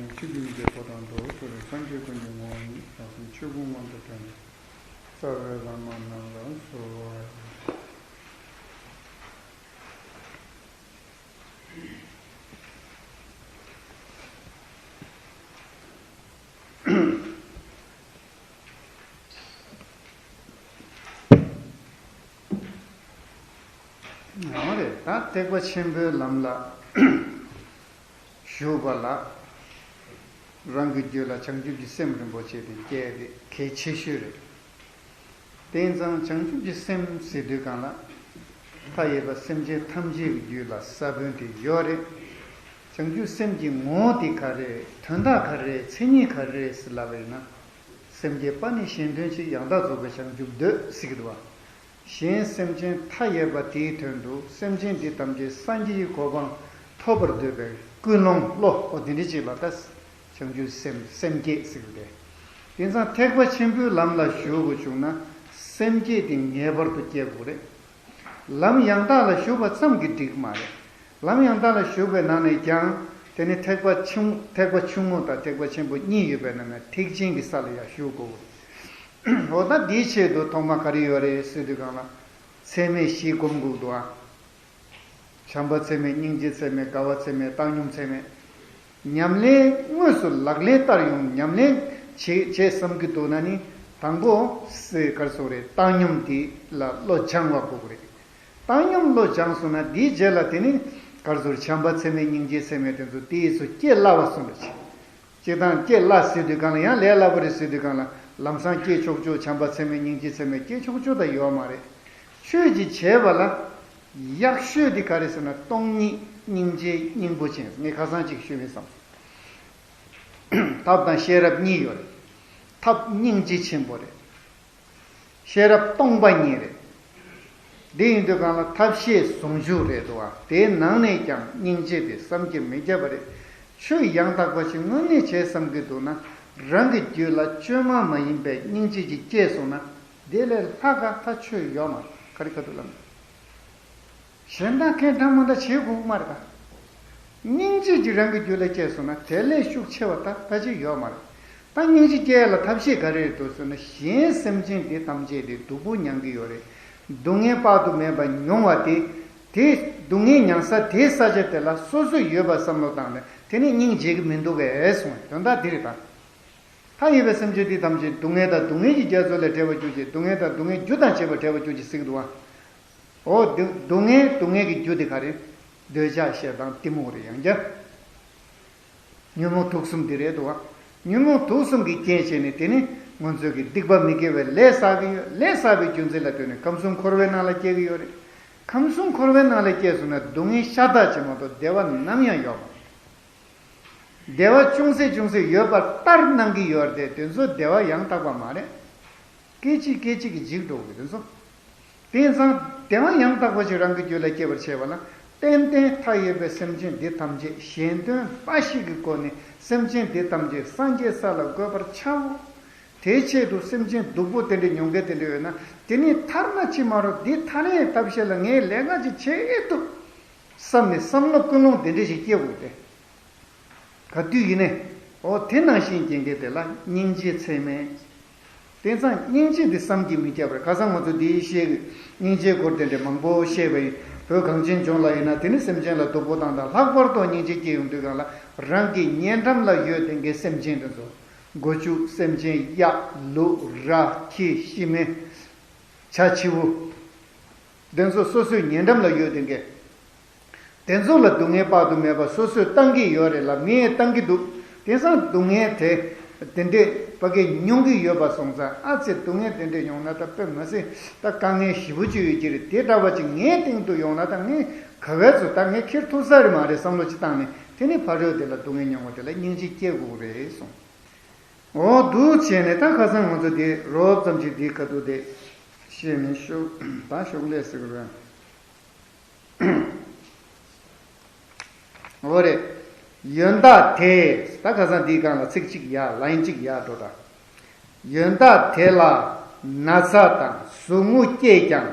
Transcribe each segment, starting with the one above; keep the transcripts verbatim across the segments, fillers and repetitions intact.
ཆོས་ཀུན་གྱི་འཁོར་དང་འགྲོ་བའི་དོན་དུ་སངས་རྒྱས་ཀུན་གྱི་ངོ་བོ་ཉིད་རང་སེམས་ཆོས་སྐུ་མངོན་དུ་བྱོན་པའི་རྩ་བའི་བླ་མ་རྣམས་ལ་གསོལ་བ། ཡང་རེད། ད་ཐེག་པ་ཆེན་པོའི་ལམ་ལ་ཞུགས་པ་ལ། རང་གི་རྒྱུད་ལ་བྱང་ཆུབ་ཀྱི་སེམས་རིན་པོ་ཆེ་དེ་སྐྱེ་དེ་གལ་ཆེ་ཤོས་རེད། དེ་ཙང་བྱང་ཆུབ་ཀྱི་སེམས་ཟེར་དུས་གང་ལ། མཐའ་ཡས་པ་སེམས་ཅན་ཐམས་ཅད་ཀྱི་རྒྱུད་ལ་ས་བོན་དེ་ཡོད་རེད། བྱང་ཆུབ་སེམས་ཀྱི་ངོ་བོ་དེ་ག་རེ་རེད། དོན་དག་ག་རེ་རེད། མཚན་ཉིད་ག་རེ་རེད་ཟེར་ལབ་པ་ཡིན་ན། སེམས་བསྐྱེད་པ་ནི་གཞན་དོན་ཆེད། ཡང་དག་རྫོགས་པའི་བྱང་ཆུབ་འདོད་ཟེར་གྱི་འདུག་བ། གཞན་སེམས་ཅན་མཐའ་ཡས་པ་དེའི་དོན་དུ་སེམས་ཅན་འདི་ཐམས་ཅད་སངས་རྒྱས་ཀྱི་གོ་འཕང་ཐོབ་པར་འདོད་པའི་ཀུན་སློང་བློ་འོ་དེ་འདྲ་ཅིག་ལ་ད་བྱང་ཆུབ་སེམས་སེམས་བསྐྱེད་ཟེར་གྱི་རེད། དེ་ཙང་ཐེག་པ་ཆེན་པོའི་ལམ་ལ་ཞུགས་དགོས་བྱུང་ན་སེམས་བསྐྱེད་དེ་ངེས་པར་དུ་སྐྱེ་དགོས་རེད། ལམ་ཡང་དག་ལ་ཞུགས་པ་ཙམ་གྱིས་འགྲིག་མ་རེད། ལམ་ཡང་དག་ལ་ཞུགས་པའི་ནང་ནས་ཀྱང་དེ་ནི་ཐེག་པ་ཆུང་ཐེག་པ་ཆུང་ངུ་དང་ཐེག་པ་ཆེན་པོ་གཉིས་ཡོད་པའི་ནང་ནས་ཐེག་ཆེན་གྱི་ས་ལ་ཡང་ཞུགས་དགོས། འོ་ད་འདིའི་ཆེད་དུ་ཐོག་མ་ག་རེ་ཡོད་རེད་ཟེར་དུས་གང་ལ། ཚད་མེད་བཞི་སྒོམ་དགོས་འདུག་ཨ། བྱམས་པ་ཚད་མེད། སྙིང་རྗེ་ཚད་མེད། དགའ་བ་ཚད་མེད། བཏང་སྙོམས་ཚད་མེད། ཉམས་ལེན་དངོས་སུ་ལག་ལེན་བསྟར་ཡོང་། ཉམས་ལེན་བྱེད་བྱེད་བསམ་གྱི་འདུག་ན་ནི་དང་པོ་སེ་གར་སོང་རེད། བཏང་སྙོམས་དེ་ལ་བློ་སྦྱང་བ་དགོས་ཀྱི་རེད། བཏང་སྙོམས་བློ་སྦྱངས་སོང་ན་དེའི་རྗེས་ལ་དེ་ནི་གར་སོང་བྱམས་པ་ཚད་མེད། སྙིང་རྗེ་ཚད་མེད། དེ་ཚོ་དེའི་སུ་སྐྱེ་སླ་བ་སོང་རེད། སྤྱིར་བཏང་སྐྱེ་སླ་ཟེར་དུས་གང་ལ་ཡང་ལས་སླ་པོ་རེད་ཟེར་དུས་གང་ལ་ལམ་སང་སྐྱེ་ཆོག་ཆོག་བྱམས་པ་ཚད་མེད། སྙིང་རྗེ་ཚད་མེད་སྐྱེ་ཆོག་ཆོག་ད་ཡོད་མ་རེད། ཆོས་ཀྱི་བྱེད་པ་ལ་ཡག་ཤོས་དེ་ག་རེ་ཟེར་ན་སྟོང་ཉིད་སྙིང་རྗེ་སྙིང་པོ་ཅན། ངས་ཁ་སང་ཅིག་ཞུས་མིན་བསམ་སོང་། ཐབས་དང་ཤེས་རབ་གཉིས་ཡོད་རེད། ཐབས་སྙིང་རྗེ་ཆེན་པོ་རེད། ཤེས་རབ་སྟོང་པ་ཉིད་རེད། འདི་ཡིན་དུས་གང་ལ་ཐབས་ཤེས་ཟུང་འཇུག་རེད་འདུག་བ། དེའི་ནང་ནས་ཀྱང་སྙིང་རྗེ་དེ་བསམ་གྱིས་མི་ཁྱབ་པ་རེད། ཆོས་ཡང་དག་པ་ཞིག་དངོས་གནས་བྱེད་བསམ་གྱི་འདུག་ན། རང་གི་རྒྱུད་ལ་བཅོས་མ་མ་ཡིན་པའི་སྙིང་རྗེ་ཅིག་སྐྱེས་སོང་ན། དེ་ལས་ལྷག་ག་ད་ཆོས་ཡོད་མ་རེད། ག་རེ་ག་དུས་ལ་མེད། གཞན་དག་གས་འདྲ་མ་འདྲ་བྱེད་དགོས་ཀྱི་མ་རེད་ད། སྙིང་རྗེ་ཅིག་རང་གི་རྒྱུད་ལ་སྐྱེས་སོང་ན་དེ་ལས་ཤུགས་ཆེ་བ་ད་ད་ཅིག་ཡོད་མ་རེད། ད་སྙིང་རྗེ་སྐྱེ་ཡ་ལ་ཐབས་ཤེས་ག་རེ་རེད་འདུག་ཟེར་ན། གཞན་སེམས་ཅན་འདི་ཐམས་ཅད་དེ་སྡུག་པོ་མྱང་གི་ཡོད་རེད། སྡུག་བསྔལ་དཔག་ཏུ་མེད་པ་མྱོང་བ་དེ། དེ་སྡུག་བསྔལ་མྱང་ས་དེའི་ས་ཆ་དེ་ལ་སོ་སོ་ཡོད་པ་བསམ་བློ་བཏང་ནས་དེ་ནི་སྙིང་རྗེ་གི་མི་འདུག་གས་གསུངས། དོན་དག་འདི་རེད་ད། མཐའ་ཡས་པའི་སེམས་ཅན་འདི་ཐམས་ཅད་སྡུག་བསྔལ་དང་སྡུག་བསྔལ་གྱི་རྒྱ་མཚོ་ལས་བྲལ་བར་གྱུར་ཅིག་སྡུག་བསྔལ་དང་སྡུག་བསྔལ་རྒྱུ་དང་བཅས་པ་བྲལ་བར་གྱུར་ཅིག་ཟེར་གྱི་འདུག་བ། འོ་དེ་སྡུག་བསྔལ་སྡུག་བསྔལ་གྱི་རྒྱུ་དེ་ག་རེ། འདོད་ཆགས་ཞེ་སྡང་གཏི་མུག་རེད། ཡང་བསྐྱར། ཉོན་མོངས་དུག་གསུམ་དེ་རེད་འདུག་བ། ཉོན་མོངས་དུག་གསུམ་གྱི་རྐྱེན་བྱས་ནས་དེ་ནི་ང་ཚོས་ཀྱི་སྡིག་པ་མི་དགེ་བའི་ལས་བསགས་ཀྱི་ཡོད། ལས་བསགས་པའི་རྒྱུ་མཚན་ལ་ལྟོས་ནས་ཁམས་གསུམ་འཁོར་བའི་ནང་ལ་སྐྱེ་གི་ཡོད་རེད། ཁམས་གསུམ་འཁོར་བའི་ནང་ལ་སྐྱེས་སོང་ན་སྡུག་བསྔལ་ཤ་སྟག་ཅིག་མ་གཏོགས་བདེ་བ་ནམ་ཡང་ཡོད་མ་རེད། བདེ་བ་ཅུང་ཟད་ཅུང་ཟད་ཡོད་པར་ལྟར་སྣང་གི་ཡོད་རེད་དེ། དེ་ཚོ་བདེ་བ་ཡང་དག་པ་མ་རེད། སྐད་ཅིག་སྐད་ཅིག་གིས་འཇིག་འགྲོ་གི་དེ་ཚོ། དེང་སང་བདེ་བ་ཡང་དག་པ་ཞིག་རང་གི་རྒྱུད་ལ་སྐྱེ་བར་བྱེད་པ་ལ་ཏན་ཏན་མཐའ་ཡས་པའི་སེམས་ཅན་འདི་ཐམས་ཅད་གཞན་དོན་འབའ་ཞིག་གི་སྒོ་ནས་སེམས་ཅན་འདི་ཐམས་ཅད་སངས་རྒྱས་ས་ལ་འགོད་པར་བྱའོ། དེའི་ཆེད་དུ་སེམས་ཅན་སྡུག་པོ་དེ་འདྲ་མྱོང་མཁན་དེ་འདྲ་ཡོད་ན་དེ་ནི་ཐར་ན་ཅི་མ་རུང་། འདི་ཐར་ཡས་ཐབས་ཤེས་ལ་ངས་ལས་ཀ་ཅིག་བྱེད་ཐུབ་བསམ་ནས་བསམ་བློ་ཀུན་སློང་དེ་འདྲ་ཞིག་སྐྱེ་དགོས་ཏེ། ག་དུས་ཡིན་ནའི། འོ་དེ་ནང་བཞིན་རྐྱེན་གྱིས་དེ་ལ་སྙིང་རྗེ་ཚད་མེད། དེང་སང་སྙིང་རྗེ་འདི་བསམ་གྱིས་མི་ཁྱབ་པར། ཁ་སང་ང་ཚོ་འདིའི་ཤེས་ཀྱི་སྙིང་རྗེའི་སྐོར་དེ་འདྲ་མང་པོ་བཤད་པ་ཡིན། བོད་གངས་ཅན་ལྗོངས་ལ་ཡིན་ན་དེ་ནི་སེམས་ཅན་ལ་སྡུག་པོ་བཏང་དང་། ལྷག་པར་དུ་སྙིང་རྗེ་སྐྱེ་ཡོང་དུས་གང་ལ་རང་གི་ཉེ་འགྲམ་ལ་ཡོད་དེ་འགའི་སེམས་ཅན་དེ་ཚོ། སྒོ་ཕྱུགས། སེམས་ཅན། གཡག་ལུག་ར་ཁྱི་ཤི་མི། བྱ་བྱིའུ། དེ་ཚོ་སོ་སོའི་ཉེ་འགྲམ་ལ་ཡོད་དེ་འགའི། དེ་ཚོ་ལ་སྡུག་བསྔལ་དཔག་ཏུ་མེད་པ་སོ་སོས་བཏང་གི་ཡོད་རེད་ལ། མིས་བཏང་གི་འདུག་དེང་སང་སྡུག་བསྔལ་དེ་དེ་འདྲས་ཕ་གིར་མྱོང་གི་ཡོད་པ་སོང་ཙང་། ཨ་ཙི་སྡུག་བསྔལ་དེ་འདྲས་མྱོང་ན་ད་དཔེ་མ་སྲིད་ད་དཀའ་ངལ་ཞེ་པོ་ཅིག་ཡོད་ཀྱི་རེད། དེ་འདྲ་བ་ཅིག་ངའི་སྟེང་དུ་ཡོང་ན་ད་ངས་ག་བས་ཚོ་ད་ངས་འཁྱེར་ཐུབ་ས་རེད་མ་རེད་བསམ་བློ་ཅིག་བཏང་ནས་དེ་ནི་ཕ་རོལ་དེ་ལ་སྡུག་བསྔལ་མྱོང་བ་དེ་ལ་སྙིང་རྗེ་སྐྱེ་དགོས་རེད་གསུངས། འོ་འདུག་བྱས་ནས་ད་ཁ་སང་ང་ཚོ་དེ་རོབ་ཙམ་ཅིག་དེའི་ཁ་ཐུག་དེ་བཤད་ནས་ཤོག་ད་ཤོག་ལས་ཟེར་གི་རེད། འོ་རེད། ཡོན་བདག་དེས། ད་ཁ་སང་འདིའི་སྒང་ལ་ཚིག་གཅིག་ཡར། ལའིན་གཅིག་ཡར་འགྲོ་དང་། ཡོན་བདག་དེ་ལ་ན་ཚ་དང་ཟུག་རྔུ་སྐྱེས་ཀྱང་།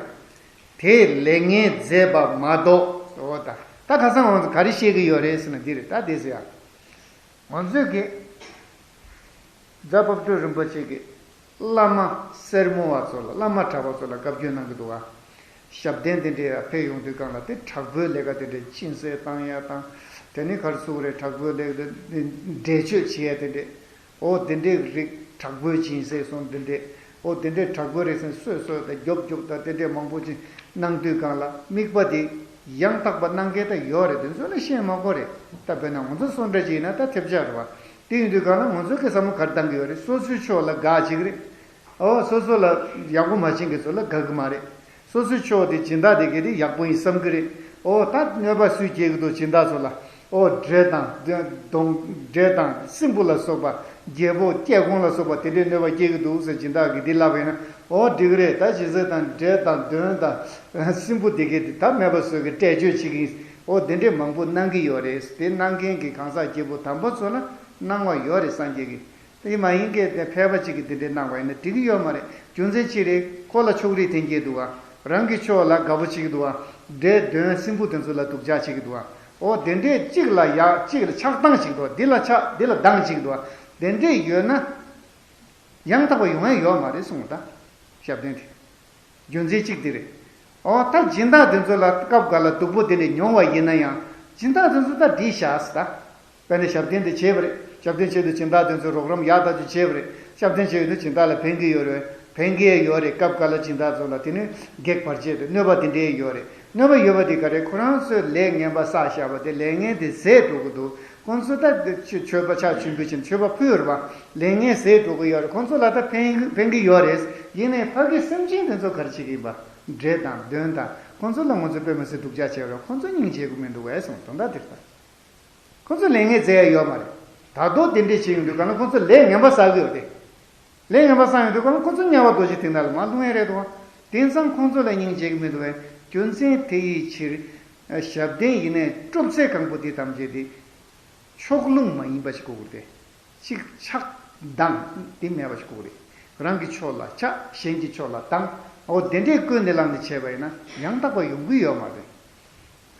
དེས་ལས་ངན་མཛད་པ་མ་གཏོགས། འོ་ད། ད་ཁ་སང་ང་ཚོ་ག་རེ་བཤད་ཀྱི་ཡོད་རེད་ཟེར་ན་འདི་རེད། ད་དེ་ཟེར་ཡ། ང་ཚོས་ཀྱི་རྫ་དཔལ་སྤྲུལ་རིན་པོ་ཆེ་གི་བླ་མ་སེར་མོ་བ་ཚོ་ལ། བླ་མ་གྲྭ་བ་ཚོ་ལ་བཀའ་བཀྱོན་གནང་གི་འདུག་ག་ཞབས་བརྟན་དེ་འདྲའི་ཕེབས་ཡོང་དུས་སྒང་ལ། དེ་དྲག་པོའི་ལས་ཀ་དེ་འདྲའི་སྤྱན་གསལ་བཏང་ཡ་དང་། དེ་ནི་ག་རེ་ཟེར་དགོས་རེད། དྲག་པོའི་ལས་ཀ་དེ་འདྲའི་འགྲེལ་བརྗོད་བྱེད་ཡ་དེ་འདྲའི། ཨོ་དེ་འདྲའི་རིགས། དྲག་པོའི་སྦྱིན་སྲེག་སོང་དེ་འདྲའི། ཨོ་དེ་འདྲའི་དྲག་པོའི་རིགས་ཟེར། གསོད་གསོད་དང་རྒྱོབ་རྒྱོབ་དང་དེ་འདྲའི་མང་པོ་ཅིག་གནང་དུས་སྒང་ལ། དམིགས་པ་དེ་ཡང་དག་པ་གནང་མཁན་ད་ཡོད་རེད། དེ་ཚོ་ལ་བཤད་མ་དགོས་རེད། ད་དཔེར་ན་ང་ཚོ་སུ་འདྲ་ཅིག་ཡིན་ན་ད་ཐེབས་ཆག་རེད་བ། དེ་ཡིན་དུས་སྒང་ལ་ང་ཚོ་གི་བསམ་བློ་ག་རེ་བཏང་གི་ཡོད་རེད། སོ་སོའི་ཕྱོགས་ལ་དགའ་བྱེད་ཀྱི་རེད། ཨོ་སོ་སོ་ལ་ཡག་པོ་མ་བྱེད་མཁན་ཚོ་ལ་དགའ་གི་མ་རེད། སོ་སོའི་ཕྱོགས་དེ་སྦྱིན་བདག་དེ་གས་དེ་ཡག་པོ་ཡིན་བསམ་གི་རེད། ཨོ་ད་གནོད་པ་སུས་སྐྱེལ་གི་འདུག་སྦྱིན་བདག་ཚོ་ལ། ཨོ་འདྲེ་དང་གདོན། གདོན། འདྲེ་དང་སྲིན་པོ་ལ་སོགས་པ། རྒྱལ་པོ་སྐྱེ་གོང་ལ་སོགས་པ་དེ་འདྲའི་གནོད་པ་སྐྱེལ་གི་འདུག་ཟེར་སྦྱིན་བདག་གིས་འདི་ལབ་པ་ཡིན་ན། ཨོ་འགྲིག་གི་རེད། ད་སྦྱིན་སྲེག་དང་འདྲེ་དང་གདོན་དང་སྲིན་པོ་དེ་གས་དེ་ད་མེད་པ་བཟོ་གི་འགྲེལ་བརྗོད་བྱེད་ཀྱི་ཡིན། ཨོ་དེ་འདྲས་མང་པོ་གནང་གི་ཡོད་རེད། དེ་གནང་མཁན་གྱི་གང་ཟག་སྐྱེས་བུ་དམ་པ་ཚོ་ལ་གནང་བ་ཡོད་རེད། སངས་རྒྱས་ཀྱིས། དེ་མ་ཡིན་མཁན་དེ་ཕལ་པ་གཅིག་གིས་དེ་འདྲའི་གནང་བ་ཡིན་ན་འགྲིག་གི་ཡོད་མ་རེད། རྒྱུ་མཚན་ཅི་རེད། ཁོ་ལ་ཕྱོགས་རིས་འཐེན་གྱི་འདུག་ག་རང་གི་ཕྱོགས་ལ་དགའ་པོ་བྱེད་ཀྱི་འདུག་ག་འདྲེ་གདོན་སྲིན་པོ་དེ་ཚོ་ལ་སྡུག་ཅག་བྱེད་ཀྱི་འདུག་ག་ཨོ་དེ་འདྲས་གཅིག་ལ་ཡ་གཅིག་ལ་ཆགས་སྡང་བྱེད་ཀྱི་འདུག་འདི་ལ་ཆགས་འདི་ལ་སྡང་བྱེད་ཀྱི་འདུག་དེ་འདྲས་ཡོད་ན་ཡང་དག་པ་ཡོང་ཡ་ཡོད་མ་རེད་གསུངས། ད་ཞབས་བརྟན་དེ། རྒྱུ་མཚན་གཅིག་དེ་རེད། ཨོ་ད་སྦྱིན་བདག་དེ་ཚོ་ལ་སྐབས་འགའ་ལ་སྡུག་པོ་དེ་འདྲ་མྱོང་བ་ཡིན་ན་ཡང་། སྦྱིན་བདག་དེ་ཚོ་ད་འགྲིག་བཞག་ཟེར། ད་དཔེར་ན་ཞབས་བརྟན་དེ་བྱས་པ་རེད། ཞབས་བརྟན་བྱས་དུས་སྦྱིན་བདག་དེ་ཚོས་རོགས་རམ་ཡག་ཐག་ཆོད་བྱས་པ་རེད། ཞབས་བརྟན་བྱས་ཡོད་དུས་སྦྱིན་བདག་ལ་ཕན་གྱི་ཡོད་རེད། ཕན་གྱི་ཡོད་རེད། སྐབས་འགའ་ལ་སྦྱིན་བདག་ཚོ་ལ་དེ་ནི་གེགས་བར་ཆད་དེ། གནོད་པ་དེ་འདྲའི་ཡོད་རེད། གནོད་པ་ཡོད་པ་དེ་ག་རེ། ཁོ་རང་ཚོས་ལས་ངན་པ་བསགས་བཞག་པ་དེ་ལས་ངན་དེ་ཟད་འགྲོ་གི་འདུག་ཁོང་ཚོ་ད་མཆོད་པ་ཕྱག་མཆོད་འབུལ་བྱས་ནས་མཆོད་པ་ཕུལ་རེད་པ། ལས་ངན་ཟད་འགྲོ་གི་ཡོད་རེད། ཁོང་ཚོ་ལ་ད་ཕན་ཕན་གྱི་ཡོད་རེད། ཡིན་ནའི་ཕ་གི་སེམས་ཅན་དེ་ཚོ་ག་རེ་བྱེད་ཀྱི་ཡིན་པ། འདྲེ་དང་གདོན་དང་ཁོང་ཚོ་ལ་ང་ཚོ་དཔེ་མི་སྲིད་སྡུག་ཅག་བྱས་རེད། ཁོང་ཚོ་སྙིང་རྗེ་གི་མི་འདུག་གས་གསུངས། དོན་དག་དེ་རེད་ད། ཁོང་ཚོ་ལས་ངན་ཟད་ཡ་ཡོད་མ་རེད། ད་དུང་དེ་འདྲས་བྱེད་ཡོང་དུས་ག་ལ་ཁོང་ཚོ་ལས་ངན་པ་བསགས་ཀྱི་ཡོད་རེད། ལས་ངན་པ་བསགས་ཡོང་དུས་ག་ལ་ཁོང་ཚོ་དམྱལ་བ་རྡོ་རྗེ་གདན་ལ་མར་ལྷུང་ཡ་རེད་དོ། དེང་སང་ཁོང་ཚོ་ལ་སྙིང་རྗེ་གི་མི་འདུག་པས། རྒྱུ་མཚན་དེ་ཡི་ཕྱིར། ཞབས་བརྟན་ཡིན་ནའི་སྐྲོབ་ཚད་གང་པོ་དེ་ཐམས་ཅད་དེ་ཕྱོགས་ལྷུང་མ་ཡིན་པ་ཞིག་དགོས་ཀྱི་རེད། གཅིག་ཆགས་སྡང་དེ་མེད་པ་ཞིག་དགོས་ཀྱི་རེད། རང་གི་ཕྱོགས་ལ་ཆགས། གཞན་གྱི་ཕྱོགས་ལ་སྡང་། འོ་དེ་འདྲས་ཀུན་ནས་བསླངས་ནས་བྱས་པ་ཡིན་ན་ཡང་དག་པ་ཡོང་གི་ཡོད་མ་རེད།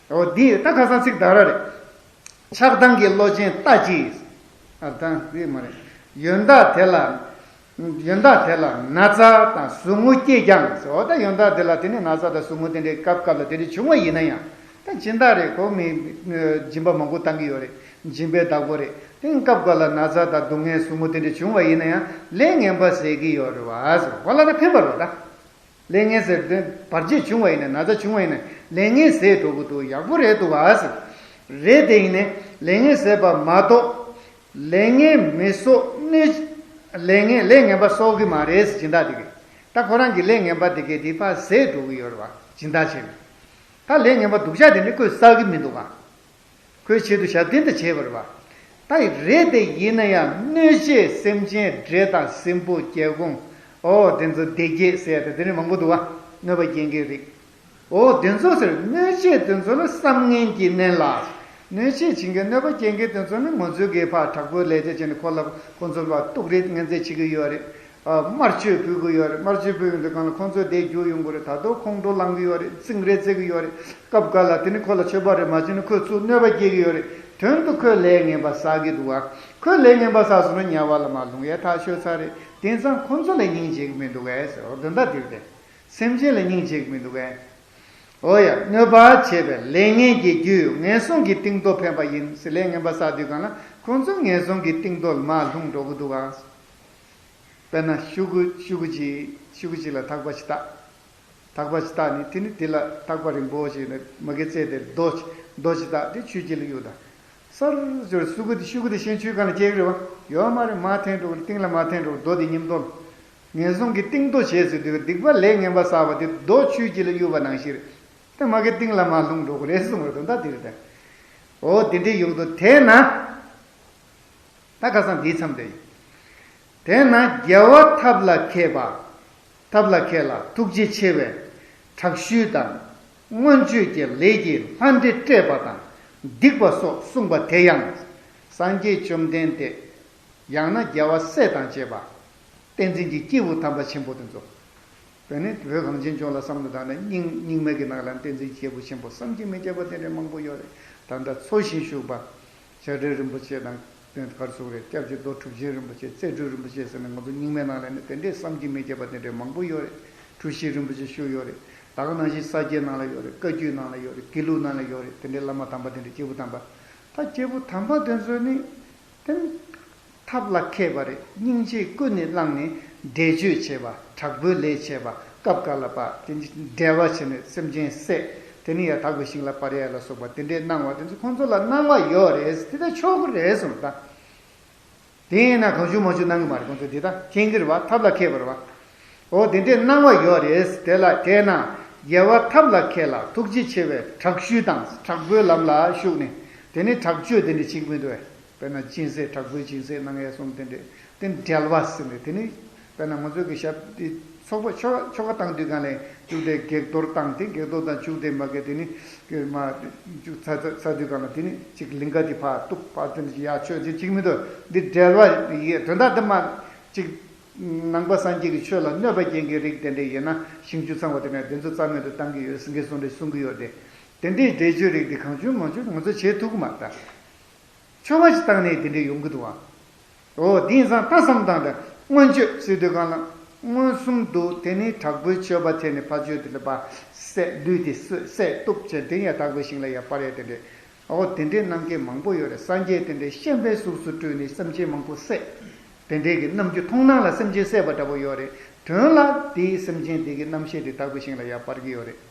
འོ་འདི་ད་ཁ་སང་ཚིག་དག་ར་རེད། ཆགས་སྡང་གི་བློ་ཅན་ལྟ་ཅི། ཨ་ད་འདི་མ་རེད། ཡོན་བདག་དེ་ལ། ཡོན་བདག་དེ་ལ་ན་ཚ་དང་ཟུག་རྔུ་སྐྱེས་ཀྱང་ཟེར། འོ་ད་ཡོན་བདག་དེ་ལ་དེ་ནི་ན་ཚ་དང་ཟུག་རྔུ་དེ་འདྲའི་སྐབས་སྐབས་ལ་དེ་འདྲའི་བྱུང་བ་ཡིན་ན་ཡང་། ད་སྦྱིན་བདག་རེད། ཁོ་མི་སྦྱིན་པ་མང་པོ་བཏང་གི་ཡོད་རེད། སྦྱིན་པའི་བདག་པོ་རེད། དེ་སྐབས་འགའ་ལ་ན་ཚ་དང་སྡུག་བསྔལ་ཟུག་རྔུ་དེ་འདྲ་བྱུང་བ་ཡིན་ན་ཡང་ལས་ངན་པ་ཟད་ཀྱི་ཡོད་རེད་བ་ཟེར། ཁོ་ལ་ད་ཕན་པ་རེད་བ་ད། ལས་ངན་ཟད་དེ་བར་ཆད་བྱུང་བ་ཡིན་ན། ན་ཚ་བྱུང་བ་ཡིན་ན་ལས་ངན་ཟད་འགྲོ་གི་འདུག་ཡག་པོ་རེད་འདུག་བ་ཟེར། རེད་དེ་ཡིན་ནའི་ལས་ངན་ཟད་པ་མ་གཏོགས། ལས་ངན་མི་གསོག་གནོད། ལས་ངན་ལས་ངན་པ་གསོག་གི་མ་རེད་ཟེར། སྦྱིན་བདག་དེ་གས། ད་ཁོ་རང་གི་ལས་ངན་པ་དེ་གས་དེ་ཕར་ཟད་འགྲོ་གི་ཡོད་རེད་བ། སྦྱིན་བདག་བྱས་ནས། ད་ལས་ངན་པ་སྡུག་ཅག་དེ་འདྲ་ཁོས་བསགས་ཀྱི་མི་འདུག་ག་ཁོའི་ཆེད་དུ་ཞབས་བརྟན་དུ་བྱས་པ་རེད་བ། ད་རེད་དེ་ཡིན་ན་ཡང་གནོད་བྱེད་སེམས་ཅན་འདྲེ་དང་སྲིན་པོ་སྐྱེ་གོང་། ཨོ་དེ་ཚོ་སྡེ་བརྒྱད་ཟེར་ཏེ་དེ་འདྲ་མང་པོ་འདུག་བ། གནོད་པ་སྐྱེལ་མཁན་རིགས། ཨོ་དེ་ཚོ་ཟེར། གནོད་བྱེད་དེ་ཚོ་ལ་བསམ་ངན་གྱིས་མནན་ལ། གནོད་བྱེད་བྱེད་མཁན་གནོད་པ་སྐྱེལ་མཁན་དེ་ཚོ་ནི་ང་ཚོའི་གི་ཕར་དྲག་པོའི་ལས་དེ་བྱས་ནས་ཁོ་ལ་ཁོ་ཚོ་ལ་གཏུག་རེས་ངན་རྩོད་བྱེད་ཀྱི་ཡོད་རེད། ཨ་དམར་མཆོད་ཕུལ་གྱི་ཡོད་རེད། དམར་མཆོད་ཕུལ་ཡོང་དུས་སྒང་ལ་ཁོང་ཚོས་དེ་རྒྱུག་ཡོང་གི་རེད། ད་དུང་ཁོང་ཁྲོ་ལངས་ཀྱི་ཡོད་རེད། ཚིག་འགྲེལ་རྩོད་ཀྱི་ཡོད་རེད། སྐབས་འགའ་ལ་དེ་ནི་ཁོ་ལ་མཆོད་པ་རེ་མ་བྱིན་ན་ཁོས་ཚུར་གནོད་པ་སྐྱེལ་གྱི་ཡོད་རེད། དོན་དུ་ཁོས་ལས་ངན་པ་བསགས་ཀྱི་འདུག་ག་ཁོས་ལས་ངན་པ་བསགས་སོང་ན་དམྱལ་བ་ལ་མར་ལྷུང་ཡས་ཐག་ཆོད་ཚར་རེད། དེང་སང་ཁོང་ཚོ་ལ་སྙིང་རྗེ་གི་མི་འདུག་གས་ཟེར། འོ་དོན་དག་དེ་རེད་དེ། སེམས་ཅན་ལ་སྙིང་རྗེ་གི་མི་འདུག་གས། འོ་ཡ། གནོད་པ་བྱེད་པའི་ལས་ངན་གྱི་རྒྱུ་ངན་སོང་གི་གཏིང་རྡོ་འཕེན་པ་ཡིན་ཟེར། ལས་ངན་པ་བསགས་དུས་སྒང་ལ་ཁོང་ཚོ་ངན་སོང་གི་གཏིང་རྡོ་ལ་མར་ལྷུང་འགྲོ་གི་འདུག་ག་དཔེར་ན་ཤུ་གུ་ཤུ་གུ་ཅིག་ཤུ་གུ་ཅིག་ལ་ཐག་པ་ཅིག་བཏགས། ཐག་པ་ཅིག་བཏགས་ནས་དེ་ནི་དེ་ལ་ཐག་པ་རིང་པོ་ཞིག་ནས་མ་གི་རྩེ་དེར་རྡོ་ཅིག་རྡོ་ཅིག་བཏགས་དེ་ཆུའི་དཀྱིལ་ལ་གཡུགས་དང་། སར་ཅོར་ཤུ་གུ་དེ་ཤུ་གུ་དེ་ཤེས་ཆུའི་སྒང་ལ་སྐྱེ་གི་རེད་བ། ཡོད་མ་རེད། མར་འཐེན་འགྲོ་གི་རེད། གཏིང་ལ་མར་འཐེན་འགྲོ་གི་རེད། རྡོ་དེ་མཉམ་དུ་ལ། ངན་སོང་གི་གཏིང་རྡོ་བྱས་ཟེར་དུས་སྡིག་པ་ལས་ངན་པ་བསགས་པ་དེ་རྡོ་ཆུའི་དཀྱིལ་ལ་གཡུགས་པ་ནང་བཞིན་རེད། དེ་མ་གི་གཏིང་ལ་མར་ལྷུང་འགྲོ་གི་རེད་གསུངས་པ་རེད། དོན་དག་དེ་རེད་དེ། འོ་དེ་འདྲའི་ཡོང་དུས་དེས་ན། ད་ཁ་སང་འདིའི་མཚམས་དེ་ཡིན། དེས་ན་རྒྱལ་བ་ཐབས་ལ་མཁས་པ། ཐབས་ལ་མཁས་ལ་ཐུགས་རྗེ་ཆེ་བས་དྲག་ཤུལ་དང་མངོན་སྤྱོད་ཀྱི་ལས་ཀྱིས་ལྷ་འདྲེ་བསྐྲད་པ་དང་སྡིག་པ་སོགས་གསུངས་པ་དེ་ཡང་། སངས་རྒྱས་བཅོམ་ལྡན་འདས། ཡང་ན་རྒྱལ་བ་སྲས་དང་བཅས་པ། བསྟན་འཛིན་གྱི་སྐྱེས་བུ་དམ་པ་ཆེན་པོ་དེ་ཚོ། དེ་ནི་བོད་གངས་ཅན་ལྗོངས་ལ་བསམ་བློ་བཏང་ན་རྙིང་རྙིང་མའི་གི་ནང་ལ་བསྟན་འཛིན་གྱི་སྐྱེས་བུ་ཆེན་པོ་བསམ་གྱིས་མི་ཁྱབ་པ་དེ་འདྲའི་མང་པོ་ཡོད་རེད། ད་ལྟ་འཚོ་ཞིང་བཞུགས་པ། བྱ་བྲལ་རིན་པོ་ཆེ་དང་ དོན་གར་སོགས་རེད། སྐྱབས་རྗེ་རྡོ་གྲུབ་ཆེན་རིན་པོ་ཆེ། རྩེ་སྤྲུལ་རིན་པོ་ཆེ་ཟེར་ནས་ང་ཚོ་རྙིང་མའི་ནང་ལ་ནི་དེ་འདྲའི་བསམ་གྱིས་མི་ཁྱབ་པ་དེ་འདྲའི་མང་པོ་ཡོད་རེད། འཁྲུལ་ཞིག་རིན་པོ་ཆེ་ཞུ་ཡོད་རེད། ད་ག་ནང་བཞིན་ས་སྐྱའི་ནང་ལ་ཡོད་རེད། བཀའ་བརྒྱུད་ནང་ལ་ཡོད་རེད། དགེ་ལུགས་ནང་ལ་ཡོད་རེད། དེ་འདྲའི་བླ་མ་དམ་པ་དེ་འདྲའི་སྐྱེས་བུ་དམ་པ། ད་སྐྱེས་བུ་དམ་པ་དེ་ཚོ་ནི་དེ་ནི་ཐབས་ལ་མཁས་པ་རེད། སྙིང་རྗེ་ཀུན་ནས་བསླངས་ནས་འགྲེལ་བརྗོད་བྱེད་པ། དྲག་པོའི་ལས་བྱེད་པ། སྐབས་འགའ་ལ་བ་དེ་འགྲེལ་བ་བྱས་ནས་སེམས་ཅན་བསད། དེ་ནི་ཡང་དག་པའི་ཞིང་ལ་སྤར་ཡ་ལ་སོགས་པ་དེ་འདྲའི་གནང་བ་དེ་ཚོ་ཁོང་ཚོ་ལ་གནང་བ་ཡོད་རེད། དེ་ད་ཆོག་གི་རེད་གསུངས་ད། དེ་ཡིན་ན་གང་བྱུང་མང་བྱུང་གནང་གི་མ་རེད། ཁོང་ཚོ་དེ་ད་མཁྱེན་གྱི་རེད་བ། ཐབས་ལ་མཁས་པ་རེད་བ། འོ་དེ་འདྲའི་གནང་བ་ཡོད་རེད། དེ་ལ་དེས་ན་རྒྱལ་བ་ཐབས་ལ་མཁས་ལ་ཐུགས་རྗེ་ཆེ་བས་དྲག་ཤུལ་དང་དྲག་པོའི་ལམ་ལ་ཞུགས་ནས། དེ་ནི་དྲག་སྤྱོད་དེ་འདྲ་བྱེད་ཀྱི་མི་འདུག་བས། དཔེར་ན་སྦྱིན་སྲེག། དྲག་པོའི་སྦྱིན་སྲེག་གནང་ཡས་གསུམ་དེ་འདྲས། དེ་འགྲེལ་བ་ཟེར་ནས་དེ་ནི། དཔེར་ན་ང་ཚོའི་གི་ཞབས་དེ་ཚོགས་པ་ཆོ་ཆོ་ག་བཏང་དུས་གང་ལས་བཅུག་སྟེ་བགེགས་གཏོར་བཏང་སྟེ། བགེགས་གཏོར་དང་བཅུག་སྟེ་མ་གི་དེ་ནི་གི་མ་བཅུག་ཚ་ཚ་ཚ་དུས་གང་ལ་དེ་ནི་ཅིག་ལིང་ག་དེ་ཕར་གཏུབ། ཕར་དེ་ནི་ཅིག་ཡར་མཆོད་ཅིག་ཅིག་མི་འདུག་འདི་འགྲེལ་བ་ཡི་དོན་དག་དེ་མ་ཅིག་ནང་པ་སངས་རྒྱས་ཀྱི་ཆོས་ལ་གནོད་པ་སྐྱེལ་མཁན་རིགས་དེ་འདྲས་ཡིན་ན་ཞིང་བཅུ་ཚང་བ་དེ་ནས་དེ་ཚོ་རྩ་མེད་དུ་བཏང་གི་ཡོད་ཟེར་མཁན་སོང་རེད་གསུང་གི་ཡོད་དེ། དེ་འདྲའི་འགྲེལ་བརྗོད་རིགས་དེ་གང་བྱུང་མང་བྱུང་ང་ཚོ་བྱེད་ཐུབ་ཀྱི་མ་རེད་ད། ཆོ་ག་ཅིག་བཏང་ནས་དེ་འདྲ་ཡོང་གི་འདུག་བ། འོ་དེང་སང་ད་བསམ་བཏང་དང་མངོན་སྤྱོད་ཟེར་དུས་གང་ལ། མངོན་སུམ་དུ་དེ་ནི་དྲག་པོའི་སྤྱོད་པ་བྱས་ནས་ཕ་ཆོས་དེ་ལ་ཕར་བསད། ལུས་དེ་བསད་བསད་གཏུབ་བྱས་དེ་ཡང་དག་པའི་ཞིང་ལ་ཡར་སྤར་ཡ་དེ་འདྲས། འོ་དེ་འདྲས་གནང་མཁན་མང་པོ་ཡོད་རེད། སངས་རྒྱས་དེ་འདྲས་ཤན་པའི་གཟུགས་སུ་སྤྲུལ་ནས་སེམས་ཅན་མང་པོ་བསད། དེ་འདྲས་ཀྱི་རྣམ་འགྱུར་མཐོང་སྣང་ལ་སེམས་ཅན་བསད་པ་འདྲ་པོ་ཡོད་རེད། དོན་ལ་དེའི་སེམས་ཅན་དེ་གི་རྣམ་ཤེས་དེ་དག་པའི་ཞིང་ལ་ཡར་སྤར་གྱི་ཡོད་རེད།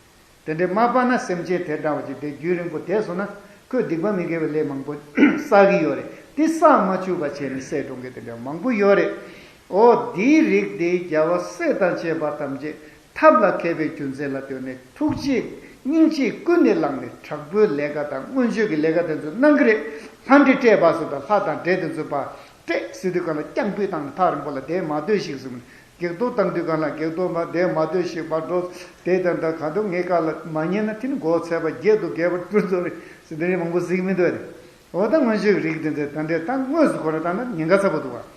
དེ་འདྲའི་མ་སྤར་ན་སེམས་ཅན་དེ་འདྲ་བ་ཅིག་དེ་རྒྱུན་རིང་པོ་བསྡད་སོང་ན་ཁོས་སྡིག་པ་མི་དགེ་བའི་ལས་མང་པོ་བསགས་ཀྱི་ཡོད་རེད། དེ་བསགས་མ་བཅུག་པ་བྱས་ནས་བསད་འགྲོ་མཁན་དེ་འདྲ་མང་པོ་ཡོད་རེད། འོ་དེའི་རིགས་དེ་རྒྱལ་བ་སྲས་དང་བཅས་པ་ཐམས་ཅད་ཐབས་ལ་མཁས་པའི་རྒྱུ་མཚན་ལ་ལྟོས་ནས་ཐུགས་རྗེ་སྙིང་རྗེ་ཀུན་ནས་བསླངས་ནས་དྲག་པོའི་ལས་ཀ་དང་མངོན་སྤྱོད་ཀྱི་ལས་ཀ་དེ་ཚོ་གནང་གི་རེད། ལྷ་འདྲེ་བསྐྲད་པ་སོགས་དང་ལྷ་དང་འདྲེ་དེ་ཚོ་ཕར་བསྐྲད་ཟེར་དུས་གང་ལ་རྐྱང་ཕུད་བཏང་ནས་ཐག་རིང་པོ་ལ་བསྡད་མ་སྡོད་ཤིག་ཟེར། བགེགས་གཏོར་བཏང་དུས་གང་ལ་བགེགས་གཏོར་མ་བསྡད་མ་སྡོད་ཤིག་མ་འགྲོ། དེ་དང་ད་ག་དུས་ངའི་བཀའ་ལ་མ་ཉན་ན་དེ་ནི་མགོ་ཚད་པ་བརྒྱད་དུ་བརྒལ་བར་འགྲོ་ཚོ་རེད་ཟེར་དེ་རིགས་མང་པོ་གཟིགས་མི་འདུག་རེད། འོ་ད་མངོན་སྤྱོད་ཀྱི་རིགས་དེ་ཚོ་ད་འདྲས་ད་དངོས་སུ་ཁོ་རང་བཏང་ན་ཉེན་ཁ་ཚ་པོ་འདུག་བ།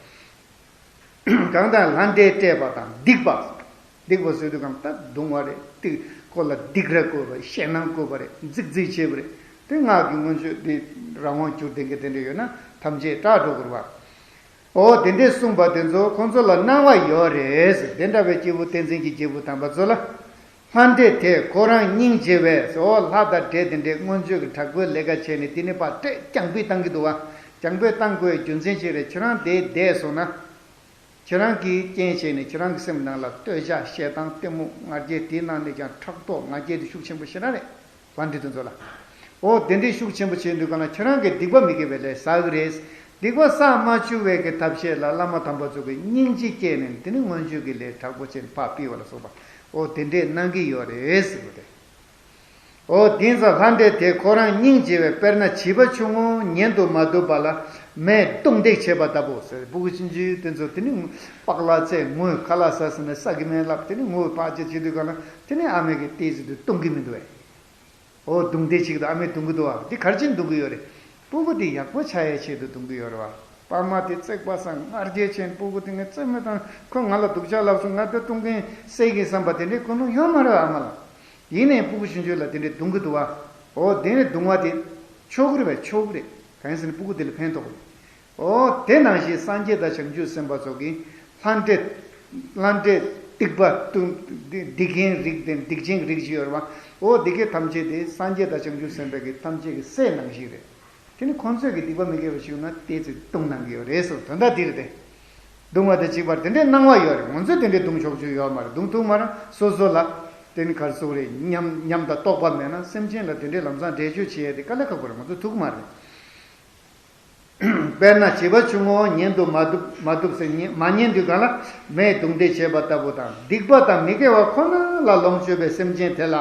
གང་ལྟར་ལྷ་འདྲེ་བསྐྲད་པ་དང་སྡིག་པ། སྡིག་པ་ཟེར་དུས་གང་ལྟར་རྡུང་བ་རེད། སྡིག་ཁོ་ལ་སྡིགས་ར་བསྐུལ་བ་རེད། ཞེད་སྣང་བསྐུལ་བ་རེད། རྫིག་རྫིག་བྱེད་པ་རེད། དེ་སྔགས་ཀྱི་མངོན་སྤྱོད་དེ་རང་དབང་བསྒྱུར་ལྡན་གྱི་དེ་འདྲ་ཡོད་ན་ཐམས་ཅད་སྐྲག་འགྲོ་དགོས་པ། འོ་དེ་འདྲས་གསུངས་པ་དེ་ཚོ་ཁོང་ཚོ་ལ་གནང་བ་ཡོད་རེད་ཟེར། དེ་འདྲ་བའི་སྐྱེས་བུ་བསྟན་འཛིན་གྱི་སྐྱེས་བུ་དམ་པ་ཚོ་ལ། ལྷ་འདྲེ་དེས་ཁོ་རང་སྙིང་རྗེ་བས་ཟེར། འོ་ལྷ་དང་འདྲེ་དེ་འདྲས་མངོན་སྤྱོད་ཀྱི་དྲག་པོའི་ལས་ཀ་བྱས་ནས་དེ་ནི་ཕར་བསྐྲད་རྐྱང་ཕུད་བཏང་གི་འདུག་བ། རྐྱང་ཕུད་བཏང་དགོས་རྒྱུ་མཚན་ཅི་རེད། ཁྱེད་རང་དེ་བསྡད་སོང་ན། ཁྱེད་རང་གིས་རྐྱེན་བྱས་ནས་ཁྱེད་རང་གི་སེམས་ནང་ལ་འདོད་ཆགས་ཞེ་སྡང་གཏི་མུག་ང་རྒྱལ། དེའི་ནང་ནས་ཀྱང་ཕྲག་དོག་ང་རྒྱལ་དེ་ཤུགས་ཆེན་པོ་ཞེ་དྲག་རེད། ལྷ་འདྲེ་དེ་ཚོ་ལ། འོ་དེ་འདྲའི་ཤུགས་ཆེན་པོ་བྱས་དུས་གང་ལ་ཁྱེད་རང་གིས་སྡིག་པ་མི་དགེ་བའི་ལས་བསགས་ཀྱི་རེད། སྡིག་པ་བསགས་མ་བཅུག་པའི་གི་ཐབས་ཤེས་ལ་བླ་མ་དམ་པ་ཚོ་གིས་སྙིང་རྗེ་སྐྱེས་ནས་དེ་ནི་མངོན་སྤྱོད་ཀྱི་ལས་དྲག་པོ་བྱས་ནས་ཕར་ཕུད་པ་ལ་སོགས་པ། འོ་དེ་འདྲས་གནང་གི་ཡོད་རེད་ཟེར་བ་རེད། འོ་དེང་སང་ལྷ་འདྲེ་དེས་ཁོ་རང་སྙིང་རྗེ་བས། དཔེར་ན་བྱིས་པ་ཆུང་ངུ་ཉན་དུ་མ་བཏུབ་པ་ལ་མས་རྡུང་རྡེག་བྱེད་པ་ལྟ་བུ་ཟེར། སྤུ་གུ་ཆུང་ཆུང་དེ་ཚོ་དེ་ནི་པགས་ལ་རྩེ་ངུས་ཁ་ལག་ཟ་ཟེར་ནས་ཟ་གི་མེད་ལབ། དེ་ནི་ངུ་བག་ཅིག་བྱེད་དུས་གང་ལ་དེ་ནི་ཨ་མས་གི་ཏོག་ཙམ་དུ་རྡུང་གི་མི་འདུག་བས། འོ་རྡུང་རྡེག་བྱེད་ཀྱི་འདུག་ཨ་མས་རྡུང་གི་འདུག་བ། དེ་ག་རེ་བྱས་ནས་རྡུང་གི་ཡོད་རེད། སྤུ་གུ་དེ་ཡག་པོ་ཆགས་ཡའི་ཆེད་དུ་རྡུང་གི་ཡོད་རེད་བ། ཕ་མ་དེ་བརྩེགས་པ་སང་ང་རྒྱལ་ཆེན། སྤུ་གུ་དེ་ངས་བརྩི་མི་བཏང་། ཁོས་ང་ལ་སྡུག་ཅག་ལབ་སོང་། ང་དེ་རྡུང་གིན་བསད་གིན་བསམ་པ་དེ་འདྲའི་ཀུན་སློང་ཡོད་མ་རེད་ཨ་མ་ལགས། ཡིན་ནའི་སྤུ་གུ་ཆུང་ཆུང་ལ་དེ་འདྲའི་རྡུང་གི་འདུག་བ། འོ་དེ་ནས་རྡུང་བ་དེ་ཆོག་གི་རེད་པས། ཆོག་གི་རེད། གང་ཡིན་ཟེར་ན་སྤུ་གུ་དེ་ལ་ཕན་ཐོགས་གི་རེད། འོ་དེ་ནང་བཞིན་སངས་རྒྱས་དང་བྱང་ཆུབ་སེམས་དཔའ་ཚོ་གིས་ལྷ་འདྲེ། ལྷ་འདྲེ་སྡིག་པ་སྡིག་མཁན་རིགས་དེ་སྡིག་ཅན་རིགས་ཅིག་ཡོད་རེད་བ། འོ་སྡིག་པ་ཐམས་ཅད་དེ་སངས་རྒྱས་དང་བྱང་ཆུབ་སེམས་དཔའ་གི་ཐམས་ཅད་ཀྱི་སྲས་ནང་བཞིན་རེད། དེ་ནི་ཁོང་ཚོས་ཀྱི་སྡིག་པ་མི་དགེ་བ་ཞིག་ཡོད་ན་ཏོག་ཙམ་རྡུང་གནང་གི་ཡོད་རེད་ཟེར། དོན་དག་དེ་རེད་དེ། རྡུང་བ་དང་གཅིག་པར་དེ་འདྲའི་གནང་བ་ཡོད་རེད། ང་ཚོས་དེ་འདྲའི་རྡུང་ཆོག་རྒྱུ་ཡོད་མ་རེད། རྡུང་ཐུབ་མ་རེད། སོ་སོ་ལ་དེ་ནི་ག་རེ་ཟེར་དགོས་རེད། ཉམས་ཉམས་དང་རྟོགས་པ་མེད་ན་སེམས་ཅན་ལ་དེ་འདྲའི་ལམ་སང་འགྲེལ་བརྗོད་བྱེད་ཡས་དེ་དཀའ་ལས་ཁག་པོ་རེད། ང་ཚོས་ཐུབ་ཀྱི་མ་རེད། དཔེར་ན་བྱིས་པ་ཆུང་ངུ་ཉན་དུ་མ་བཏུབ་མ་བཏུབ་ཟེར། ཉན་མ་ཉན་དུས་གང་ལ་མས་རྡུང་རྡེག་བྱེད་པ་ལྟ་བུ་དང་། སྡིག་པ་དང་མི་དགེ་བ་ཁོ་ན་ལ་ལོངས་སྤྱོད་པའི་སེམས་ཅན་དེ་ལ་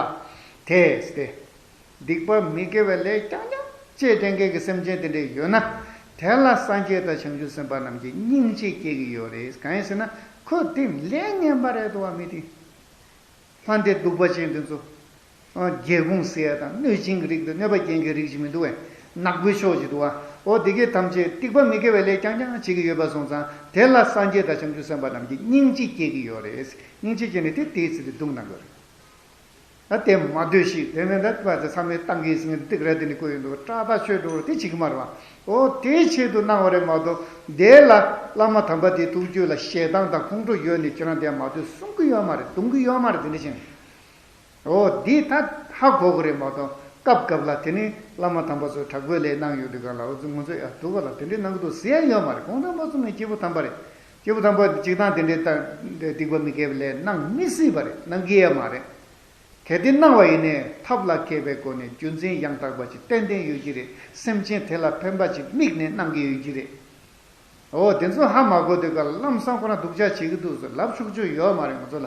དེས་ཏེ། སྡིག་པ་མི་དགེ་བའི་ལས་རྐྱང་རྐྱང་བྱེད་དྲན་མཁན་གྱི་སེམས་ཅན་དེ་འདྲ་ཡོད་ན། དེ་ལ་སངས་རྒྱས་དང་བྱང་ཆུབ་སེམས་དཔའ་རྣམས་ཀྱིས་སྙིང་རྗེ་སྐྱེ་གི་ཡོད་རེད། གང་ཡིན་ཟེར་ན་ཁོས་དེ་ལས་ངན་པ་རེད་དོ་བ། མི་དེ་ལྷ་འདྲེ་གདུག་པ་ཅན་དེ་ཚོ། ཨ། སྒེའུ་ཁུང་བསྲེག་ཡ་དང་གནོད་སྦྱིན་གྱི་རིགས་དང་གནོད་པ་སྐྱེལ་མཁན་རིགས་ཅིག་མི་འདུག་བས། ནག་པོའི་ཕྱོགས་ཅིག་འདུག་བ། འོ་དེ་གའི་ཐམས་ཅད་སྡིག་པ་མི་དགེ་བའི་ལས་རྐྱང་རྐྱང་བྱེད་ཀྱི་ཡོད་པ་སོང་ཙང་དེ་ལ་སངས་རྒྱས་དང་བྱང་ཆུབ་སེམས་དཔའ་རྣམས་ཀྱིས་སྙིང་རྗེ་སྐྱེ་གི་ཡོད་རེད། སྙིང་རྗེ་སྐྱེས་ནས་དེ་དེའི་ཚེ་དེ་རྡུང་གནང་གི་ཡོད་རེད། ད་དེ་མ་སྡོད་ཞིག་དེ་ནས་ད་ཚང་མས་ཏང་གི་ཟིན་ཏིག་ར་དེ་ནི་བཀོད་ཡོང་འདུག་སྐྲག་ཐག་ཆོད་འགྲོ་དེ་བྱེད་ཀྱི་མ་རེད་བ། ཨོ་དེའི་ཆེད་དུ་གནང་བ་རེད་མ་གཏོགས་དེ་ལ་བླ་མ་དམ་པ་དེའི་ཐུགས་རྒྱུད་ལ་ཞེ་སྡང་དང་ཁོང་ཁྲོ་ཡོད་ནས་ཁྱེད་རང་དེ་མ་སྡོད་གསུང་གི་ཡོད་མ་རེད། གཏོང་གི་ཡོད་མ་རེད། དེ་འདྲ་བྱས་ནས། ཨོ་འདི་ད་ཧ་གོ་གི་རེད་མ་གཏོགས་སྐབས་སྐབས་ལ་དེ་ནི་བླ་མ་དམ་པ་ཚོས་དྲག་པོའི་ལས་གནང་ཡོད་དུས་གང་ལ་ཨོ་ཙི་ང་ཚོས་ཡ་འདུག་ག་ལ་དེ་འདྲའི་གནང་གི་འདུག་ཟེར་ཡ་ཡོད་མ་རེད། གོང་དམ་པ་ཚོ་ནི་སྐྱེས་བུ་དམ་པ་རེད། སྐྱེས་བུ་དམ་པ་འདི་གཅིག་དང་དེ་འདྲའི་ད་སྡིག་པ་མི་དགེ་བའི་ལས་གནང་མི་སྲིད་པ་རེད། གནང་གི་ཡ་མ་རེད། གལ་ཏེ་གནང་བ་ཡིན་ནའི་ཐབས་ལ་མཁས་པའི་སྒོ་ནས་རྒྱུ་མཚན་ཡང་དག་པ་ཅིག་ཏན་ཏན་ཡོད་ཀྱི་རེད། སེམས་ཅན་དེ་ལ་ཕན་པ་ཅིག་དམིགས་ནས་གནང་གི་ཡོད་ཀྱི་རེད། འོ་དེ་ཚོ་ཧ་མ་གོ་དུས་ག་ལ་ལམ་སང་ཁོ་རང་སྡུག་ཅག་བྱེད་ཀྱི་འདུག་ཟེར་ལབ་ཆོག་ཆོག་ཡོད་མ་རེད་ང་ཚོ་ལ།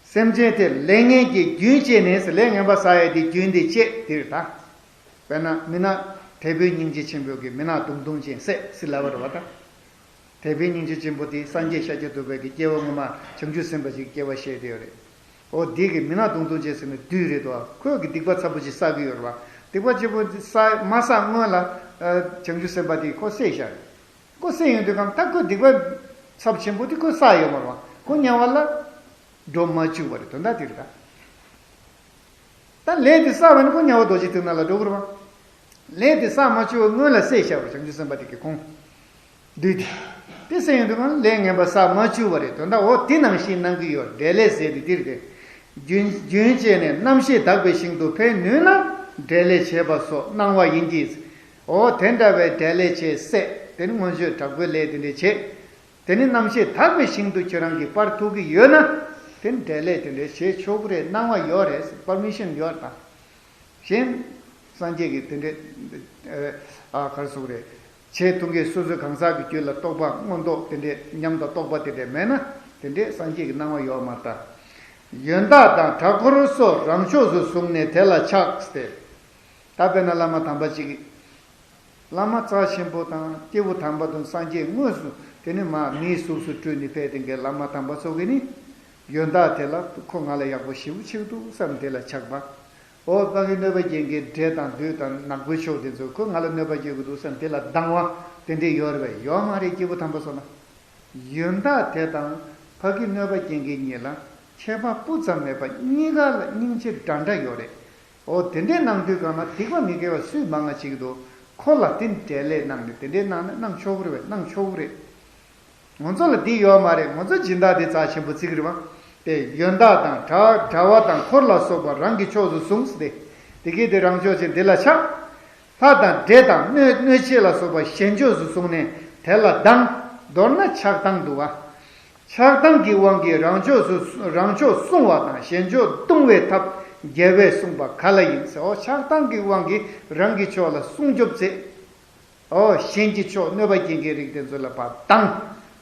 སེམས་ཅན་དེ་ལས་ངན་གྱི་རྒྱུན་བཅད་ནས་ཟེར་ལས་ངན་པ་བསགས་ཡས་དེ་རྒྱུན་དེ་བཅད་དེ་རེད་ད། དཔེར་ན་མི་ནག་དལ་བུའི་སྙིང་རྗེ་ཆེན་པོ་གིས་མི་ནག་དུང་དུང་ཅན་བསད་ཟེར་ལབ་པ་རེད་བ་ད། དལ་བུའི་སྙིང་རྗེ་ཆེན་པོ་དེ་སངས་རྒྱས་ཤཱཀྱ་ཐུབ་པའི་གི་སྐྱེ་བ་སྔོན་མ་བྱང་ཆུབ་སེམས་དཔའ་ཞིག་གི་སྐྱེ་བ་བཞེས་བསྡད་ཡོད་རེད། འོ་འདི་གི་མི་ནག་དུང་དུང་ཅན་ཟེར་ནས་བདུད་རེད་དོ། ཁོས་གི་སྡིག་པ་ཚ་པོ་ཅིག་བསགས་ཀྱི་ཡོད་རེད་བ། སྡིག་པ་ཆེན་པོ་ཅིག་བསགས་མ་བསགས་སྔོན་ལ་ཨ་བྱང་ཆུབ་སེམས་དཔའ་དེས་ཁོ་བསད་བཞག་རེད། ཁོ་བསད་ཡོང་དུས་གང་ད་ཁོས་སྡིག་པ་ཚབས་ཆེན་པོ་དེ་ཁོས་བསགས་ཡོད་མ་རེད་བ། ཁོ་དམྱལ་བ་ལ་འགྲོ་མ་བཅུག་པ་རེད། དོན་དག་དེ་རེད་ད། ད་ལས་དེ་བསགས་པ་ནི་ཁོ་དམྱལ་བ་རྡོ་རྗེ་གདན་ལ་འགྲོ་དགོས་རེད་བ། ལས་དེ་བསགས་མ་བཅུག་པར་སྔོན་ལ་བསད་བཞག་པ་བྱང་ཆུབ་སེམས་དཔའ་དེ་གི་ཁོང་། བདུད་དེ། དེ་བསད་ཡོང་དུས་གང་ལས་ངན་པ་བསགས་མ་བཅུག་པ་རེད། དོན་དག་འོ་དེ་ནང་བཞིན་གནང་གི་ཡོད། འབྲས་ལས་ཟེར་དེ་དེ་རེད་དེ། རྒྱུན་རྒྱུན་བཅད་ནས་རྣམ་ཤེས་དག་པའི་ཞིང་དུ་འཕེན་ནུས་ན་འབྲས་ལས་བྱེད་པ་སོགས་གནང་བ་ཡིན་གྱི། འོ་དེ་འདྲ་བའི་འབྲས་ལས་བྱེད་སྲས་དེ་ནི་མངོན་སྤྱོད་དྲག་པོའི་ལས་དེ་འདྲ་བྱེད། དེ་ནི་རྣམ་ཤེས་དག་པའི་ཞིང་དུ་ཁྱེད་རང་གིས་སྤར་ཐུབ་ཀྱི་ཡོད་ན། དེ་ནི་འབྲས་ལས་དེ་འདྲའི་བྱེད་ཆོག་གི་རེད། གནང་བ་ཡོད་རེད། པར་མི་ཤན་ཡོད་རེད་ད། གཞན། སངས་རྒྱས་ཀྱི་དེ་འདྲའི། ཨ་ག་རེ་ཟེར་དགོས་རེད། བྱེད་ཐུབ་མཁན་སོ་སོའི་གང་ཟག་གི་རྒྱུད་ལ་རྟོགས་པ་མངོན་རྟོགས་དེ་འདྲའི་ཉམས་དང་རྟོགས་པ་དེ་འདྲའི་མེད་ན། དེ་འདྲའི་སངས་རྒྱས་ཀྱིས་གནང་བ་ཡོད་མ་རེད་ད། ཡོན་བདག་དང་གྲྭ་འཁོར་སོགས་རང་ཕྱོགས་སུ་བཟུང་ནས་དེ་ལ་ཆགས་ཏེ། ད་དཔེར་ན་བླ་མ་དམ་པ་གཅིག་བླ་མ་རྩ་ཆེན་པོ་དང་སྐྱེས་བུ་དམ་པ་དང་སངས་རྒྱས་དངོས་སུ་དེ་ནི་མ་མིའི་གཟུགས་སུ་སྤྲུལ་ནས་ཕེབས་དེ་འགའི་བླ་མ་དམ་པ་ཚོ་གིས་ནི། ཡོན་བདག་དེ་ལ་ཁོ་ང་ལ་ཡག་པོ་ཞེ་པོ་ཅིག་འདུག་བསམ་དེ་ལ་ཆགས་པ། འོ་ཕ་གི་གནོད་པ་སྐྱེལ་མཁན་འདྲེ་དང་བདུད་དང་ནག་པོའི་ཕྱོགས་དེ་ཚོས་ཁོ་ང་ལ་གནོད་པ་སྐྱེལ་གི་འདུག་བསམ་དེ་ལ་སྡང་བ་དེ་འདྲས་ཡོད་རེད་པས། ཡོད་མ་རེད། སྐྱེས་བུ་དམ་པ་ཚོ་ལ། ཡོན་བདག་དེ་དང་ཕ་གི་གནོད་པ་སྐྱེལ་མཁན་གཉིས་ལ་ཁྱད་པར་སྤུ་ཙམ་མེད་པ་གཉིས་ཀ་ལ་སྙིང་རྗེ་འདྲ་འདྲ་ཡོད་རེད། འོ་དེ་འདྲས་གནང་དུས་གང་ལ་སྡིག་པ་མི་དགེ་བ་སུས་མང་ང་བྱེད་ཀྱི་འདུག་ཁོ་ལ་དེ་འདྲས་ལས་གནང་ནས་དེ་འདྲས་གནང་ན་གནང་ཆོག་གི་རེད་པས། གནང་ཆོག་གི་རེད། ང་ཚོ་ལ་འདི་ཡོད་མ་རེད། ང་ཚོ་སྦྱིན་བདག་འདི་རྩ་ཆེན་པོ་བརྩི་གི་རེད་པ། དེ་ཡོན་བདག་དང་གྲྭ་གྲྭ་བ་དང་འཁོར་ལ་སོགས་པ་རང་གི་ཕྱོགས་སུ་བཟུང་སྟེ། དེ་གས་དེ་རང་ཕྱོགས་ཅན་འདི་ལ་ཆགས། ལྷ་དང་འདྲེ་དང་གནོད་གནོད་བྱེད་ལ་སོགས་པ་གཞན་ཕྱོགས་སུ་བཟུང་ནས་དེ་ལ་སྡང་། མདོར་ན་ཆགས་སྡང་འདུག་པ། ཆགས་སྡང་གི་དབང་གིས་རང་ཕྱོགས་སུ་རང་ཕྱོགས་བསྲུང་བ་དང་གཞན་ཕྱོགས་ལྟུང་བའི་ཐབས་རྒྱལ་བས་གསུངས་པ་ག་ལ་ཡིན་ཟེར། འོ་ཆགས་སྡང་གི་དབང་གིས་རང་གི་ཕྱོགས་ལ་སྲུང་སྐྱོབ་མཛད། འོ་གཞན་གྱི་ཕྱོགས་གནོད་པ་སྐྱེལ་མཁན་རིགས་དེ་ཚོ་ལ་ཕར་སྡང་།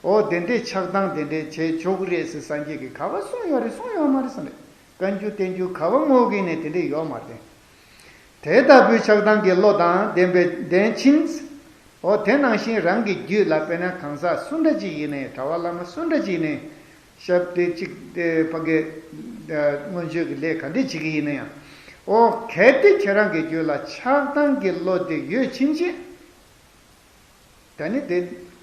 འོ་དེ་འདྲའི་ཆགས་སྡང་དེ་འདྲའི་བྱེད་ཆོག་གི་རེད་ཟེར་སངས་རྒྱས་ཀྱིས་ག་པར་གསུངས་ཡོད་རེད། གསུངས་ཡོད་མ་རེད་བསམ་རེད། བཀའ་འགྱུར་བསྟན་འགྱུར་ག་པར་བསྔོགས་ཀྱིན་ནས་དེ་འདྲས་ཡོད་མ་རེད། དེ་ལྟ་བུའི་ཆགས་སྡང་གི་བློ་དང་ལྡན་པའི་ལྡན་ཕྱིན། འོ་དེ་ནང་བཞིན་རང་གི་རྒྱུད་ལ་དཔེར་ན་གང་ཟག་སུ་འདྲ་ཅིག་ཡིན་ནའི་གྲྭ་པ་བླ་མ་སུ་འདྲ་ཅིག་ཡིན་ནའི། ཞབས་དེ་གཅིག་དེ་ཕ་གི་མངོན་སྤྱོད་ཀྱི་ལས་ག་འདྲས་བྱེད་ཀྱི་ཡིན་ན་ཡང་། འོ་གལ་ཏེ་ཁྱེད་རང་གི་རྒྱུད་ལ་ཆགས་སྡང་གི་བློ་དེ་ཡོད་ཕྱིན་ཆད། ད་ནི་དེ་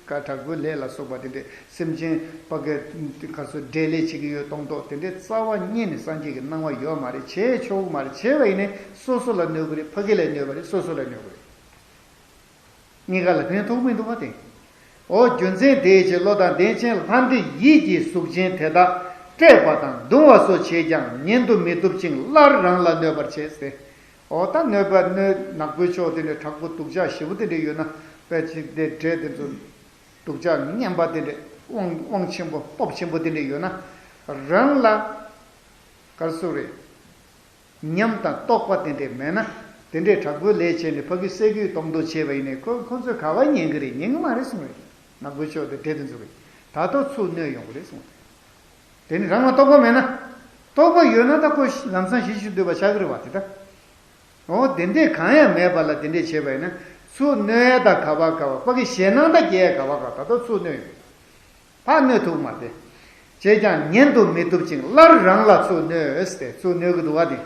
ཀ་དྲག་པོའི་ལས་ལ་སོགས་པ་དེ་འདྲས་སེམས་ཅན་ཕ་གི་ག་སོ་འབྲེལ་ལས་བྱེད་ཀྱི་ཡོད་མདོག་མདོག་དེ་འདྲས་རྩ་བ་ཉིད་ནས་སངས་རྒྱས་ཀྱིས་གནང་བ་ཡོད་མ་རེད། བྱས་ཆོག་གི་མ་རེད། བྱས་པ་ཡིན་ནའི་སོ་སོ་ལ་གནོད་ཀྱི་རེད། ཕ་གི་ལ་གནོད་པ་རེད། སོ་སོ་ལ་གནོད་ཀྱི་རེད། གཉིས་ཀ་ལ་ཕན་ཐོགས་མི་འདུག་པ་དེ། འོ་རྒྱུ་མཚན་དེའི་ཕྱིར་བློ་དང་ལྡན་ཕྱིན་ལྷ་འདྲེ་ཡིད་ཀྱི་གཟུགས་ཅན་དེ་དག་བསྐྲད་པ་དང་བརྡུང་བ་སོགས་བྱས་ཀྱང་ཉན་དུ་མི་བཏུབ་ཅིང་སླར་རང་ལ་གནོད་པར་བྱེད་ཟེར། འོ་ད་གནོད་པ་གནོད་ནག་པོའི་ཕྱོགས་དེ་འདྲའི་དྲག་པོ་སྡུག་ཅག་ཞེ་པོ་དེ་འདྲ་ཡོད་ན་དཔེ་ཅིག་དེ་འདྲས་དེ་ཚོ་སྡུག་ཅག་ངན་པ་དེ་འདྲས་དབང་དབང་ཆེན་པོ་སྟོབས་ཆེན་པོ་དེ་འདྲ་ཡོད་ན་རང་ལ་ག་རེ་ཟེར་དགོས་རེད། ཉམས་དང་རྟོགས་པ་དེ་འདྲས་མེད་ན། དེ་འདྲས་དྲག་པོའི་ལས་བྱས་ནས་ཕ་གི་སེ་གོལ་གཏོང་མདོག་བྱས་པ་ཡིན་ནའི་ཁོ་ཁོ་ཚོས་ག་པར་ཉན་གི་རེད། ཉན་གི་མ་རེད་གསུངས་རེད། ནག་པོའི་ཕྱོགས་དེ་འདྲས་དེ་ཚོ་གིས་ད་དུང་ཚུར་གནོད་ཡོང་གི་རེད་གསུངས་རེད། དེ་ནི་རང་ལ་རྟོགས་པ་མེད་ན། རྟོགས་པ་ཡོད་ན་ད་ཁོ་ལམ་སང་ཞི་ཞིག་འདོད་པ་ཆགས་གི་རེད་བ་དེ་ད། འོ་དེ་འདྲས་གང་ཡང་མེད་པ་ལ་དེ་འདྲས་བྱས་པ་ཡིན་ན་ཚུར་གནོད་ཡ་ད་ག་པར་ག་པར་ཕ་གི་ཞེད་སྣང་ད་སྐྱེ་ཡ་ག་པར་ག་ད་དུང་ཚུར་གནོད་ཡོང་། ཕར་གནོད་ཐུབ་མ་རེད། བྱས་ཀྱང་ཉན་དུ་མི་བཏུབ་ཅིང་སླར་རང་ལ་ཚུར་གནོད་ཟེར་ཚུར་གནོད་ཀྱི་འདུག་བ་དེ།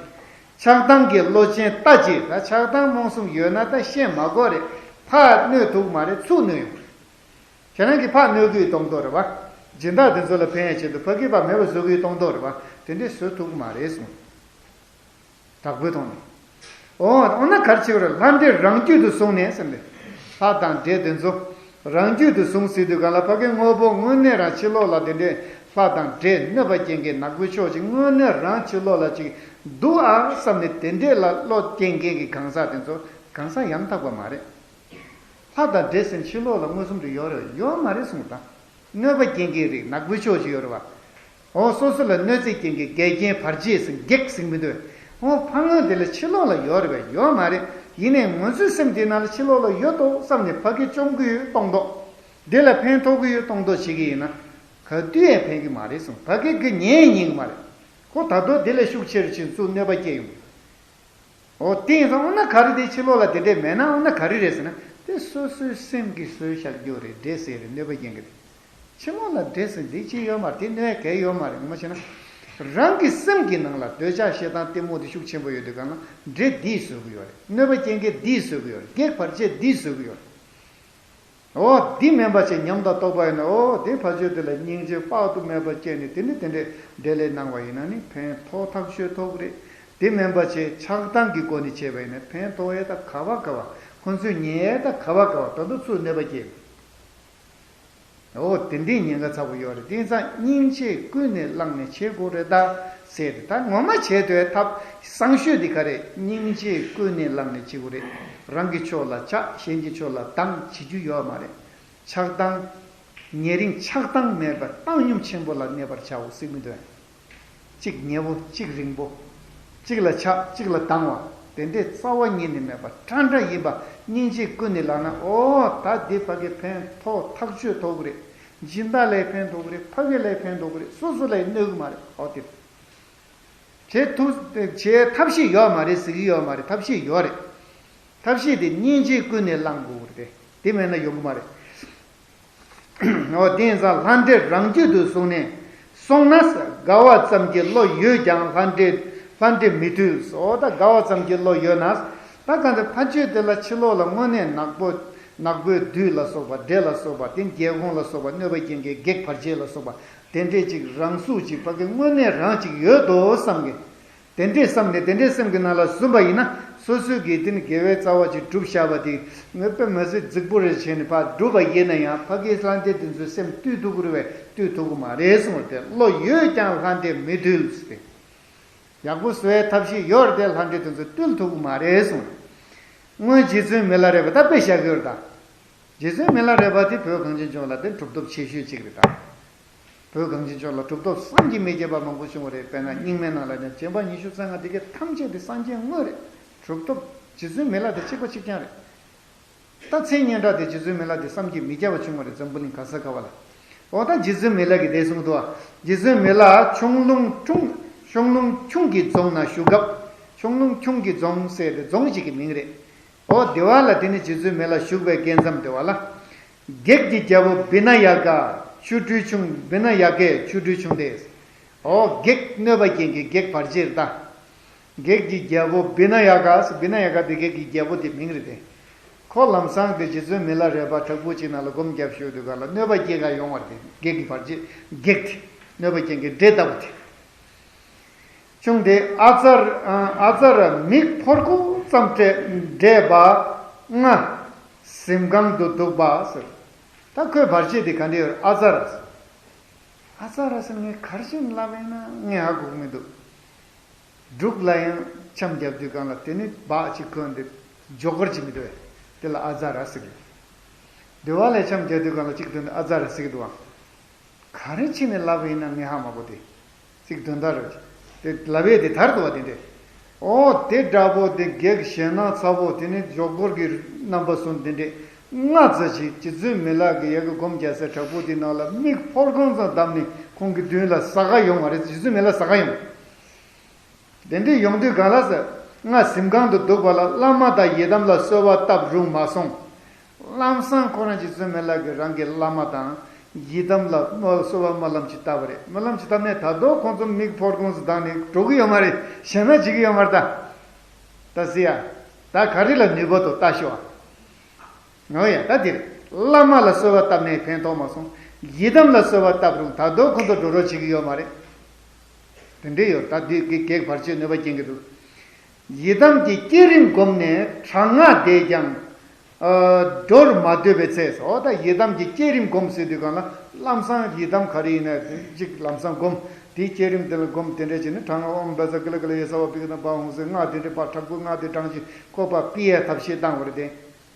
ཆགས་སྡང་གི་བློ་ཅན་ལྟ་ཅི། ད་ཆགས་སྡང་རྨོངས་གསུམ་ཡོད་ན་ད་ཤེས་མ་དགོས་རེད། ཕར་གནོད་ཐུབ་མ་རེད། ཚུར་གནོད་ཡོང་། ཁྱེད་རང་གིས་ཕར་གནོད་ཀྱི་གཏོང་མདོག་རེད་བ། སྦྱིན་བདག་དེ་ཚོ་ལ་ཕན་ཡ་ཆེད་དུ་ཕ་གི་ཕར་མེད་པ་བཟོ་གི་གཏོང་མདོག་རེད་བ། དེ་འདྲས་བཟོ་ཐུབ་ཀྱི་མ་རེད་གསུངས། དྲག་པོའི་ཐོག་ནས། འོ་འོ་ན་ག་རེ་བྱེད་དགོས་རེད། ལྷ་འདྲེ་རང་རྒྱུད་དུ་བཟུང་ནས་ཟེར་ནས། ལྷ་དང་འདྲེ་དེ་ཚོ་རང་རྒྱུད་དུ་བཟུང་ཟེར་དུས་གང་ལ་ཕ་གི་དངོས་པོ་དངོས་གནས་རང་ཕྱི་ལོགས་ལ་དེ་འདྲའི་ལྷ་དང་འདྲེ་གནོད་པ་སྐྱེལ་མཁན་ནག་པོའི་ཕྱོགས་ཅིག་དངོས་གནས་རང་ཕྱི་ལོགས་ལ་ཅིག་འདུག་ཨ་བསམ་ནས་དེ་འདྲས་ལ་བློ་སྐྱེལ་མཁན་གྱི་གང་ཟག་དེ་ཚོ་གང་ཟག་ཡང་དག་པ་མ་རེད། ལྷ་དང་འདྲེ་ཟེར་ཕྱི་ལོགས་ལ་མངོན་སུམ་དུ་ཡོད་རེད། ཡོད་མ་རེད་གསུངས་དང་། གནོད་པ་སྐྱེལ་མཁན་རིགས་ནག་པོའི་ཕྱོགས་ཅིག་ཡོད་རེད་བ། འོ་སོ་སོ་ལ་གནོད་འཚེ་སྐྱེལ་མཁན་འགལ་རྐྱེན་བར་ཆད་ཟེར་བགེགས་ཟེར་མི་འདུག་འོ་ཕ་ངོས་དེ་ལ་ཕྱི་ལོགས་ལ་ཡོད་རེད་བས། ཡོད་མ་རེད། ཡིན་ནའི་ངོས་འཛིན་སེམས་དེ་ནང་ལ་ཕྱི་ལོགས་ལ་ཡོད་དོ་བསམ་ནས་ཕ་གི་བཅོམ་གི་ཡོད་གཏོང་མདོག་དེ་ལ་ཕན་ཐོགས་གི་ཡོད་གཏོང་མདོག་བྱེད་ཀྱི་ཡིན་ན། ག་དུས་ཡང་ཕན་གི་མ་རེད་གསུངས། ཕ་གི་གི་ཉན་ཉན་གི་མ་རེད། ཁོ་ད་དུང་དེ་ལས་ཤུགས་ཆེ་རུ་ཕྱིན་ཚུར་གནོད་པ་སྐྱེལ་ཡོང་གི། འོ་དེ་ཡིན་ཙང་འོ་ན་ག་རེ་དེ་ཕྱི་ལོགས་ལ་དེ་འདྲས་མེད་ན་འོ་ན་ག་རེ་རེད་ཟེར་ན། དེ་སོ་སོའི་སེམས་ཀྱིས་བཟོས་བཞག་རྒྱུ་རེད། འདྲེ་ཟེར་རེད། གནོད་པ་སྐྱེལ་མཁན་རེད། ཕྱི་ལོགས་ལ་འདྲེ་ཟེར་འདི་ཅི་ཡོད་མ་རེད། དེ་གནོད་གལ་ཡོད་མ་རེད། ངོ་མ་བྱས་ན། རང་གི་སེམས་ཀྱི་ནང་ལ་འདོད་ཆགས་ཞེ་སྡང་གཏི་མུག་དེ་ཤུགས་ཆེན་པོ་ཡོད་དུས་གང་ལ་འདྲེ་འདིས་བཟོ་གི་ཡོད་རེད། གནོད་པ་སྐྱེལ་མཁན་འདིས་བཟོ་གི་ཡོད་རེད། བགེགས་བར་ཆད་འདིས་བཟོ་གི་ཡོད་རེད། འོ་འདི་མིན་པ་ཅིག་ཉམས་དང་རྟོགས་པ་ཡིན་ན། འོ་དེ་ཕ་ཆོས་དེ་ལ་སྙིང་རྗེ་དཔག་ཏུ་མེད་པ་སྐྱེས་ནས་དེ་ནི་དེ་འདྲའི་འབྲེལ་ལས་གནང་བ་ཡིན་ན་ནི་ཕན་ཐོགས་ཐག་ཆོད་ཐོགས་རེད། དེ་མིན་པ་ཅིག་ཆགས་སྡང་གི་སྒོ་ནས་བྱས་པ་ཡིན་ན་ཕན་ཐོགས་ཡས་ད་ག་བ་ག་བ། ཁོ་ཚོས་ཉན་ཡས་ད་ག་བ་ག་བ། ད་དུང་ཚུར་གནོད་པ་སྐྱེལ། འོ་དེ་འདྲའི་ཉེན་ཁ་ཚ་པོ་ཡོད་རེད། དེ་ཙང་སྙིང་རྗེ་ཀུན་ནས་བསླངས་ནས་བྱེད་དགོས་རེད་ད་ཟེར་ཏེ། ད་ངོ་མ་བྱེད་འདོད་ཐབས་བཟང་ཤོས་དེ་ག་རེད། སྙིང་རྗེ་ཀུན་ནས་བསླངས་ནས་བྱེད་དགོས་རེད། རང་གི་ཕྱོགས་ལ་ཆགས། གཞན་གྱི་ཕྱོགས་ལ་སྡང་བྱེད་རྒྱུ་ཡོད་མ་རེད། ཆགས་སྡང་། ཉེ་རིང་ཆགས་སྡང་མེད་པར་བཏང་སྙོམས་ཆེན་པོ་ལ་གནས་པར་བྱའོ་ཟེར་གྱི་འདུག་གཅིག་ཉེ་བོ་གཅིག་རིང་པོ། གཅིག་ལ་ཆགས་གཅིག་ལ་སྡང་བ། དེ་འདྲའི་རྩ་བ་ཉིད་ནས་མེད་པ་ཁྲ་ཁྲ་ཡིན་པ་སྙིང་རྗེ་ཀུན་ནས་བསླངས་ན། འོ་ད་འདི་ཕ་གི་ཕན་ཐོགས་ཐག་ཆོད་ཐོགས་གི་རེད། སྦྱིན་བདག་ལ་ཕན་ཐོགས་གི་རེད། ཕ་གི་ལ་ཕན་ཐོགས་གི་རེད། སོ་སོ་ལ་གནོད་གི་མ་རེད། འོ་དེ་བྱེད་ཐུབ། བྱེད་ཐབས་ཤེས་ཡོད་མ་རེད་ཟེར་གི་ཡོད་མ་རེད། ཐབས་ཤེས་ཡོད་རེད། ཐབས་ཤེས་དེ་སྙིང་རྗེ་ཀུན་ནས་བསླངས་དགོས་རེད། དེ་མེད་ན་ཡོང་གི་མ་རེད། འོ་དེ་ཡིན་ཙང་ལྷ་འདྲེ་རང་རྒྱུད་དུ་བཟུང་ནས་སོང་ན། དགའ་བ་ཙམ་གྱི་བློ་ཡོད་ཀྱང་ལྷ་འདྲེ་ལྷ་འདྲེ་མི་ཐུལ། འོ་ད་དགའ་བ་ཙམ་གྱི་བློ་ཡོད་ན། ད་གང་ལྟར་ཕ་ཆོས་དེ་ལ་ཕྱི་ལོགས་ལ་དངོས་གནས་ནག་པོ་ནག་པོའི་བདུད་ལ་སོགས་པ། འདྲེ་ལ་སོགས་པ། དེ་རྒྱལ་འགོང་ལ་སོགས་པ། གནོད་པ་སྐྱེལ་མཁན་བགེགས་བར་ཆད་ལ་སོགས་པ་དེ་འདྲས་ཅིག་རང་གཟུགས་ཅིག་ཕ་གི་དངོས་གནས་རང་ཅིག་ཡོད་དོ་བསམ་གི། དེ་འདྲས་བསམ་ནས་དེ་འདྲས་སེམས་ཀྱི་ནང་ལ་བཟུང་བ་ཡིན་ན། སོ་སོའི་གི་དེ་ནི་དགེ་བའི་རྩ་བ་ཅིག་བསྒྲུབས་བཞག་པ་དེ་ངོ་དཔེ་མ་སྲིད་རྫིག་པོ་རེད་བྱས་ནས་ཕར་བསྒྲུབས་པ་ཡིན་ན་ཡང་། ཕ་གིའི་ལྷ་འདྲེ་དེ་ཚོའི་སེམས་བཏུལ་ཐུབ་ཀྱི་རེད་པས། བཏུལ་ཐུབ་ཀྱི་མ་རེད་གསུངས་ཏེ། བློ་ཡོད་ཀྱང་ལྷ་འདྲེ་མི་ཐུལ་ཟེར་ཏེ། ཡག་པོ་བཟོ་བའི་ཐབས་ཤེས་ཡོད་རེད་དེ། ལྷ་འདྲེ་དེ་ཚོ་བཏུལ་ཐུབ་ཀྱི་མ་རེད་གསུངས། སྔོན་རྗེ་བཙུན་མི་ལ་རས་པ་ད་དཔེ་བཞག་གི་ཡོད་རེད་ད། རྗེ་བཙུན་མི་ལ་རས་པ་དེ་བོད་གངས་ཅན་ལྗོངས་ལ་དེ་གྲུབ་ཐོབ་ཆེ་ཤོས་གཅིག་རེད་ད། བོད་གངས་ཅན་ལྗོངས་ལ་གྲུབ་ཐོབ་བསམ་གྱིས་མི་ཁྱབ་པ་མང་པོ་བྱུང་བ་རེད། དཔེར་ན་རྙིང་མའི་ནང་ལ་ནི་བྱམས་པ་ཉི་ཤུ་རྩ་ལྔ་དེ་གའི་ཐམས་ཅད་དེ་སངས་རྒྱས་དངོས་རེད། གྲུབ་ཐོབ་རྗེ་བཙུན་མི་ལ་དེ་གཅིག་པ་གཅིག་རྐྱང་རེད། ད་མཚན་སྙན་གྲགས་དེ་རྗེ་བཙུན་མི་ལ་དེ་བསམ་གྱིས་མི་ཁྱབ་པ་བྱུང་བ་རེད། འཛམ་བུ་གླིང་ག་ས་ག་བ་ལ། འོ་ད་རྗེ་བཙུན་མི་ལ་གིས་དེ་གསུངས་འདུག་བ། རྗེ་བཙུན་མི་ལ་ཁྱུང་ལུང་ཁྱུང་ཁྱུང་ལུང་ཁྱུང་གི་རྫོང་ན་བཞུགས་སྐབས། ཁྱུང་ལུང་ཁྱུང་གི་རྫོང་ཟེར་དེ་རྫོང་གཅིག་གི་མིང་རེད། འོ་དེ་བ་ལ་དེ་ནི་རྗེ་བཙུན་མི་ལ་བཞུགས་པའི་སྐབས་མཚམས་དེ་བ་ལ། བགེགས་ཀྱི་རྒྱལ་པོ་བི་ན་ཡ་ཀ་ཆོ་འཕྲུལ་ཆུང་། བི་ན་ཡ་ཀའི་ཆོ་འཕྲུལ་ཆུང་སྟེ། འོ་བགེགས་གནོད་པ་སྐྱེལ་མཁན་བགེགས་བར་ཆད་ད། བགེགས་ཀྱི་རྒྱལ་པོ་བི་ན་ཡ་ཀ། བི་ན་ཡ་ཀ་དེ་བགེགས་ཀྱི་རྒྱལ་པོ་དེ་མིང་རེད་དེ། ཁོ་ལམ་སང་དེ་རྗེ་བཙུན་མི་ལ་རས་པ་དྲག་པོ་ཅིག་ནང་ལ་སྒོམ་རྒྱབ་ཤོར་དུས་གང་ལ་གནོད་པ་སྐྱེལ་ག་ཡོང་བ་རེད་དེ། བགེགས་ཀྱི་བར་ཆད་བགེགས་དེ། གནོད་པ་སྐྱེལ་མཁན་འདྲེ་ལྟ་བུ་དེ། ཁྱུང་དེ་ཨ་ཙར་ཨ་ཙར་མིག་ཕོར་ཀོ་ཙམ་སྤྲད་པ་ང་གཟིམ་ཁང་དུ་འདུག་པ་ཟེར། ད་ཁོའི་བར་ཆད་དེ་ག་འདྲ་ཡོད། ཨ་ཙར་ཨ་ཙར་ཟེར་ངས་ག་རེ་བྱས་ནས་ལབ་ཡིན་ན་ངས་ཧ་གོ་གི་མི་འདུག་འབྲུག་ལ་ཡང་འཆམ་རྒྱབ་དུས་གང་ལ་དེ་ནི་སྦག་ཅིག་གོན་ཏེ་ཇོ་ཀར་ཅིག་མི་འདུག་གས། དེ་ལ་ཨ་ཙར་ཟེར་གི། འདུལ་བ་ལ་འཆམ་རྒྱག་དུས་གང་ལ་གཅིག་དོན་དུ་ཨ་ཙར་ཟེར་གི་འདུག་ག། ག་རེ་བྱས་ནས་ལབ་ཡིན་ན་ངས་ཧ་མ་གོ་དེ། གཅིག་དོན་དག་རེད། དེ་ལབ་ཡས་དེ་དར་འདུག་བ་དེ་འདྲས། ཨོ་དེ་འདྲ་པོ་དེ་བགེགས་ཞེད་སྣང་ཚ་པོ་དེ་ནི་ཇོ་ཀར་གྱི་རྣམ་པ་བཟུང་དེ་འདྲས། ང་ཙི་ཞིག་རྗེ་བཙུན་མི་ལ་གི་ཡ་གི་སྒོམ་རྒྱག་ས་དྲག་པོ་དེ་ནང་ལ་མིག་ཕོར་ཀོ་ཙམ་བསྡམས་ནས་ཁོང་གི་མདུན་ལ་ཟ་ག་ཡོང་བ་རེད། རྗེ་བཙུན་མི་ལ་ཟ་ག་ཡོང་། དེ་འདྲའི་ཡོང་དུས་གང་ལ་ཟེར། ང་གཟིམ་ཁང་དུ་འདུག་པ་ལ་བླ་མ་དང་ཡི་དམ་ལ་གསོལ་བ་བཏབ་རུང་མ་སོང་། ལམ་སང་ཁོ་རང་རྗེ་བཙུན་མི་ལ་གིས་རང་གི་བླ་མ་དང་ཡི་དམ་ལ་གསོལ་བ་སྨོན་ལམ་ཅིག་བཏབ་པ་རེད། སྨོན་ལམ་ཅིག་བཏབ་ནས་ད་དུང་ཁོང་ཚོ་མིག་ཕོར་ཀོ་ཙམ་བསྡམས་ནས་འགྲོ་གི་ཡོད་མ་རེད། ཞེད་སྣང་བྱེད་ཀྱི་ཡོད་མ་རེད་ད། ད་ཟེར་ཡ། ད་ག་རེ་ལ་ནུས་པ་འདུག་ལྟ་ཤོག་ཨ། འོ་ཡ། ད་དེར་བླ་མ་ལ་གསོལ་བ་བཏབ་ནས་ཕན་ཐོགས་མ་སོང་། ཡི་དམ་ལ་གསོལ་བ་བཏབ་རུང་ད་དུང་ཁོ་ཚོ་འགྲོ་རོགས་བྱེད་ཀྱི་ཡོད་མ་རེད། དེ་འདྲས་ཡོད། ད་དེ་གི་བགེགས་བར་ཆད་གནོད་པ་སྐྱེལ་གྱི་འདུག་ཡི་དམ་གྱི་བསྐྱེད་རིམ་བསྒོམས་ནས་དྲག་སྔགས་བཟླས་ཀྱང་། ཨ། འགྲོར་མ་འདོད་པའི་ཚེ། འོ་ད་ཡི་དམ་གྱི་བསྐྱེད་རིམ་བསྒོམས་ཟེར་དུས་གང་ལ་ལམ་སང་ཡི་དམ་ག་རེ་ཡིན་ན། གཅིག་ལམ་སང་བསྒོམས། དེའི་བསྐྱེད་རིམ་དེ་ལ་བསྒོམས། དེ་འདྲ་བྱས་ནས་དྲག་སྔགས་ཨོཾ་བཛྲ་ཀཱི་ལི་ཀཱི་ལ་ཡེ་སརྦ་བི་གྷི་ནཱ་པཱ་ཧཱུྃ་ཟེར་སྔགས་དེ་འདྲ་ཕར་དྲག་པོའི་སྔགས་དེ་བགྲངས་ཤིང་བཀོད་པ་ཕུལ་ཡས་ཐབས་ཤེས་བཏང་བ་རེད་དེ།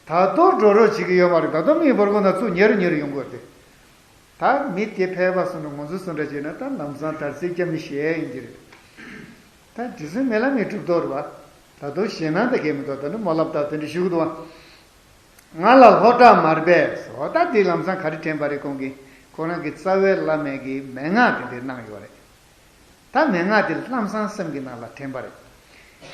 ད་དུང་འགྲོ་རོགས་བྱེད་ཀྱི་ཡོད་མ་རེད། ད་དུང་མིའི་བར་སྐོར་ན་ཚུར་ཉེ་རུ་ཉེ་རུ་ཡོང་གི་ཡོད་རེད་དེ། ད་མི་དེ་ཕལ་པ་སོང་ན་ང་ཚོ་སུ་འདྲ་བྱས་ན་ད་ལམ་སང་དར་ཚིལ་སྐྱབས་ནི་ཞེས་ཡིན་གྱི་རེད། ད་དེ་ཚོའི་མེ་ལ་མི་གྲུབ་དོ་རེད་བ། ད་དུང་ཞེད་སྣང་ད་གས་མི་འདུག་ད་ནི་སྨོན་ལམ་ད་དེ་འདྲ་ཞུ་གི་འདུག་བ། ང་ལ་ལྷོ་བྲག་མར་པས་ཟེར། ད་དེ་ལམ་སང་ག་རེ་དྲན་པ་རེད། ཁོང་གིས་ཁོ་རང་གི་རྩ་བའི་བླ་མའི་གི་མན་ངག་དེ་འདྲ་གནང་ཡོད་རེད། ད་མན་ངག་དེ་ལམ་སང་སེམས་ཀྱི་ནང་ལ་དྲན་པ་རེད།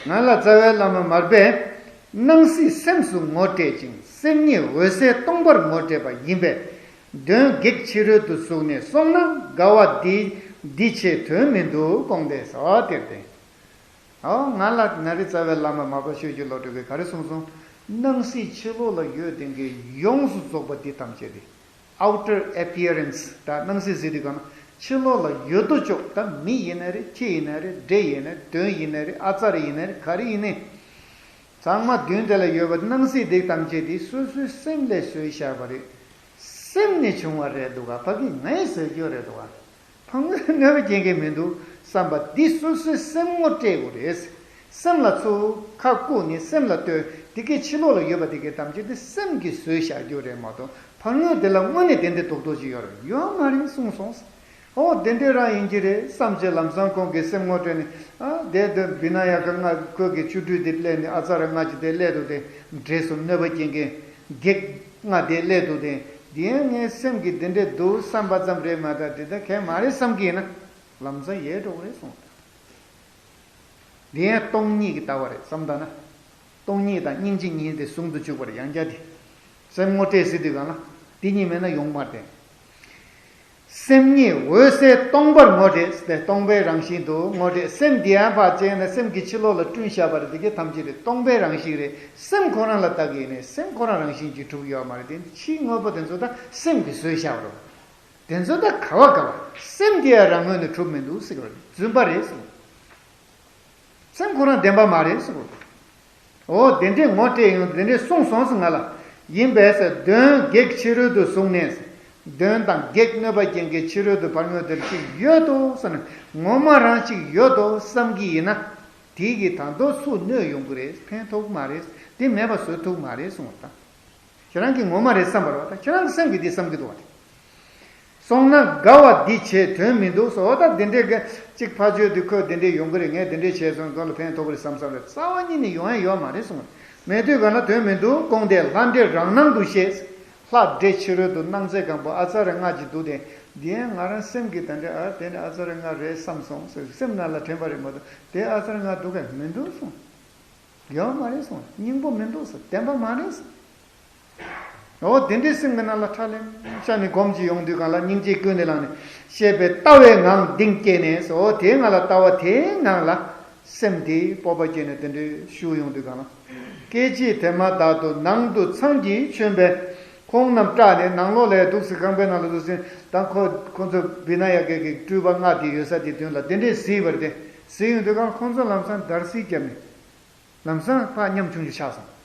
ང་ལ་རྩ་བའི་བླ་མ་མར་པས། སྣང་སྲིད་སེམས་སུ་ངོ་སྤྲད་ཅིང་། སེམས་ཉིད་འོད་གསལ་སྟོང་པར་ངོ་སྤྲད་པ་ཡིན་པས། གདོན་བགེགས་ཕྱི་རོལ་དུ་བཟུང་ནས་སོང་ན། དགའ་བ་འདི་འདི་ཆེ་དོན་མི་འདུག་དགོངས་ཏེ་ཟེར་བ་དེར་བརྟེན། ཨོ་ང་ལ་ང་རའི་རྩ་བའི་བླ་མ་མར་པ་ཆོས་ཀྱི་བློ་གྲོས་ཀྱིས་ག་རེ་གསུངས་སོང་། སྣང་སྲིད་ཕྱི་ལོགས་ལ་ཡོད་བསྡད་མཁན་ཡོངས་སུ་རྫོགས་པ་འདི་ཐམས་ཅད་དེ། Outer appearance ད་སྣང་སྲིད་ཟེར་དུས་གང་ན་ཕྱི་ལོགས་ལ་ཡོད་དོ་ཅོག་ད་མི་ཡིན་ན་རེད། ཁྱི་ཡིན་ན་རེད། འདྲེ་ཡིན་ན་རེད། གདོན་ཡིན་ན་རེད། ཨ་ཙར་ཡིན་ན་རེད། ག་རེ་ཡིན་ནའི། ཚང་མ་མདུན་དེ་ལ་ཡོད་པ་སྣང་སྲིད་འདི་ཐམས་ཅད་དེ་སོ་སོའི་སེམས་ལས་བཟོས་བཞག་པ་རེད། སེམས་ནས་བྱུང་བ་རེད་འདུག་ག་ཕ་གི་ངས་བཟོས་རྒྱུ་རེད་འདུག་ག་ཕ་ངོས་གནོད་པ་སྐྱེལ་མཁན་མི་འདུག་བསམ་པ་འདི་སོ་སོའི་སེམས་ངོ་སྤྲད་དགོས་རེད། སེམས་ལ་ཚུར་ཁ་བཀུག་ནས་སེམས་ལ་ལྟོས། དེ་གའི་ཕྱི་ལོགས་ལ་ཡོད་པ་དེ་གའི་ཐམས་ཅད་དེ་སེམས་ཀྱིས་བཟོས་བཞག་རྒྱུ་རེད་མ་གཏོགས་ཕ་ངོས་དེ་ལ་དངོས་གནས་དེ་འདྲའི་རྡོག་རྡོག་ཅིག་ཡོད་རེད། ཡོད་མ་རེད་གསུངས་སོང་། ཨོ་དེ་འདྲའི་རང་ཡིན་གྱི་རེད་བསམ་བྱས་ལམ་སང་ཁོང་གི་སེམས་ངོ་སྤྲད་ནས། ཨ་དེ་དེ་བི་ན་ཡ་ཀ་ལྔ་ཁོས་ཀྱི་ཆུ་སྦྲུལ་དེ་སླེབས་ནས་ཨ་ཙར་ལྔ་ཅིག་དེ་སླེབས་འདུག་དེ། འདྲེ་གསུམ་གནོད་པ་སྐྱེལ་མཁན་བགེགས་ལྔ་དེ་སླེབས་འདུག་དེ། འདི་ཡང་ངའི་སེམས་ཀྱི་འདི་འདྲས་འདུག་བསམ་པ་ཙམ་རེད་མ་གཏོགས་དེ་ད་གལ་མ་རེད་བསམ་གྱི་ཡིན་ན་ལམ་སང་ཡལ་འགྲོ་གི་རེད་གསུངས། འདི་ཡང་སྟོང་ཉིད་ཀྱི་ལྟ་བ་རེད་བསམ་ད་ན། སྟོང་ཉིད་དང་སྙིང་རྗེ་གཉིས་དེ་ཟུང་དུ་འཇུག་པར་ཡང་བསྐྱར་ཏེ། སེམས་ངོ་སྤྲད་ཟེར་དུས་གང་ལ་འདི་གཉིས་མེད་ན་ཡོང་མ་རེད། སེམས་ཉིད་འོད་གསལ་སྟོང་པར་ངོ་སྤྲད་ཟེར་ཏེ་སྟོང་པའི་རང་བཞིན་དུ་ངོ་སྤྲད། སེམས་འདི་ཡང་ཕར་བཅད་ན་སེམས་ཀྱི་ཕྱི་ལོགས་ལ་བསྐྲུན་བཞག་པ་རེད། འདི་གའི་ཐམས་ཅད་རེད་སྟོང་པའི་རང་བཞིན་རེད། སེམས་ཁོ་རང་ལ་བལྟ་གི་ཡིན་ནའི་སེམས་ཁོ་རང་རང་བཞིན་གྱིས་གྲུབ་ཡོད་མ་རེད། དེ་ཕྱིའི་དངོས་པོ་དེ་ཚོ་ད་སེམས་ཀྱིས་བཟོས་བཞག་པ་རེད། དེ་ཚོ་ད་ག་བ་ག་བ་སེམས་དེ་ཡང་རང་ངོས་ནས་གྲུབ་མི་འདུག་ཟེར་གི་རེད། རྫུན་པ་རེད་གསུངས། སེམས་ཁོ་རང་བདེན་པ་མ་རེད་གསུངས། འོ་དེ་འདྲས་ངོ་སྤྲད་ཡོང་དེ་འདྲས་གསུངས་སོང་ཟེར་ང་ལ། ཡིན་པས་ཟེར་གདོན་བགེགས་ཕྱི་རོལ་དུ་བཟུང་ནས། གདོན་དང་བགེགས་གནོད་པ་སྐྱེལ་མཁན་ཕྱི་རོལ་དུ་བར་ངོས་དེར་གཅིག་ཡོད་དོ་ཟེར་ན་ངོ་མ་རང་གཅིག་ཡོད་དོ་བསམ་གྱི་ཡིན་ན། དེ་གིས་ད་དུང་སུ་གནོད་ཡོང་གི་རེད། ཕན་ཐོགས་མ་རེད། དེ་མེད་པ་བཟོ་ཐུབ་མ་རེད་གསུངས་པ་དང་། ཁྱེད་རང་གིས་ངོ་མ་རེད་བསམ་པ་རེད་བ། ད་ཁྱེད་རང་གི་སེམས་ཀྱིས་འདི་བསམ་གྱི་འདུག་བ། དེ་སོང་ན་དགའ་བ་འདི་བྱས་དོན་མི་འདུག་ཟེར། འོ་ད་འདི་འདྲའི་གི་གཅིག་ཕ་ཆོས་འདི་ཁོས་འདི་འདྲའི་ཡོང་གི་རེད། ངས་འདི་འདྲའི་བྱས་སོང་ཁོ་ལ་ཕན་ཐོགས་ཀྱི་རེད་བསམ་བསམ་རེད། རྩ་བ་ཉིད་ནས་ཡོང་ཡ་ཡོད་མ་རེད་གསུངས། མེད་དུས་གང་ལ་དོན་མི་འདུག་དགོངས་ཏེ་ལྷ་འདྲེ་རང་སྣང་དུ་ཤེས། ལྷ་འདྲེ་ཕྱི་རོལ་དུ་སྣང་མཛད་སྒང་པོ་ཨ་ཙར་ལྔ་ཅིག་འདུག་སྟེ། འདི་ཡང་ང་རང་སེམས་ཀྱིས་ད་འདྲ་ཨ་དེ་ནི་ཨ་ཙར་ལྔ་རེད་བསམ་སོང་ཟེར་སེམས་ནང་ལ་དྲན་པ་རེད་མ་གཏོགས་དེ་ཨ་ཙར་ལྔ་འདུག་ག་མི་འདུག་གསུངས། ཡོད་མ་རེད་གསུངས། སྙིང་པོ་མི་འདུག་ཟེར། བདེན་པ་མ་རེད་ཟེར། འོ་དེ་འདྲའི་སེམས་ཀྱི་ནང་ལ་ཁྲ་ལེམ་ཤ་ནི་སྒོམ་གྱི་ཡོང་དུས་གང་ལ་སྙིང་རྗེ་ཀུན་ནས་བསླངས་ནས་ཤེས་པའི་ལྟ་བའི་ངང་གདེང་བསྐྱེད་ནས་ཟེར། འོ་དེའི་ངང་ལ་ལྟ་བ་དེའི་ངང་ལ་སེམས་དེའི་སྤོབས་པ་སྐྱེས་ནས་དེ་འདྲའི་ཞུགས་ཡོང་དུས་གང་ལ། སྐད་ཅིག་དེ་མ་ཐག་ཏུ་ནང་དུ་ཚངས་ཀྱིས་བྱོན་པས་ཁོང་རྣམས་སྐྲག་ནས་ནང་ལོགས་ལ་འདུག་སེ་ཁང་པའི་ནང་ལ་འདུག་སེ་ད་ཁོ་ཁོ་ཚོ་བི་ན་ཡ་ཀའི་གི་སྤྲུལ་པ་ལྔ་དེ་ཡོད་ས་དེ་མདུན་ལ་དེ་འདྲའི་གཟིགས་པ་རེད་དེ། གཟིགས་ཡོང་དུས་གང་ཁོང་ཚོ་ལམ་སང་འདར་སིག་བརྒྱབ་ནས། ལམ་སང་ཕར་ཉམ་ཆུང་ཆུང་ཆགས་སོང་།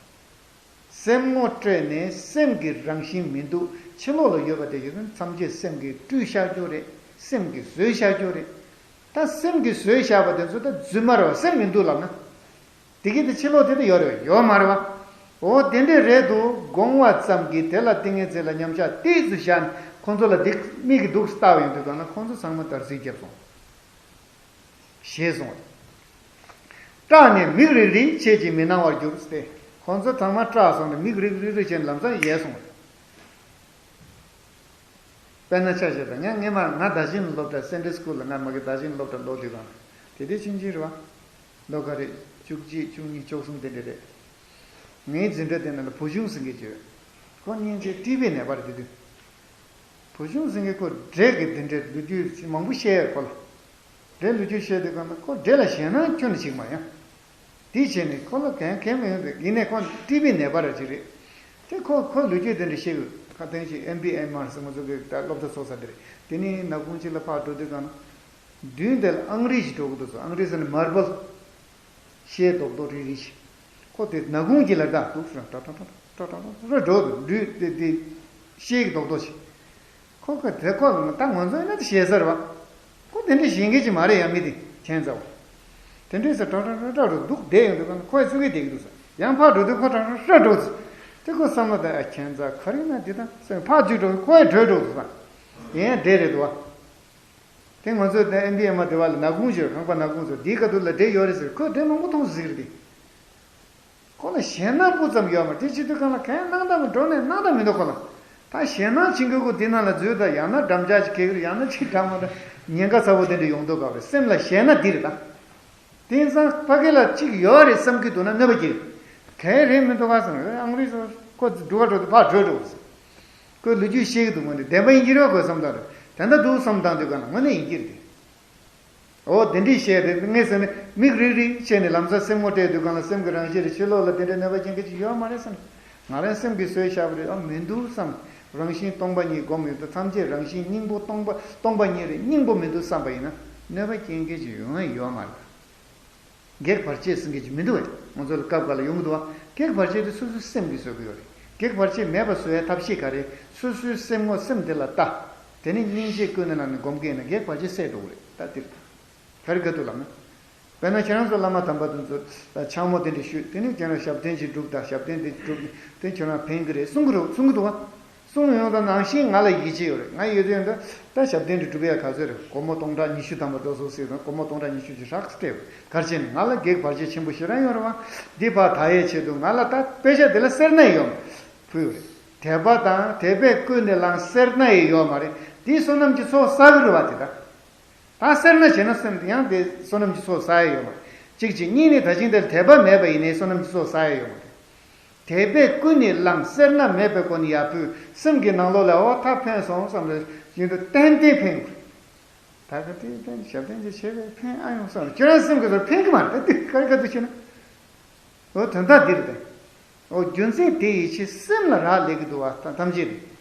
སེམས་ངོ་སྤྲད་ནས་སེམས་ཀྱི་རང་བཞིན་མི་འདུག་ཕྱི་ལོགས་ལ་ཡོད་པ་དེ་ཡོད་ཚད་ཐམས་ཅད་སེམས་ཀྱིས་སྤྲུལ་བཞག་རྒྱུ་རེད། སེམས་ཀྱིས་བཟོས་བཞག་རྒྱུ་རེད། ད་སེམས་ཀྱིས་བཟོས་བཞག་པ་དེ་ཚོ་ད་རྫུན་མ་རེད་བ། སེམས་མི་འདུག་ལབ་ན། དེ་གི་དེ་ཕྱི་ལོགས་དེ་ད་ཡོད་རེད་བ། ཡོད་མ་རེད་བ། འོ་དེ་འདྲས་རེད་འདུག་དགོངས་པ་ཙམ་གྱིས་དེ་ལ་ཏིང་ངེ་འཛིན་ལ་མཉམ་བཞག་ཏོག་ཙམ་བཞག་ནས་ཁོང་ཚོ་ལ་འདི་མིག་གིས་འདུག་སེ་ལྟ་བ་ཡོང་དུས་གང་ན་ཁོང་ཚོ་ཚང་མ་འདར་སིག་བརྒྱབ་སོང་། ཞེས་གསུངས། སྐྲག་ནས་མིག་རིག་རིག་བྱེད་ཅིང་མི་སྣང་བར་གྱུར་ཏེ། ཁོང་ཚོ་ཚང་མ་སྐྲག་སོང་ནས་མིག་རིག་རིག་རིག་བྱས་ནས་ལམ་སང་ཡལ་སོང་བ་རེད། དཔེར་ན་ཆ་བཞག་ན་ང་སྔས་མ་ང་ད་ཅིན་སློབ་གྲྭ་སེན་ཌེ་སི་ཀུལ་ལ་ང་མ་གི་ད་ཅིན་སློབ་གྲྭ་སློབ་དུས་གང་དེ་དུས་ཆུང་ཆུང་རེད་བ། ལོ་ག་རེ་བཅུ་གཅིག་བཅུ་གཉིས་བཅུ་གསུམ་དེ་འདྲ་རེད། ངའི་འཛིན་གྲྭ་དེ་ནང་ལ་བུ་ཆུང་ཟེར་མཁན་ཅིག་ཡོད། ཁོ་སྙིང་རྗེ་ཊི་བི་ནད་པ་རེད་དེ་དུས། བུ་ཆུང་ཟེར་མཁན་ཁོ་འདྲེ་གི་དེ་འདྲའི་ལོ་རྒྱུས་མང་པོ་བཤད་ཡོད་ཁོ་ལ། འདྲེ་ལོ་རྒྱུས་བཤད་དུས་གང་ལ་ཁོ་འདྲེ་ལ་ཞེད་སྣང་ཁྱོན་ནས་བྱེད་ཀྱི་མ་ཡོང་། དེ་བྱས་ནས་ཁོ་ལ་གང་གང་མི་ཡོང་འདུག་ཡིན་ནའི་ཁོ་ཊི་བི་ནད་པ་ར་ཅིག་རེད། དེ་ཁོ་ཁོ་ལོ་རྒྱུས་དེ་འདྲ་བཤད་དགོས་ཁ་ཏོན་ཅིག་ཨེམ་བི་ཨེམ་ཨར་ཟེར་ང་ཚོ་གི་ད་སློབ་གྲྭ་ཚོགས་ས་དེ་རེད། དེ་ནས་ནག་ཁུང་ཅིག་ལ་ཕར་འགྲོ་དུས་གང་ལ། མདུན་དེ་ལ་ཨང་རིས་ཅིག་འགྲོ་གི་འདུག་སོ། ཨང་རིས་ཟེར་ནས་མར་བལ། ཤེལ་རྡོག་རྡོག་རིལ་རིལ་ཞིག་ཁོ་དེ་ནག་ཁུང་གཅིག་ལ་བསྡད་འདུག་ཟེར། ཏྲ་ཏྲ་ཏྲ་ཏྲ་ཏྲ་ཏྲ་འགྲོ་འདུག་འདུག་དེ་དེ་ཤེལ་གྱི་རྡོག་རྡོག་ཞིག་ཁོ་ཁོ་དེ་ཁོ་ད་ང་ཚོ་ཡིན་ན་དེ་ཞེད་ས་རེད་བ། ཁོ་དེ་འདྲ་ཞེད་མཁན་ཅིག་མ་རེད་ཡ། མི་དེ་ཁྱད་མཚར་བ། དེ་འདྲས་ཟེར། ཏྲ་ཏྲ་ཏྲ་ཏྲ་འགྲོ་འདུག་བསྡད་ཡོང་དུས་གང་ལ་ཁོ་ཡི་ཚུགས་ཀྱི་བསྡད་ཀྱི་འདུག་ཟེར། ཡང་ཕར་འགྲོ་དུས་ཁོ་ཏྲ་ཏྲ་ཏྲ་འགྲོ་ཟེར། དེ་ཁོ་བསམ་བློ་བཏང་ཡ། ཁྱད་མཚར་ག་རེ་ན་འདི་དང་སེམས་ཕར་ཚུར་འགྲོ། ཁོ་ཡི་བྲོས་འགྲོ་འདུག་ཟེར། ཡིན་ཡང་འདྲེ་རེད་འདུག་བ། དེ་ང་ཚོའི་དེ་ཨེམ་བི་ཨེམ་མ་དེ་བ་ལ་ནག་ཁུང་ཞིག་ཁང་པ་ནག་ཁུང་ཟེར། འདིའི་ཁ་ཐུག་ལ་འདྲེ་ཡོད་རེད་ཟེར། ཁོས་འདྲེ་མང་པོ་མཐོང་ཟིག་རེད་དེ། ཁོ་ལ་ཞེད་སྣང་སྤུ་ཙམ་ཡོད་མ་རེད། དེ་བྱེད་དུས་གང་ལ་གན་སྣང་དག་མི་འགྲོ་ནས་སྣང་དག་མི་འདུག་ཁོ་ལ། ད་ཞེད་སྣང་བྱེད་མཁན་ཁོ་འདི་ནང་ལ་འཛུལ་ད་ཡང་ན་འགྲམ་ལྕག་ཅིག་གེགས་རེད། ཡང་ན་ཅིག་འགྲམ་མ་ད་ཉེན་ཁ་ཚ་པོ་དེ་འདྲ་ཡོང་མདོག་ཁ་རེད། སེམས་ལ་ཞེད་སྣང་འདི་རེད་ད། དེང་སང་ཕ་གི་ལ་གཅིག་ཡོད་རེད་བསམ་གྱི་འདུག་ན་གནོད་པ་སྐྱེལ། གང་རེད་མི་འདུག་ག་བསམ། ཨང་རིག་སོ་ཁོ་འགྲོ་ག་འགྲོ་དུས་ཕར་བྲོས་འགྲོ་ཟེར། ཁོས་ལོ་རྒྱུས་བཤད་ཀྱི་འདུག་དངོས་གནས་བདེན་པ་ཡིན་གྱི་རེད་བ། ཁོས་བསམ་བཏང་རེད། དེ་འདྲ་འདུག་བསམ་བཏང་དུས་ག་ན་དངོས་གནས་ཡིན་གྱི་རེད། འོ་དེ་འདྲས་བཤད་རེད། ངས་ཟེར་ནས་མིག་རིག་རིག་བྱས་ནས་ལམ་སང་སེམས་ངོ་སྤྲད་དུས་ག་ན་སེམས་ཀྱི་རང་བཞིན་རེད། ཕྱི་ལོགས་ལ་དེ་འདྲས་གནོད་པ་སྐྱེལ་མཁན་ཅིག་ཡོད་མ་རེད་བསམ། ང་རང་སེམས་ཀྱིས་བཟོས་བཞག་པ་རེད། ཨ་མི་འདུག་བསམ། རང་བཞིན་སྟོང་པ་ཉིད་སྒོམ་ཡོད་དུས་ཐམས་ཅད་རང་བཞིན་སྙིང་པོ་སྟོང་པ། སྟོང་པ་ཉིད་རེད། སྙིང་པོ་མི་འདུག་བསམ་པ་ཡིན་ན་གནོད་པ་སྐྱེལ་མཁན་ཅིག་ཡོང་ཡ་ཡོད་མ་རེད། གེགས་བར་ཆད་ཟེར་མཁན་ཅིག་མི་འདུག་བས། ང་ཚོ་ལ་སྐབས་འགའ་ལ་ཡོང་གི་འདུག་བ། གེགས་བར་ཆད་དེ་སོ་སོའི་སེམས་ཀྱིས་བཟོ་གི་ཡོད་རེད། གེགས་བར་ཆད་མེད་པ་བཟོ་ཡའི་ཐབས་ཤེས་ག་རེ། སོ་སོའི་སེམས་ངོ་སེམས་དེ་ལ་ལྟ། དེ་ནས་སྙིང་རྗེ་ཀུན་ནས་བསླངས་ནས་སྒོམ་གྱི་ཡིན་ན་གེགས་བར་ཆད་སེལ་འགྲོ་གི་རེད། ད་དེ་རེད། ག་རེ་ག་དུས་ལབ་ན། དཔེར་ན་ཁྱེད་རང་ཚོ་བླ་མ་དམ་པ་དེ་ཚོ་ཕྱག་མོ་དེ་འདྲ་ཞུས། དེ་ནས་ཁྱེད་རང་ཞབས་བརྟན་ཅིག་སྒྲུབ་དང་། ཞབས་བརྟན་དེ་སྒྲུབ་དེ་ཁྱེད་རང་ཕན་གི་རེད་གསུང་གི་རེད། གསུང་གི་འདུག་བ། གསུང་ཡོང་དང་ནང་བཞིན་ང་ལ་ཡིད་ཆེས་ཡོད་རེད། ང་ཡོད་དུས་ཡོད་དུས་ད་ཞབས་བརྟན་དེ་སྒྲུབ་ཡ་ག་ཚོད་རེད། སྒོར་མོ་སྟོང་ཕྲག་ཉི་ཤུ་ཐམ་པ་འགྲོ་སོང་ཟེར་དང་། སྒོར་མོ་སྟོང་ཕྲག་ཉི་ཤུ་ཅིག་ཧྲག་སྤྲད་ཡོད། ག་རེ་བྱས་ནས་ང་ལ་གེགས་བར་ཆད་ཆེན་པོ་ཞེ་དྲག་ཡོད་རེད་བ། འདི་ཕར་དག་ཡས་ཆེད་དུ་ང་ལ་ད་དཔེ་ཆ་དེ་ལ་སེར་སྣ་ཡོད་ཕུལ་ཡོད་རེད། དད་པ་དང་དད་པས་ཀུན་ནས་བསླངས་སེར་སྣ་ཡི་ཡོད་མ་རེད། དེའི་བསོད་ནམས་ཀྱི་ཚོགས་བསགས་གི་རེད་བ། དེ་ད། ད་སེར་སྣ་བྱས་ན་སེམས་དེ་ཡང་དེ་བསོད་ནམས་ཀྱི་ཚོགས་བསགས་ཡ་ཡོད་མ་རེད། གཅིག་བྱས། གཉིས་ནས་ད་ཅིང་དེར་དད་པ་མེད་པ་ཡིན་ནའི་བསོད་ནམས་ཀྱི་ཚོགས་བསགས་ཡ་ཡོད་མ་རེད། དད་པས་ཀུན་ནས་བསླངས་སེར་སྣ་མེད་པའི་སྒོ་ནས་ཡར་ཕུལ། སེམས་ཀྱི་ནང་ལོགས་ལ་འོ་ད་ཕན་སོང་བསམ་རེ་བཞིན་དུ་ཏན་ཏན་ཕན་དགོས། ད་ག་དེ་ཏན་ཞབས་བརྟན་ཅིག་བྱས་པས་ཕན་ཨ་ཡོང་བསམ། ཁྱོད་རང་སེམས་ཀྱི་ཚོར་ཕན་གི་མ་རེད། ད་དེ་ག་རེ་ག་དུས་བྱས་ན། འོ་དོན་དག་འདི་རེད་དེ། འོ་རྒྱུ་མཚན་དེ་ཡིད་ཆེས་སེམས་ལ་རག་ལས་ཀྱི་འདུག་བ། ད་ཐམས་ཅད་རེད།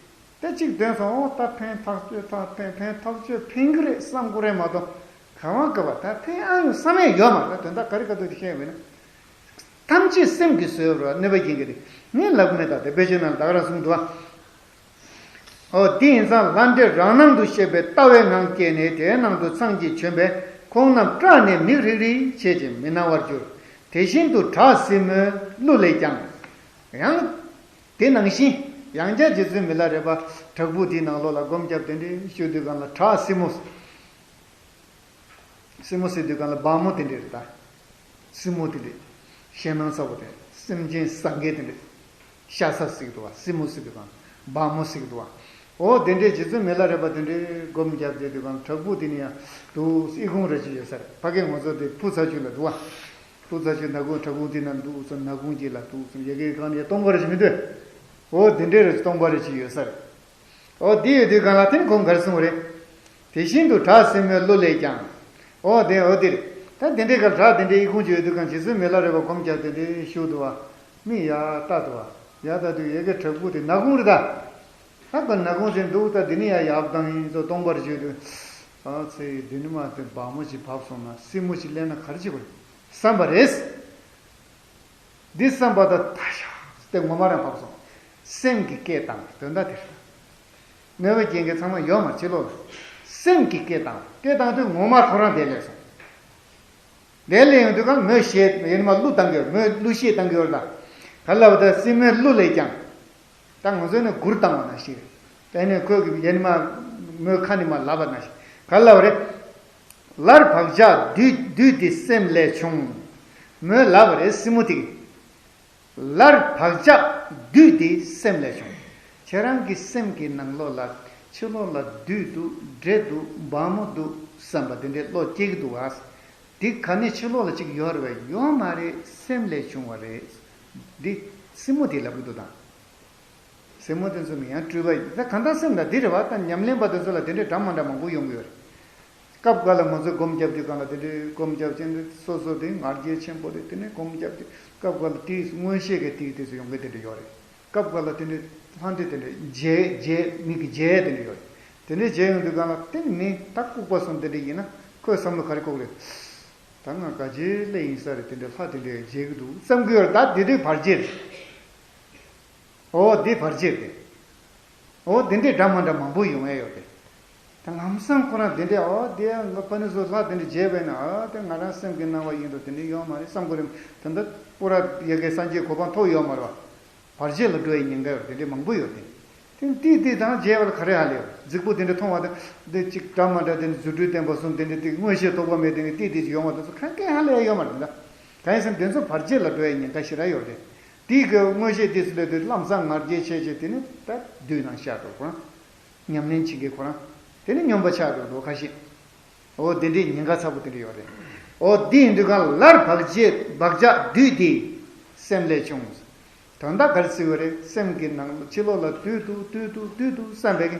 ད་གཅིག་འདོན་སོང་། འོ་ད་ཕན་ཐག་ཆོད། ད་ཕན་ཕན་ཐག་ཆོད་ཕན་གི་རེད་བསམ་དགོས་རེད་མ་གཏོགས། གང་བ་ག་བ་ད་ཕན་ཨ་ཡོང་བསམ་ཡས་ཡོད་མ་རེད། དོན་དག་ག་རེ་ག་དུས་དེ་བཤད་ཡོད་མེད་ན། ཐམས་ཅད་སེམས་ཀྱིས་བཟོས་པ་རེད་བ། གནོད་པ་སྐྱེལ་གི་རེད། ངས་ལབ་གི་མེད། ད་དེ་དཔེ་ཆའི་ནང་ལ་ད་ག་རང་གསུངས་འདུག་བ། འོ་དེ་ཡིན་ཙང་ལྷ་འདྲེ་རང་སྣང་དུ་ཤེས་པས་ལྟ་བའི་ངང་བསྐྱེད་ནས། དེའི་ནང་དུ་ཚངས་ཀྱིས་བྱོན་པས་ཁོང་རྣམས་སྐྲག་ནས་མིག་རིག་རིག་བྱེད་ཅིང་མི་སྣང་བར་གྱུར། དེ་བཞིན་དུ་བྲག་སྲིན་མོའི་ཀླུ་ལས་ཀྱང་། ཡང་དེ་ནང་བཞིན་ཡང་བསྐྱར་རྗེ་བཙུན་མི་ལ་རས་པ་བྲག་ཕུག་དེའི་ནང་ལོགས་ལ་སྒོམ་བརྒྱབ་དེ་འདྲའི་བཞུགས་དུས་གང་ལ་བྲག་སྲིན་མོ། སྲིན་མོ་ཟེར་དུས་གང་ལ་སྦྲ་མོ་དེ་འདྲ་རེད་ད། སྲིན་མོ་དེ་འདྲ། ཞེད་སྣང་ཚ་པོ་དེ། སེམས་ཅན་ཟ་མཁན་དེ་འདྲ། ཤ་ཟ་ཟེར་གི་འདུག་བ། སྲིན་མོ་ཟེར་དུས་གང་། སྦྲ་མོ་ཟེར་གི་འདུག་བ། འོ་དེ་འདྲའི་རྗེ་བཙུན་མི་ལ་རས་པ་དེ་འདྲའི་སྒོམ་བརྒྱབ་བསྡད་དུས་གང་བྲག་ཕུག་དེ་ནས་ཡང་འདུག་ཨི་ཁུང་ར་ཅིག་ཡོད་ས་རེད། ཕ་གི་ང་ཚོ་དེ་ཕུག་ཚར་ཆུ་ལ་འདུག་བ། ཕུག་ཚར་ཆུ་ནག་ཁུང་བྲག་ཁུང་དེ་ན་འདུག་སོང་། ནག་ཁུང་གཅིག་ལ་འདུག་སོང་། ཡ་གི་གང་ནས་སྟོང་པ་ར་ཅིག་མི་འདུག་འོ་དེ་འདྲའི་ར་སྟོང་པ་ར་ཅིག་ཡོད་ས་རེད། འོ་དེ་ཡོད་དུས་གང་ལ་དེ་ནི་ཁོང་ག་རེ་གསུངས་པ་རེད། དེ་བཞིན་དུ་བྲག་སྲིན་མོའི་ཀླུ་ལས་ཀྱང་། འོ་དེ་འོ་དེ་རེད། ད་དེ་འདྲའི་སྐབས་བྲག་དེ་འདྲའི་ཨི་ཁུང་ཅིག་ཡོད་དུས་གང་རྗེ་བཙུན་མི་ལ་རས་པ་སྒོམ་བརྒྱབ་དེ་འདྲའི་བཞུགས་འདུག་བ། མིག་ཡར་ལྟ་འདུག་བ། ཡར་ལྟ་དུས་ཡ་གི་བྲག་ཕུག་དེ་ནག་ཁུང་རེད་ད། ད་ཁོ་ནག་ཁུང་ཟེར་འདུག་ད་དེ་ནི་ཡར་ཡར་བཏང་ཡིན་ཚོ་སྟོང་པར་བརྗོད་དུས། ཨ་ཙི། དེ་ནི་མ་དེ་སྦྲ་མོ་ཅིག་བབས་སོང་ན། སྲིན་མོ་ཅིག་སླེབས་ན་ག་རེ་བྱེད་དགོས་རེད་བསམ་པ་རེད། འདི་བསམ་པ་དང་ད་ཤག་དེ་ངོ་མ་རང་བབས་སོང་། སེམས་ཀྱིས་སྐད་བཏང་། དོན་དག་དེ་རེད། གནོད་པ་སྐྱེལ་མཁན་ཚང་མ་ཡོད་མ་རེད་ཕྱི་ལོགས་ལ། སེམས་ཀྱིས་སྐད་བཏང་། སྐད་བཏང་དུས་ངོ་མ་ཁོ་རང་དེ་སླེབས་སོང་། དེ་སླེབས་ཡོང་དུས་གང་མོས་ཞེད་ཡེ་ནས་མར་གླུ་བཏང་གི་ཡོད། མོས་གླུ་གཞས་བཏང་གི་ཡོད་ད། ག་ལབ་ད་སྲིན་མོའི་ཀླུ་ལས་ཀྱང་། ད་ང་ཚོ་ནས་མགུར་བཏང་བ་ནང་བཞིན་རེད། དེ་ནས་ཁོས་ཀྱི་ཡེ་ནས་མར་མོས་ཁ་ནས་མར་ལབ་པ་ནང་བཞིན་ག་ལབ་རེད། སླར་བག་ཆགས་བདུད་བདུད་དེ་སེམས་ལས་བྱུང་། མོས་ལབ་པ་རེད་སྲིན་མོ་དེ་གིས། སླར་བག་ཆགས་བདུད་དེ་སེམས་ལས་བྱུང་། ཁྱེད་རང་གི་སེམས་ཀྱི་ནང་ལོགས་ལ་ཕྱི་ལོགས་ལ་བདུད་འདུག་འདྲེ་འདུག་སྦྲ་མོ་འདུག་བསམ་པ་དེ་འདྲའི་བློ་སྐྱེ་གི་འདུག་ག་དེ་ག་ནས་ཕྱི་ལོགས་ལ་གཅིག་ཡོད་རེད་པས། ཡོད་མ་རེད། སེམས་ལས་བྱུང་བ་རེད། འདི་སྲིན་མོ་དེས་ལབ་གི་འདུག་དང་། སྲིན་མོ་དེ་ཚོ་ནི་ཡང་སྤྲུལ་པ་ཡིན། ད་གང་ལྟར་སེམས་ལ་འདི་རེད་བ། ད་ཉམས་ལེན་པ་དེ་ཚོ་ལ་དེ་འདྲའི་འདྲ་མ་འདྲ་མང་པོ་ཡོང་གི་ཡོད་རེད། སྐབས་འགའ་ལ་ང་ཚོས་སྒོམ་རྒྱབ་དུས་སྒང་ལ་དེ་འདྲའི་སྒོམ་རྒྱབ་ཅན་དེ་སོ་སོ་དེ་ང་རྒྱལ་ཆེན་པོ་རེད། དེ་ནས་སྒོམ་རྒྱབ་དུས་སྐབས་འགའ་ལ་དེའི་མངོན་ཤེས་ཀྱི་དེའི་དུས་སུ་ཡོང་མཁན་དེ་འདྲ་ཡོད་རེད། སྐབས་འགའ་ལ་དེ་འདྲའི་ལྷ་འདྲེ་དེ་འདྲ་མཇལ་མཇལ་མིག་གིས་མཇལ་དེ་འདྲ་ཡོད་རེད། དེ་འདྲའི་མཇལ་ཡོང་དུས་སྒང་ལ་དེ་ནི་མི་ད་ལྐུགས་པ་གསུམ་དེ་འདྲ་ཡིན་ན་ཁོའི་བསམ་བློ་ག་རེ་འཁོར་གི་རེད། ད་ང་ག་ཅི་སླེབས་ཡིན་ས་རེད། དེ་འདྲའི་ལྷ་དེ་འདྲའི་མཇལ་གི་འདུག་བསམ་གི་ཡོད་རེད། ད་དེ་དུས་བར་ཆད་རེད། འོ་འདི་བར་ཆད་རེད། འོ་འདི་འདྲའི་འདྲ་མ་འདྲ་མང་པོ་ཡོང་ཡས་ཡོད་རེད། ད་ལམ་སང་ཁོ་རང་དེ་འདྲའི་འོ་དེ་ང་ཕ་ནི་ཚོ་ལྷ་དེ་འདྲ་མཇལ་བས་ན་འོ་དེ་ང་རང་སེམས་ཀྱི་སྣང་བ་ཡིན་འགྲོ་དེ་འདྲ་ཡོད་མ་རེད་བསམ་གི་རེད། ད་ལྟ་པུ་ར་ཡ་གི་སངས་རྒྱས་གོ་འཕང་ཐོབ་ཡོད་མ་རེད་བ། བར་ཆད་ལ་འགྲོ་ཡའི་ཉེན་ཁ་ཡོད་དེ་འདྲའི་མང་པོ་ཡོད་དེ། དེ་ཏིག་ཏིག་དང་མཇལ་བ་ལ་ག་རེ་ཧ་ལས་ཡོད། རྫིག་པོ་དེ་འདྲ་མཐོང་བ་དང་དེ་གཅིག་འདྲ་མ་འདྲ་དེ་འདྲ་རྫུ་འཕྲུལ་བསྟན་པ་གསུམ་དེ་འདྲ་ཏིག་མངོན་ཤེས་རྟོགས་པ་མེད་དེ་འདྲ་ཏིག་ཏིག་ཅིག་ཡོང་བ་དེ་ཚོ་གང་གང་ཧ་ལས་ཡ་ཡོད་མ་རེད་ད། གང་ཡིན་ཟེར་ན་དེ་ཚོ་བར་ཆད་ལ་འགྲོ་ཡའི་ཉེན་ཁ་ཞེ་དྲག་ཡོད་རེད། དེའི་གི་མངོན་ཤེས་དེ་ཚོ་ལས་དེ་ལམ་སང་ང་རྒྱལ་ཆེ་ཆེ་དེ་ནི་ད་བདུད་ནང་ཤར་འགྲོ་ཁོ་རང་། ཉམས་ལེན་བྱེད་མཁན་ཁོ་རང་། དེ་ནི་སྨྱོན་པ་ཆགས་འགྲོ་འགྲོ་ཁ་ཤས། འོ་དེ་འདྲའི་ཉེན་ཁ་ཚ་པོ་དེ་འདྲ་ཡོད་རེད། འོ་དེ་ཡིན་དུས་གང་ལར་བག་ཆགས་བག་ཆགས་བདུད་དེ་སེམས་ལས་བྱུང་། དོན་དག་ག་རེ་ཟེར་བ་རེད། སེམས་ཀྱི་ནང་ཕྱི་ལོགས་ལ་བདུད་འདུག་བདུད་འདུག་བདུད་འདུག་བསམ་པའི་གི་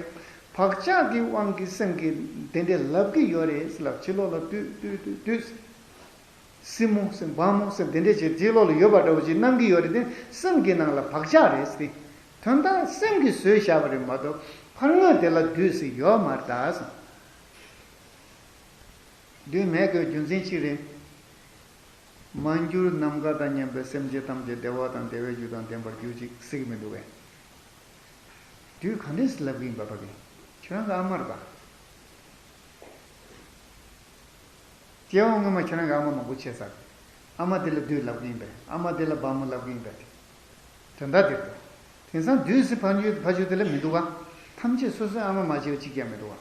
བག་ཆགས་ཀྱི་དབང་གིས་སེམས་ཀྱིས་དེ་འདྲའི་ལབ་ཀྱི་ཡོད་རེད་ཟེར་ལབ་ཕྱི་ལོགས་ལ་བདུད་བདུད་བདུད་བདུད། སྲིན་མོ་སྲིན་འབར་མོ་སྲིན་དེ་འདྲས་བྱས་དེའི་ལོགས་ལ་ཡོད་པ་འདྲ་བོ་ཅིག་སྣང་གི་ཡོད་རེད་དེ་སེམས་ཀྱི་ནང་ལ་བག་ཆགས་རེད་ཟེར། དོན་དག་སེམས་ཀྱིས་བཟོས་བཞག་པ་རེད་མ་གཏོགས་ཕར་ངོས་དེ་ལ་བདུད་ཟེར་ཡོད་མ་རེད་ད་ཟེར། བདུད་མེད་དགོས་རྒྱུ་མཚན་གཅིག་རེད། མ་གྱུར་ནམ་མཁའ་དང་མཉམ་པའི་སེམས་ཅན་ཐམས་ཅད་བདེ་བ་དང་བདེ་བའི་རྒྱུ་དང་ལྡན་པར་གྱུར་ཅིག་ཟེར་གི་མི་འདུག་གས། བདུད་ག་འདྲས་ལབ་གི་ཡིན་པ་ཕ་གི། ཁྱོད་རང་གི་ཨ་མ་རེད་པ། སྐྱེ་བ་སྔོན་མ་ཁྱོད་རང་གི་ཨ་མ་མང་པོ་བྱས་ཚར། ཨ་མ་དེ་ལ་བདུད་ལབ་གི་ཡིན་པས། ཨ་མ་དེ་ལ་འབར་མོ་ལབ་གི་ཡིན་པས། དོན་དག་དེ་རེད། དེང་སང་བདུད་ཟེར་ཕ་ཆོས་ཕ་ཆོས་དེ་ལ་མི་འདུག་ག། ཐམས་ཅད་སོ་སོའི་ཨ་མ་མ་བྱས་པ་གཅིག་ཀྱང་མི་འདུག་ག།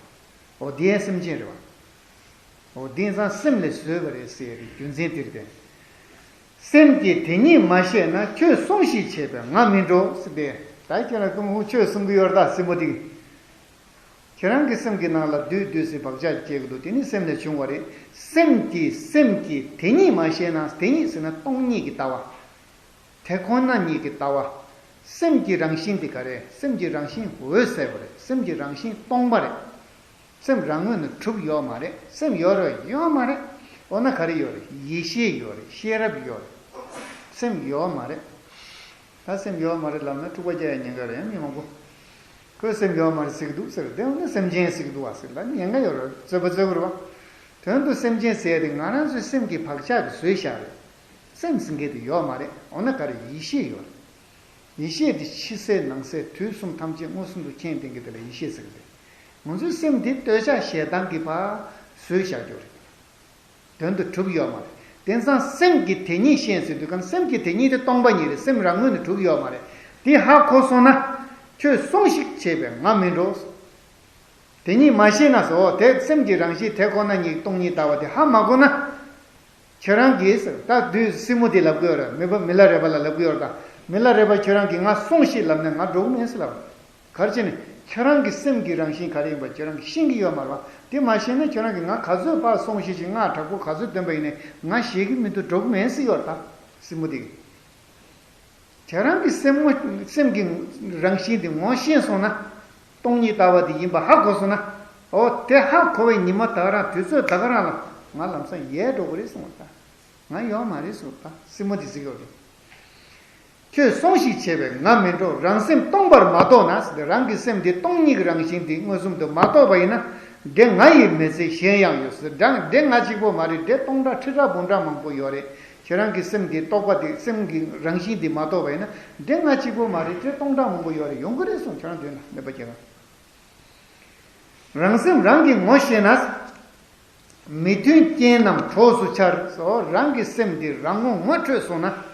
འོ་དེ་ཡང་སེམས་ཅན་རེད་བ། འོ་དེང་སང་སེམས་ལས་བཟོས་པ་རེད་ཟེར་ཡ་རེད་རྒྱུ་མཚན་དེ་རེད་དེ། སེམས་ཀྱིས་དེ་ཉིད་མ་ཤེས་ན་ཁྱོད་སོང་ཞིག་བྱས་པས་ང་མི་འགྲོ་ཟེར་ཏེ། ད་ཁྱེད་རང་ཀུན་ཧུ་ཆོས་གསུང་གི་ཡོད་རེད་ད་སྲིན་མོ་དེ། ཁྱེད་རང་གི་སེམས་ཀྱི་ནང་ལ་བདུད་བདུད་ཟེར་བག་ཆགས་སྐྱེ་གི་འདུག་དེ་ནི་སེམས་ལས་བྱུང་བ་རེད། སེམས་ཀྱིས་སེམས་ཀྱིས་དེ་ཉིད་མ་ཤེས་ན་དེ་ཉིད་ཟེར་ན་སྟོང་ཉིད་ཀྱི་ལྟ་བ། དེ་ཁོ་ན་ཉིད་ཀྱི་ལྟ་བ། སེམས་ཀྱི་རང་བཞིན་དེ་ག་རེ། སེམས་ཀྱི་རང་བཞིན་འོད་གསལ་བ་རེད། སེམས་ཀྱི་རང་བཞིན་སྟོང་པ་རེད། སེམས་རང་ངོས་ནས་གྲུབ་ཡོད་མ་རེད། སེམས་ཡོད་རེད་ཡོད་མ་རེད། འོ་ན་ག་རེ་ཡོད་རེད། ཡེ་ཤེས་ཡོད་རེད། ཤེས་རབ་ཡོད་རེད། སེམས་ཡོད་མ་རེད། ད་སེམས་ཡོད་མ་རེད་ལབ་ན་འཁྲུག་པ་རྒྱག་ཡ་ཉེན་ཁ་རེད་མི་མང་པོ། ཁོས་སེམས་ཡོད་མ་རེད་ཟེར་གི་འདུག་ཟེར་དེ་འོ་ན་སེམས་ཅན་ཟེར་གི་འདུག་བ་ཟེར་ལ་ཉེན་ཁ་ཡོད་རེད་རྩོད་པ་རྩོད་གི་རེད་བ། དོན་དུ་སེམས་ཅན་ཟེར་ཡ་དེ་ང་རང་ཚོའི་སེམས་ཀྱི་བག་ཆགས་ཀྱིས་བཟོས་བཞག་རེད། སེམས་ཟེར་མཁན་དེ་ཡོད་མ་རེད། འོ་ན་ག་རེ་ཡེ་ཤེས་ཡོད་རེད། ཡེ་ཤེས་དེ་ཕྱི་གསལ་ནང་གསལ་དུས་གསུམ་ཐམས་ཅད་མངོན་སུམ་དུ་མཁྱེན་ལྡན་གྱི་དེ་ལ་ཡེ་ཤེས་ཟེར་གི་རེད། ང་ཚོའི་སེམས་དེ་འདོད་ཆགས་ཞེ་སྡང་གིས་ཕར་བཟོས་བཞག་རྒྱུ་རེད། དོན་དུ་གྲུབ་ཡོད་མ་རེད། དེང་སང་སེམས་ཀྱིས་དེ་ཉིད་ཤེས་ཟེར་དུས་གང་སེམས་ཀྱིས་དེ་ཉིད་དེ་སྟོང་པ་ཉིད་རེད། སེམས་རང་ངོས་ནས་གྲུབ་ཡོད་མ་རེད། དེ་ཧ་གོ་སོང་ན། ཁྱོད་སོང་ཞིག་བྱས་པས་ང་མི་འགྲོ། དེ་ཉིད་མ་ཤེས་ན་ཟེར་འོ་དེ་སེམས་ཀྱི་རང་བཞིན་དེ་ཁོ་ན་ཉིད་སྟོང་ཉིད་ལྟ་བ་དེ་ཧ་མ་གོ་ན། ཁྱེད་རང་གིས་ཟེར་ད་དུས་སྲིན་མོ་དེ་ལབ་གི་ཡོད་རེད། མི་བ་མི་ལ་རས་པ་ལ་ལབ་གི་ཡོད་རེད་ད། མི་ལ་རས་པ་ཁྱོད་རང་གིས་ང་སོང་ཞིག་ལབ་ན་ང་འགྲོ་གི་མིན་ཟེར་ལབ། ག་རེ་བྱས་ནས་ཁྱེད་རང་གི་སེམས་ཀྱི་རང་བཞིན་ག་རེ་ཡིན་པ་ཁྱོད་རང་གིས་ཤེས་ཀྱི་ཡོད་མ་རེད་བ། དེ་མ་ཤེས་ན་ཁྱོད་རང་གིས་ང་ག་ཚོད་ཕར་སོང་ཞིག་ཅིག་ང་དྲག་པོ་ག་ཚོད་སྟོན་པ་ཡིན་ནའི་ང་ཞེད་ཀྱི་མི་འདུག་འགྲོ་གི་མིན་ཟེར་ཡོད་རེད་ད། སྲིན་མོ་དེ་གིས། ཁྱེད་རང་གི་སེམས་ངོ་སེམས་ཀྱི་རང་བཞིན་དེ་ངོ་ཤེས་སོང་ན། སྟོང་ཉིད་ལྟ་བ་དེ་ཡིན་པ་ཧ་གོ་སོང་ན། འོ་དེ་ཧ་གོ་བའི་ཉི་མ་ད་ག་རང་དུས་ཚོད་ད་ག་རང་ལ་ང་ལམ་སང་ཡལ་འགྲོ་གི་རེད་གསུངས་པ་ད། ང་ཡོད་མ་རེད་གསུངས་པ་ད་སྲིན་མོ་དེ་ཟེར་གི་ཡོད་རེད། ཁྱོད་སོང་ཞིག་བྱས་པས་ང་མི་འགྲོ། རང་སེམས་སྟོང་པར་མ་རྟོགས་ན་ཟེར་ཏེ་རང་གི་སེམས་དེ་སྟོང་ཉིད་ཀྱི་རང་བཞིན་དེ་མངོན་སུམ་དུ་མ་རྟོགས་པ་ཡིན་ན། འདྲེ་ང་ཡིས་མི་ཚད་གཞན་ཡང་ཡོད་ཟེར་འདྲ་འདྲེ་ང་གཅིག་པོ་མ་རེད། འདྲེ་སྟོང་ཕྲག་ཁྲི་ཕྲག་འབུམ་ཕྲག་མང་པོ་ཡོད་རེད། ཁྱེད་རང་གི་སེམས་ཀྱི་རྟོག་པ་དེ་སེམས་ཀྱི་རང་བཞིན་དེ་མ་རྟོགས་པ་ཡིན་ན་འདྲེ་ང་གཅིག་པོ་མ་རེད། འདྲེ་སྟོང་ཕྲག་མང་པོ་ཡོད་རེད། ཡོང་གི་རེད་གསུངས། ཁྱེད་རང་དོན་ལ་གནོད་པ་སྐྱེལ་ག། རང་སེམས་རང་གིས་ངོ་ཤེས་ན། མི་མཐུན་རྐྱེན་རྣམས་གྲོགས་སུ་འཆར་ཟེར། འོ་རང་གི་སེམས་འདི་རང་ངོ་ངོ་འཕྲོད་སོང་ན།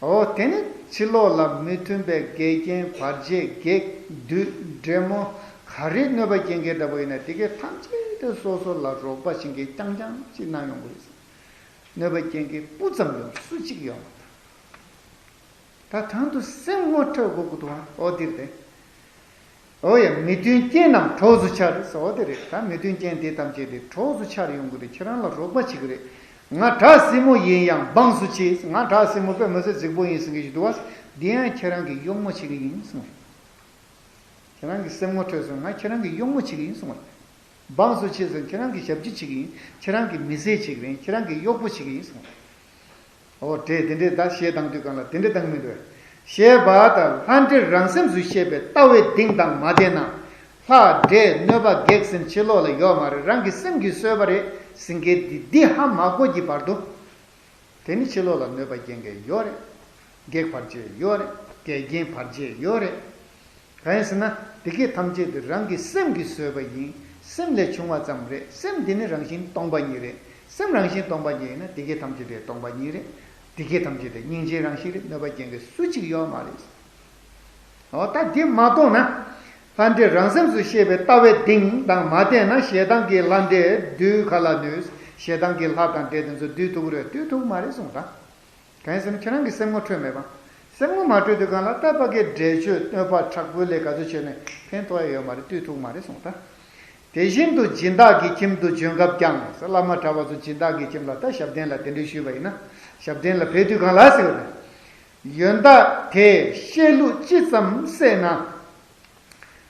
འོ་དེ་ནི་ཕྱི་ལོགས་ལ་མི་མཐུན་པའི་འགལ་རྐྱེན་བར་ཆད་བགེགས་བདུད་འདྲེ་མོ་ག་རེ་གནོད་པ་སྐྱེལ་མཁན་འདྲ་པོ་ཡིན་ན་དེ་གའི་ཐམས་ཅད་དེ་སོ་སོ་ལ་རོགས་པ་བྱེད་མཁན་རྐྱང་རྐྱང་ཅིག་གནང་ཡོང་གི་རེད། གནོད་པ་སྐྱེལ་མཁན་སྤུ་ཙམ་ཡང་སུ་གཅིག་ཡོད་མ་རེད། ད་དོན་དུ་སེམས་ངོ་འཕྲོད་དགོས་ཀྱི་འདུག་ཨ། འོ་འདིར་དེ། འོ་ཡ་མི་མཐུན་རྐྱེན་རྣམས་གྲོགས་སུ་འཆར་ཟེར། འོ་དེ་རེད། ད་མི་མཐུན་རྐྱེན་དེ་ཐམས་ཅད་དེ་གྲོགས་སུ་འཆར་ཡོང་གི་རེད། ཁྱེད་རང་ལ་རོགས་པ་བྱེད་ཀྱི་རེད། ང་བྲག་སྲིན་མོ་ཡིན་ཡང་འབངས་སུ་མཆི། ང་བྲག་སྲིན་མོ་དཔེ་མི་སྲིད་རྫིག་པོ་ཡིན་ཟེར་གྱི་ཞིག་འདུག་བ། འདི་ཡང་ཁྱེད་རང་གི་གཡོག་མོ་བྱེད་ཀྱི་ཡིན་གསུངས། ཁྱེད་རང་གི་སེམས་ངོ་འཕྲོད་སོང་། ང་ཁྱེད་རང་གི་གཡོག་མོ་བྱེད་ཀྱི་ཡིན་གསུངས་པ་རེད། འབངས་སུ་མཆི་ཟེར་ཁྱེད་རང་གི་ཞབས་ཕྱི་བྱེད་ཀྱི་ཡིན། ཁྱེད་རང་གི་མི་ཚེ་བྱེད་ཀྱི་ཡིན། ཁྱེད་རང་གི་གཡོག་པོ་བྱེད་ཀྱི་ཡིན་གསུངས་པ་རེད། འོ་དེ་དེ་འདྲའི་ད་གཞས་བཏང་དུས་གང་ལ་དེ་འདྲ་བཏང་མི་འདུག་གཞས་པ་དང་ལྷ་འདྲེ་རང་སེམས་སུ་ཤེས་པའི་ལྟ་བའི་གདེང་དང་མ་ལྡན་ན། ལྷ་འདྲེ་གནོད་པ་བགེགས་ཟེར་ཕྱི་ལོགས་ལ་ཡོད་མ་རེད། རང་གི་སེམས་ཀྱིས་བཟོས་པ་རེད། སེང་གེ་འདི་འདི་ཧ་མ་གོ་གི་བར་དུ། དེ་ནི་ཕྱི་ལོགས་ལ་གནོད་པ་སྐྱེལ་མཁན་ཡོད་རེད། བགེགས་བར་ཆད་ཡོད་རེད། འགལ་རྐྱེན་བར་ཆད་ཡོད་རེད། གང་ཡིན་ཟེར་ན་དེ་གའི་ཐམས་ཅད་དེ་རང་གི་སེམས་ཀྱིས་བཟོས་པ་ཡིན། སེམས་ལས་བྱུང་བ་ཙམ་རེད། སེམས་འདི་ནི་རང་བཞིན་སྟོང་པ་ཉིད་རེད། སེམས་རང་བཞིན་སྟོང་པ་ཉིད་ཡིན་ན་དེ་གའི་ཐམས་ཅད་དེ་སྟོང་པ་ཉིད་རེད། དེ་གའི་ཐམས་ཅད་དེ་སྙིང་རྗེའི་རང་བཞིན་རེད། གནོད་པ་སྐྱེལ་མཁན་སུ་གཅིག་ཡོད་མ་རེད། འོ་ད་འདི་མ་རྟོགས་ན། ལྷ་འདྲེ་རང་སེམས་སུ་ཤེས་པའི་ལྟ་བའི་གདེང་དང་མ་བསྟེན་ན་ཞེ་སྡང་གི་ལྷ་འདྲེ་བཏུལ་ག་ལ་ནུས། ཞེ་སྡང་གི་ལྷ་དང་འདྲེ་དེ་ཚོ་བཏུལ་ཐུབ་ཀྱི་རེད། བཏུལ་ཐུབ་ཀྱི་མ་རེད་གསུངས་ད། གང་ཡིན་ཟེར་ན་ཁྱེད་རང་གི་སེམས་ངོ་འཕྲོད་མེད་པ། སེམས་ངོ་མ་འཕྲོད་དུས་གང་ལ་ལྟ་བ་གི་འདྲེ་གཅོད་གནོད་པ་དྲག་པོའི་ལས་ག་ཚོད་བྱས་ནས་ཕན་ཐོགས་ཡ་ཡོད་མ་རེད། བཏུལ་ཐུབ་ཀྱི་མ་རེད་གསུངས་ད། དེ་བཞིན་དུ་སྦྱིན་བདག་གི་ཁྱིམ་དུ་བྱོན་སྐབས་ཀྱང་ཟེར། བླ་མ་གྲྭ་པ་ཚོ་སྦྱིན་བདག་གི་ཁྱིམ་ལ་ད་ཞབས་བརྟན་ལ་གདན་འདྲེན་ཞུས་པ་ཡིན་ན། ཞབས་བརྟན་ལ་ཕེབས་དུས་གང་ལ་ཟེར་བ་དང་། ཡོན་བདག་དེས་བཤད་ལུགས་ཅི་ཙམ་གསན་ན།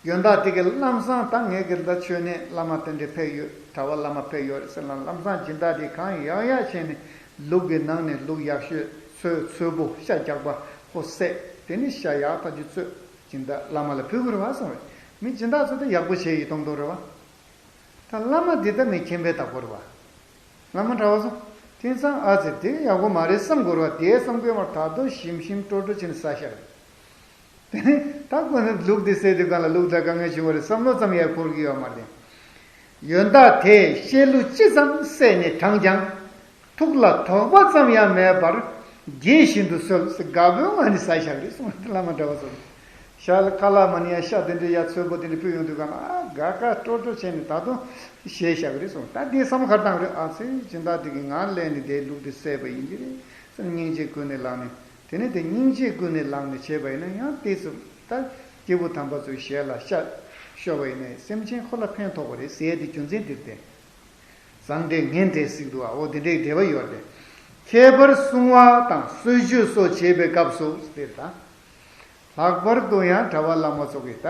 ཡོན་བདག་དེ་གིས་ལམ་སང་ད་ངེད་ཀྱི་ད་མཆོད་གནས་བླ་མ་དེ་འདྲ་ཕེབས་ཡོད། གྲྭ་པ་བླ་མ་ཕེབས་ཡོད་རེད་ཟེར་ན། ལམ་སང་སྦྱིན་བདག་དེ་གང་ཡག་ཡག་བྱས་ནས་ལུག་གི་ནང་ནས་ལུག་ཡག་ཤོས་འཚོལ། འཚོལ་བུ་ཤ་རྒྱགས་པ་ཁོ་བསད། དེ་ནས་ཤ་ཡག་ཐག་ཆོད་འཚོལ། སྦྱིན་བདག་བླ་མ་ལ་ཕུལ་དགོས་རེད་པ་གསུངས་རེད། མི་སྦྱིན་བདག་ཚོ་ད་ཡག་པོ་བྱས་ཡོད་མཐོང་མཐོང་རེད་པ། ད་བླ་མ་འདི་ད་མི་མཁྱེན་པའི་བདག་པོ་རེད་པ། བླ་མ་གྲྭ་པ་ཚོ། དེང་སང་ཨ་ཙི་དེ་ཡག་པོ་མ་རེད་བསམ་དགོས་རེད་པ། དེ་བསམ་དགོས་མ་རེད། ད་དུང་ཞིམ་ཞིམ་སྤྲོ་སྤྲོ་བྱས་ནས་ཟ་ཤག་རེད། དེ་ནས་ད་ཁོ་ནི་ལུག་དེ་བསད་དུས་གང་ལ་ལུག་ད་དཀའ་ངལ་བྱུང་བ་རེད་བསམ་བློ་ཙམ་ཡང་འཁོར་གྱི་ཡོད་མ་རེད། ཡོན་བདག་དེས་བཤད་ལུགས་ཅི་ཙམ་གསན་ནས་དྲངས་ཀྱང་། ཐུགས་ལ་དོགས་པ་ཙམ་ཡང་མེད་པར་དགྱེས་བཞིན་དུ་གསོལ་ཟེར། དགའ་པོའི་ངང་ནས་ཟ་ཤག་རེད་གསུངས། བླ་མ་གྲྭ་པ་ཚོ། ཤ་ལ་ཁ་ལག་མ་ནི་ཡ་ཤ་དེ་འདྲའི་ཡ་འཚོལ་བུ་དེ་འདྲ་ཕུལ་ཡོང་དུས་གང་ལ་ཨ་དགའ་དགའ་སྤྲོ་སྤྲོ་བྱས་ནས་ད་དུང་བཞེས་ཤག་རེད་གསུངས། ད་དེ་བསམ་བློ་ག་རེ་བཏང་རེད། ཨ་ཙི་སྦྱིན་བདག་དེ་གིས་ང་ལེན་ནས་དེའི་ལུག་དེ་བསད་པ་ཡིན་གྱི་རེད་ཟེར་སྙིང་རྗེ་ཀུན་ནས་བསླངས་ནས། དེ་ནས་དེ་སྙིང་རྗེ་ཀུན་ནས་བསླངས་ནས་བྱས་པ་ཡིན་ན་ཡང་དེ་ཚོ་ད་སྐྱེས་བུ་དམ་པ་ཚོའི་ཞལ་ལ་ཤ་ཤོར་བ་ཡིན་ན་སེམས་ཅན་ཁོ་ལ་ཕན་ཐོགས་པ་རེད་ཟེར་ཡ་དེ་རྒྱུ་མཚན་འདིར་བརྟེན། བཟང་འབྲེལ་ངན་འབྲེལ་ཟེར་གྱི་འདུག་པ། འོ་དེ་འདྲའི་འབྲེལ་བ་ཡོད་རེད། ཁྱད་པར་སྲུང་བ་དང་གསོལ་མཆོད་སོགས་བྱེད་པའི་སྐབས་སུ་ཟེར་ད། ལྷག་པར་དུ་ཡང་གྲྭ་པ་བླ་མ་ཚོ་གིས་ད་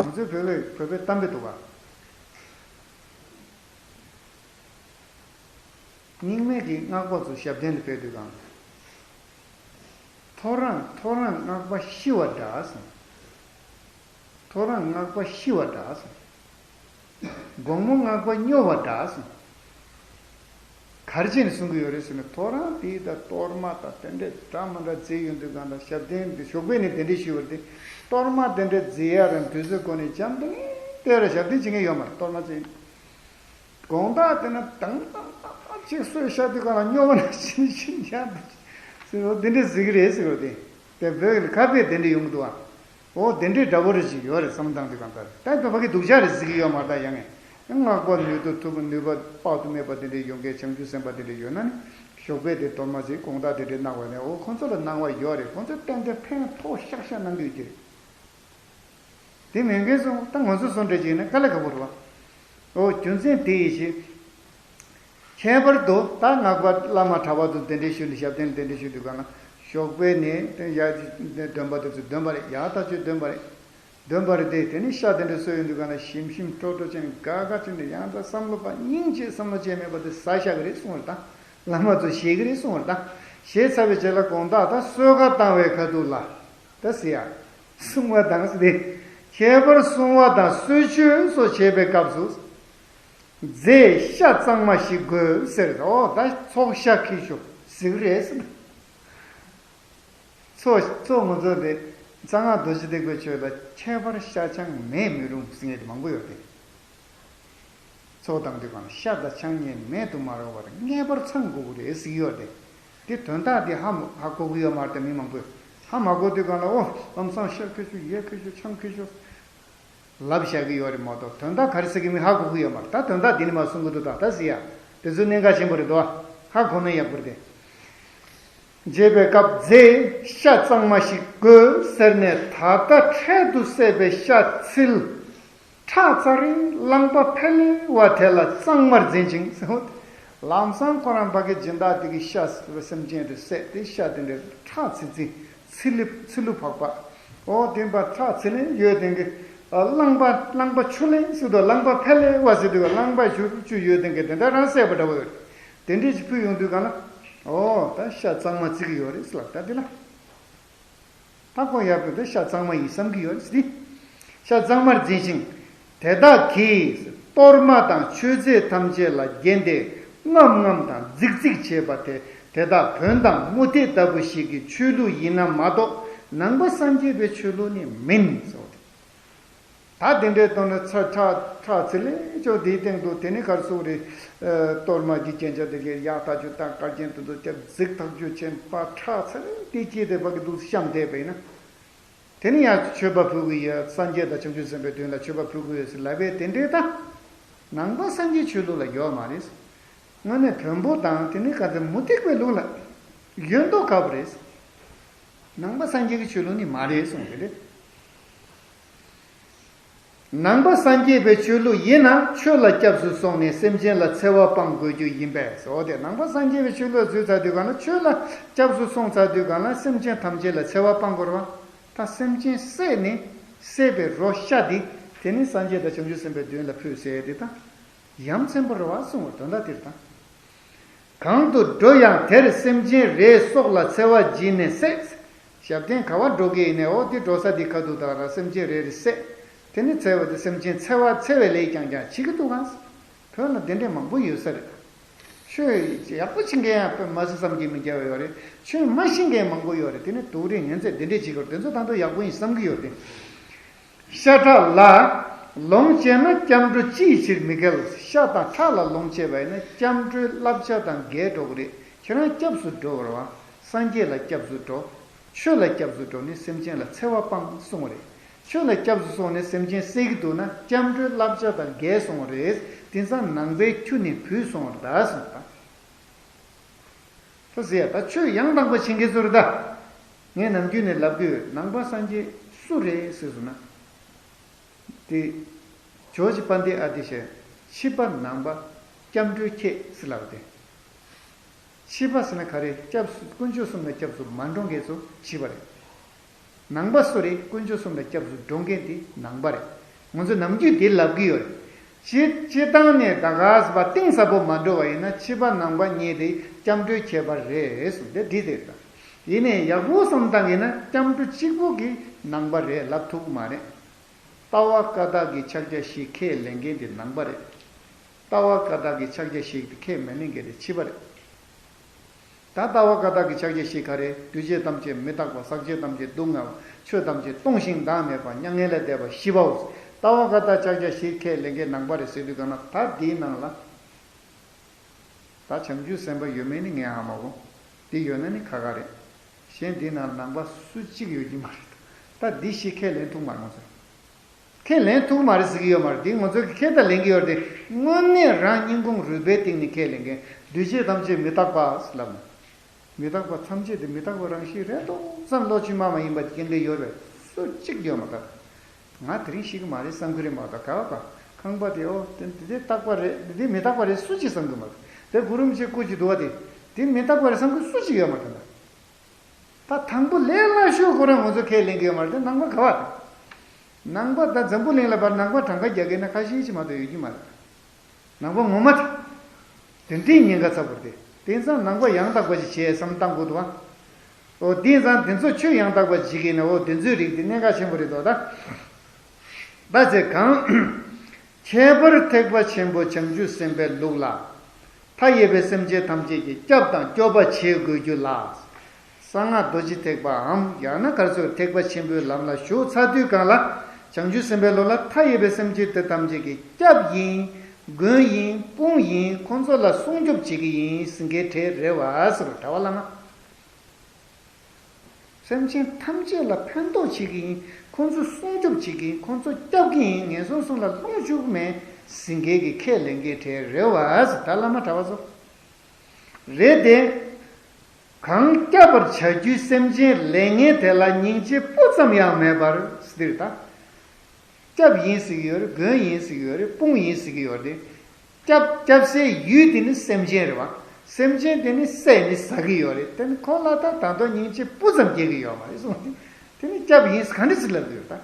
ང་ཚོའི་བོད་པའི་བོད་པའི་གཏམ་དཔེ་འདུག་པ། རྙིང་མའི་གི་སྔགས་པ་ཚོ་ཞབས་བརྟན་ལ་ཕེབས་དུས་གང་། ཐོ་རངས་ཐོ་རངས་སྔགས་པ་ཤི་བ་འདྲ་གསུངས། ཐོ་རངས་སྔགས་པ་ཤི་བ་འདྲ་གསུངས། དགོང་མོ་སྔགས་པ་སྨྱོ་བ་འདྲ་གསུངས། ག་རེ་བྱས་ནས་གསུང་གི་ཡོད་རེད་ཟེར་ན། ཐོ་རངས་དེ་ད་གཏོར་མ་དང་དེ་འདྲས་འདྲ་མི་འདྲ་བརྫིས་ཡོང་དུས་གང་ལ་ཞབས་བརྟན་དེ་ཞོགས་པ་ནས་དེ་འདྲས་ཞུ་བར་དེ། གཏོར་མ་དེ་འདྲས་བརྫིས་ཡ་རང་དུས་ཚོད་ཁོ་ནས་འཇམ་ཐིང་ཐིང་ར་ཞབས་བརྟན་བྱེད་མཁན་ཡོད་མ་རེད། གཏོར་མ་བརྫིས། དགོང་དག་དེ་ན་དང་དང་དང་དང་ཅིག་གསོས་ཤ་དུས་གང་ལ་སྨྱོ་བ་ན་ཕྱིན་ཕྱིན་ཡང་དུ་ཟེར་བ་དེ་འདྲས་ཟེར་གི་རེད་ཟེར་བ་དེ། དེ་བོད་ལ་ཁ་དཔེ་དེ་འདྲས་ཡོང་གི་འདུག་ཨ། འོ་དེ་འདྲས་འདྲ་པོ་རེ་ཞིག་ཡོད་རེད་བསམ་བཏང་དུས་གང་ལྟར་ད་བོད་པ་གི་སྡུག་ཅག་རེད་ཟེར་གི་ཡོད་མ་རེད། ད་ཡང་ངས་སྔགས་པ་ནུས་སྟོབས་ཐུབ་པ་ནུས་པ་དཔག་ཏུ་མེད་པ་དེ་འདྲས་ཡོང་མཁན་བྱང་ཆུབ་སེམས་དཔའ་དེ་འདྲས་ཡོད་ན་ནི་ཞོགས་པའི་དེ་གཏོར་མ་ཟིག་དགོང་དག་དེ་འདྲས་གནང་བ་ནས་འོ་ཁོང་ཚོ་ལ་གནང་བ་ཡོད་རེད། ཁོང་ཚོ་ཏན་ཏན་ཕན་ཐོགས་ཤག་ཤག་གནང་གི་ཡོད་ཀྱི་རེད། དེ་མིན་མཁན་སོང་ད་ང་ཚོ་སོང་འདྲ་ཅིག་ཡིན་ན་དཀའ་ལས་ཁག་པོ་རེད་བ། འོ་རྒྱུ་མཚན་དེ་ཡིན་ཞེས། ཁྱད་པར་དུ་ད་སྔགས་པ་བླ་མ་གྲྭ་པ་ཚོ་གདན་འདྲེན་ཞུ་ནས་ཞབས་བརྟན་གདན་འདྲེན་ཞུ་དུས་གང་ན་ཞོགས་པའི་ནས་དེ་ཡ་འདོན་པ་དེ་ཚོ་འདོན་པ་རེད། ཡག་ཐག་ཆོད་འདོན་པ་རེད། འདོན་པ་རེད་དེ། དེ་ནས་ཤ་དེ་འདྲ་གསོལ་ཡོང་དུས་གང་ན་ཞིམ་ཞིམ་སྤྲོ་སྤྲོ་བྱས་ནས་དགའ་དགའ་བྱས་ནས་ཡང་ད་བསམ་བློ་པ་སྙིང་རྗེ་བསམ་བློ་ཅན་མེད་པ་དེ་ཟ་བཞག་གི་རེད་གསུངས་པ་རེད། ད་བླ་མ་ཚོ་བཞེས་གི་རེད་གསུངས་པ་རེད། ད་བཞེས་ཚར་བའི་རྗེས་ལ་དགོང་དག་ད་གསོལ་ཁ་བཏང་བའི་ཁ་ཐུག་ལ་ད་ཟེར་ཡ། སྲུང་བ་དང་ཟེར་ཏེ། ཁྱད་པར་སྲུང་བ་དང་གསོལ་མཆོད་སོགས་བྱེད་པའི་སྐབས་སུ། རྫས་ཤ་གཙང་མ་ཞིག་དགོས་ཟེར། འོ་ད་ཚོགས་ཤ་ཁྱེར་ཤོག་ཟེར་གི་རེད་ཟེར། ཚོགས་ཚོགས་ང་ཚོ་དེ་གསང་སྔགས་རྡོ་རྗེ་གདན་གྱི་ཆོས་ལ་ཁྱད་པར་ཤ་ཆང་མེད་མི་རུང་ཟེར་མཁན་དེ་མང་པོ་ཡོད་དེ། ཚོགས་བཏང་དུས་གང་ལ་ཤ་དང་ཆང་གཉིས་མེད་དུ་མ་རུང་བར་ངེས་པར་ཚང་དགོས་ཀྱི་རེད་ཟེར་གྱི་ཡོད་དེ། དེ་དོན་དག་དེ་ཧ་མ་ཧ་གོ་གི་ཡོད་མ་རེད་དེ། མི་མང་པོས་ཧ་མ་གོ་དུས་གང་ལ་ཨོ་ལམ་སང་ཤ་ཁྱེར་ཤོག་ཡས་ཁྱེར་ཤོག་ཆང་ཁྱེར་ཤོག་ལབ་བཞག་གི་ཡོད་རེད་མ་གཏོགས་དོན་དག་ག་རེ་ཟེར་གི་མིན་ཧ་གོ་གི་ཡོད་མ་རེད། ད་དོན་དག་འདི་ནི་མ་གསུང་གི་འདུག་ད་ད་ཟེར་ཡ། དེ་ཚོ་གནད་འགག་ཆེན་པོ་རེད་དོ། ཧ་གོ་ན་ཡག་པོ་རེད་དེ། བྱེད་པའི་སྐབས་རྫས་ཤ་གཙང་མ་ཞིག་དགོས་ཟེར་ནས་ད་ལྟ་འཕྲལ་དུ་བསད་པའི་ཤ་ཚིལ་ཁྲག་ཙ་རེ་རླངས་པ་ཕལ་བ་དེ་ལ་གཙང་མར་འཛིན་ཅིང་། ལམ་སང་ཁོ་རང་ཕ་གི་སྦྱིན་བདག་དེ་གི་ཤ་སེམས་ཅན་དེ་བསད་དེ་ཤ་དེ་འདྲ་ཁྲག་ཚིལ་ཚིལ་ཚིལ་ལུ་ཚིལ་ལུ་ཕོག་པ། ཨོ་དེ་འབའ་ཁྲག་ཚིལ་ལེན་ཡོད་དེ་གི་རླངས་པ་རླངས་པ་ཆུ་ལེན་ཟེར་དུས་རླངས་པ་ཕལ་བ་ཟེར་དུས་རླངས་པ་ཆུ་ཆུ་ཡོད་དེ་གི་དེ་འདྲ་རང་བསད་པ་འདྲ་བོ་ཡོད། དེ་འདྲས་ཅིག་ཕུལ་ཡོང་དུས་གང་ལ། ཨོ་ད་ཤ་གཙང་མ་བརྩི་གི་ཡོད་རེད་ཟེར་ལབ་ད་དེ་ལ། ད་ཁོ་ཡག་པོ་ད་ཤ་གཙང་མ་ཡིན་བསམ་གི་ཡོད་རེད་ཟེར་ཏེ། ཤ་གཙང་མར་འཛིན་ཞིང་། དེ་དག་གིས་གཏོར་མ་དང་མཆོད་རྫས་ཐམས་ཅད་ལ་བརྒྱན་ཏེ་ རྔམ་རྔམ་དང་རྫིག་རྫིག་བྱེད་པ་དེ་དེ་དག་བོན་དང་མུ་སྟེགས་ལྟ་བུ་ཞིག་གི་ཆོས་ལུགས་ཡིན་ན་མ་གཏོགས་ནང་པ་སངས་རྒྱས་པའི་ཆོས་ལུགས་ནི་མིན་ཟེར་བ་དེ། ད་དེ་འདྲའི་དོན་ནི་ཚ་ཁྲག་ཁྲག་ཚི་ལེ་ཅོག་དེའི་སྟེང་དུ་དེ་ནི་གར་སོང་རེད། གཏོར་མ་གི་རྒྱན་ཆ་དེ་གའི་གཡག་ཐག་ཆོད་དང་དཀར་རྒྱན་དེ་ཚོ་སྐྱབས་རྫིག་ཐག་ཆོད་ཆེན་པ་ཁྲག་ཚི་ལེ་དེ་སྐྱེས་དེ་བ་གི་འདུག་བཤམས་བསྡད་པས་ན། དེ་ནི་ཡང་མཆོད་པ་ཕུལ་གི་ཡོད། སངས་རྒྱས་དང་བྱང་ཆུབ་སེམས་དཔའི་མདུན་ལ་མཆོད་པ་ཕུལ་གི་ཡོད་ཟེར་ལབ་པས་དེ་འདྲའི་ད་ནང་པ་སངས་རྒྱས་ཆོས་ལུགས་ལ་ཡོད་མ་རེད། དངོས་གནས་བོན་པོ་དང་དེ་ནི་ག་ཚོད་མུ་སྟེགས་པའི་ལུགས་ལ་ཡོད་མདོག་ཁ་པོ་རེད། ནང་པ་སངས་རྒྱས་ཀྱི་ཆོས་ལུགས་ནི་མ་རེད་གསུངས་པ་རེད། ནང་པ་སངས་རྒྱས་པའི་ཆོས་ལུགས་ཡིན་ན་ཆོས་ལ་སྐྱབས་སུ་སོང་ནས་སེམས་ཅན་ལ་འཚེ་བ་སྤང་དགོས་རྒྱུ་ཡིན་པས་སོ། དེ་ནང་པ་སངས་རྒྱས་པའི་ཆོས་ལུགས་འཛུལ་ཚར་དུས་གང་ལ་ཆོས་ལ་སྐྱབས་སུ་སོང་ཚར་དུས་གང་ལ་སེམས་ཅན་ཐམས་ཅད་ལ་འཚེ་བ་སྤང་དགོས་རེད་བ། ད་སེམས་ཅན་བསད་ནས་བསད་པའི་རོ་ཤ་འདི་དེ་ནི་སངས་རྒྱས་དང་བྱང་ཆུབ་སེམས་དཔའི་མདུན་ལ་ཕུལ་ཟེར་ཡས་དེ་ད་ཡ་མཚན་པོ་རེད་བ་གསུངས་པ་དོན་དག་དེ་རེད་ད། གང་དུ་འགྲོ་ཡང་དེར་སེམས་ཅན་རེའི་སྲོག་ལ་འཚེ་བ་བགྱིས་ནས་བསད། ཞབས་བརྟན་ག་བ་འགྲོ་གི་ཡིན་ནའི་འོ་དེ་འགྲོ་ས་དེ་ཁ་ཐུག་དང་ར་སེམས་ཅན་རེ་རེ་བསད། དེ་ནི་འཚེ་བ་དེ་སེམས་ཅན་འཚེ་བ་འཚེ་བའི་ལས་རྐྱང་རྐྱང་བྱེད་ཀྱི་འདུག་ག་བོད་ལ་དེ་འདྲས་མང་པོ་ཡོད་ས་རེད། ཆོས་ཡག་པོ་ཤེས་མཁན་ཡང་དཔེ་མ་སྲིད་བསམ་གྱིས་མི་ཁྱབ་པ་ཡོད་རེད། ཆོས་མ་ཤེས་མཁན་མང་པོ་ཡོད་རེད། དེ་ནི་སྡུག་རེད། ངན་ཚད་དེ་འདྲས་བྱེད་དགོས་རེད། དེ་ཚོ་ད་དུང་ཡག་པོ་ཡིན་བསམ་གྱི་ཡོད་དེ། ཤ་ཁྲག་ལ་ལོངས་སྤྱད་ན་སྐྱབས་འགྲོ་ཅིའི་ཕྱིར་མི་འགལ། ཤ་དང་ཁྲག་ལ་ལོངས་སྤྱད་པ་ཡིན་ན་སྐྱབས་འགྲོའི་བསླབ་བྱ་དང་འགལ་འགྲོ་གི་རེད། ཁྱེད་རང་སྐྱབས་སུ་འགྲོ་བར་བ། སངས་རྒྱས་ལ་སྐྱབས་སུ་འགྲོ། ཆོས་ལ་སྐྱབས་སུ་འགྲོ་ནས་སེམས་ཅན་ལ་འཚེ་བ་སྤང་གསུངས་པ་རེད། ཆོས་ལ་སྐྱབས་སུ་སོང་ནས་སེམས་ཅན་བསད་ཀྱི་འདུག་ན་སྐྱབས་འགྲོའི་བསླབ་བྱ་དང་འགལ་སོང་བ་རེད། དེང་སང་ནང་པའི་ཁྱུ་ནས་བུད་སོང་བ་རེད་ད་གསུངས་པ་དང་། ད་ཟེར་ཡ་ད་ཆོས་ཡང་དག་པ་བྱེད་མཁན་ཚོ་རེད་ད། ངས་ནམ་རྒྱུན་ནས་ལབ་གི་ཡོད། ནང་པ་སངས་རྒྱས་སུ་རེད་ཟེར་སོང་ན། དེ། ཇོ་ཇི་པཎྜི་ཏ་ཨ་ཏི་ཤ། ཕྱི་པ་ནང་པ། སྐྱབས་འགྲོའི་ཁྱེད་ཟེར་ལབ་སྟེ། ཕྱི་པ་ཟེར་ན་ག་རེ། སྐྱབས་སུ་དཀོན་མཆོག་གསུམ་ལ་སྐྱབས་སུ་མ་འགྲོ་མཁན་ཚོ་ཕྱི་པ་རེད། ནང་པ་སུ་རེད། དཀོན་མཆོག་གསུམ་ལ་སྐྱབས་སུ་འགྲོ་མཁན་དེ་ནང་པ་རེད། ང་ཚོས་ནམ་རྒྱུན་དེ་ལབ་གི་ཡོད་རེད། སྤྱི་སྤྱི་བཏང་ནས་ད་ག་ཟེར་བ་གཏིང་ཟབ་པོ་མ་འགྲོ་བ་ཡིན་ན་ཕྱི་པ་ནང་པ་གཉིས་དེ་སྐྱབས་འགྲོའི་ཁྱད་པར་རེད་གསུངས་ཏེ་བྲིས་ཏེ་རེད། ཡིན་ནའི་ཡག་པོ་བསམ་བཏང་གི་ན་སྐྱབས་འགྲོ་གཅིག་པོ་གི་ནང་པ་རེད་ལབ་ཐུབ་ཀྱི་མ་རེད། ལྟ་བ་བཀའ་རྟགས་ཀྱི་ཕྱག་རྒྱ་བཞི་ཁས་ལེན་མཁན་དེ་ནང་པ་རེད། ལྟ་བ་བཀའ་རྟགས་ཀྱི་ཕྱག་རྒྱ་བཞི་དེ་ཁས་མི་ལེན་མཁན་དེ་ཕྱི་པ་རེད། ད་ལྟ་བ་བཀའ་རྟགས་ཀྱི་ཕྱག་རྒྱ་བཞི་ག་རེ། འདུས་བྱས་ཐམས་ཅད་མི་རྟག་པ། ཟག་བཅས་ཐམས་ཅད་སྡུག་བསྔལ་བ། ཆོས་ཐམས་ཅད་སྟོང་ཞིང་བདག་མེད་པ། མྱ་ངན་ལས་འདས་པ་ཞི་བའོ། ལྟ་བ་བཀའ་རྟགས་ཕྱག་རྒྱ་བཞི་ཁས་ལེན་མཁན་ནང་པ་རེད་ཟེར་དུས་གང་ན་ད་འདིའི་ནང་ལ། ད་བྱང་ཆུབ་སེམས་དཔའ་ཡོད་མེད་ནི་ངས་ཧ་མ་གོ། འདི་ཡོད་ན་ནི་ཁ་ཁ་རེད། གཞན་འདི་ནང་ནང་པ་སུ་གཅིག་ཡོད་ཀྱི་མ་རེད། ད་འདི་བཞི་ཁས་ལེན་ཐུབ་མ་རེད་ང་ཚོས། ཁས་ལེན་ཐུབ་མ་རེད་ཟེར་གྱི་ཡོད་མ་རེད། འདི་ང་ཚོ་གི་ཁས་ད་ལེན་གྱི་ཡོད་རེད་དེ། དངོས་གནས་རང་སྙིང་ཁུང་རུས་པའི་གཏིང་ནས་ཁས་ལེན་མཁན། འདུས་བྱས་ཐམས་ཅད་མི་རྟག་པ་ཟེར་ལབ་ནས། མི་རྟག་པ་ཐམས་ཅད་དེ་མི་རྟག་པ་རང་བཞིན་རེད་དོ་བསམ། བློ་ཆུང་མ་མ་ཡིན་པ་སྐྱེ་འདོད་ཡོད་པས་སུ་གཅིག་ཡོད་མ་རེད། ང་དེ་རིང་ཤི་གི་མ་རེད་བསམ་གི་རེད་མ་གཏོགས། ག་བ་ག་ཁང་པ་དེ་ཨོ་དེ་དེ་རྟག་པ་རེད། དེ་མི་རྟག་པ་རེད་སུ་གཅིག་བསམ་གི་མ་རེད། དེ་གུ་རུ་རིན་པོ་ཆེ་སྐུ་གཅིག་འདུག་བ་དེ། དེ་མི་རྟག་པ་རེད་བསམ་གི་སུ་གཅིག་ཡོད་མ་རེད་ད། ད་དང་པོ་ལས་སླ་ཤོས་ཁོ་རང་ང་ཚོ་ཁས་ལེན་གི་ཡོད་མ་རེད། དེ་ནང་པ་ག་བ་རེད། ནང་པ་ད་འཛམ་བུ་གླིང་ལ་བར་ནང་པ་གྲངས་ཀ་རྒྱག་གི་ན་ཁ་ཤས་ཅིག་མ་གཏོགས་ཡོད་ཀྱི་མ་རེད། ནང་པ་ངོ་མ་དེ། དེ་འདྲའི་ཉེན་ཁ་ཚ་པོ་རེད་དེ། དེང་སང་ནང་པ་ཡང་དག་པ་ཞིག་བྱེད་བསམ་བཏང་དགོས་འདུག་ཨ། ཨོ་དེང་སང་དེ་ཚོ་ཆོས་ཡང་དག་པ་བྱེད་ཀྱི་ན་ཨོ་དེ་ཚོའི་རིགས་དེ་གནད་འགག་ཆེན་པོ་རེད་དོ་ད། ད་ཚེ་གང་། ཁྱད་པར་ཐེག་པ་ཆེན་པོ་བྱང་ཆུབ་སེམས་དཔའི་ལུགས་ལ། མཐའ་ཡས་པའི་སེམས་ཅན་ཐམས་ཅད་ཀྱི་སྐྱབས་དང་སྐྱོབ་པ་བྱེད་དགོས་རྒྱུ་ལ། གསང་སྔགས་རྡོ་རྗེ་ཐེག་པའམ་ཡང་ན་ག་རེ་ཟེར་ཐེག་པ་ཆེན་པོའི་ལམ་ལ་ཞུགས་ཚར་དུས་གང་ལ། བྱང་ཆུབ་སེམས་དཔའི་ལུགས་ལ་མཐའ་ཡས་པའི་སེམས་ཅན་དེ་ཐམས་ཅད་ཀྱི་སྐྱབས་ཡིན། མགོན་ཡིན། དཔུང་ཡིན། ཁོང་ཚོ་ལ་སྲུང་སྐྱོབ་བྱེད་ཀྱི་ཡིན་ཟེར་མཁན་གྲས་རེད་བ་ཟེར་བ་གྲྭ་པ་བླ་མ། སེམས་ཅན་ཐམས་ཅད་ལ་ཕན་ཐོགས་བྱེད་ཀྱི་ཡིན། ཁོང་ཚོ་སྲུང་སྐྱོབ་བྱེད་ཀྱི་ཡིན། ཁོང་ཚོ་སྐྱོབ་ཀྱི་ཡིན། ངན་སོང་གསུམ་ལ་ལྷུང་བཅུག་མེད་ཟེར་མཁན་གྱི་ཁས་ལེན་མཁན་གྲས་རེད་བ་ཟེར་ད་བླ་མ་གྲྭ་པ་ཚོ། རེད་དེ། གང་སྐྱབས་པར་བྱ་རྒྱུའི་སེམས་ཅན་ལེན་མཁན་དེ་ལ་སྙིང་རྗེ་སྤུ་ཙམ་ཡང་མེད་པར་ཟེར་ད། སྐྱབས་ཡིན་ཟེར་གྱི་ཡོད་རེད། མགོན་ཡིན་ཟེར་གྱི་ཡོད་རེད། དཔུང་ཡིན་ཟེར་གྱི་ཡོད་རེད། སྐྱབས་སྐྱབས་སའི་ཡུལ་དེ་ནི་སེམས་ཅན་རེད་བ། སེམས་ཅན་དེ་ནི་བསད་ནི་ཟ་གི་ཡོད་རེད། དེ་ནི་ཁོ་ལ་ད་ད་དུང་སྙིང་རྗེ་སྤུ་ཙམ་སྐྱེ་གི་ཡོད་མ་རེད་གསུངས་ཏེ། དེ་ནི་སྐྱབས་ཡིན་ཟེར་ག་འདྲ་ཟེར་ལབ་ཀྱི་ཡོད་ད།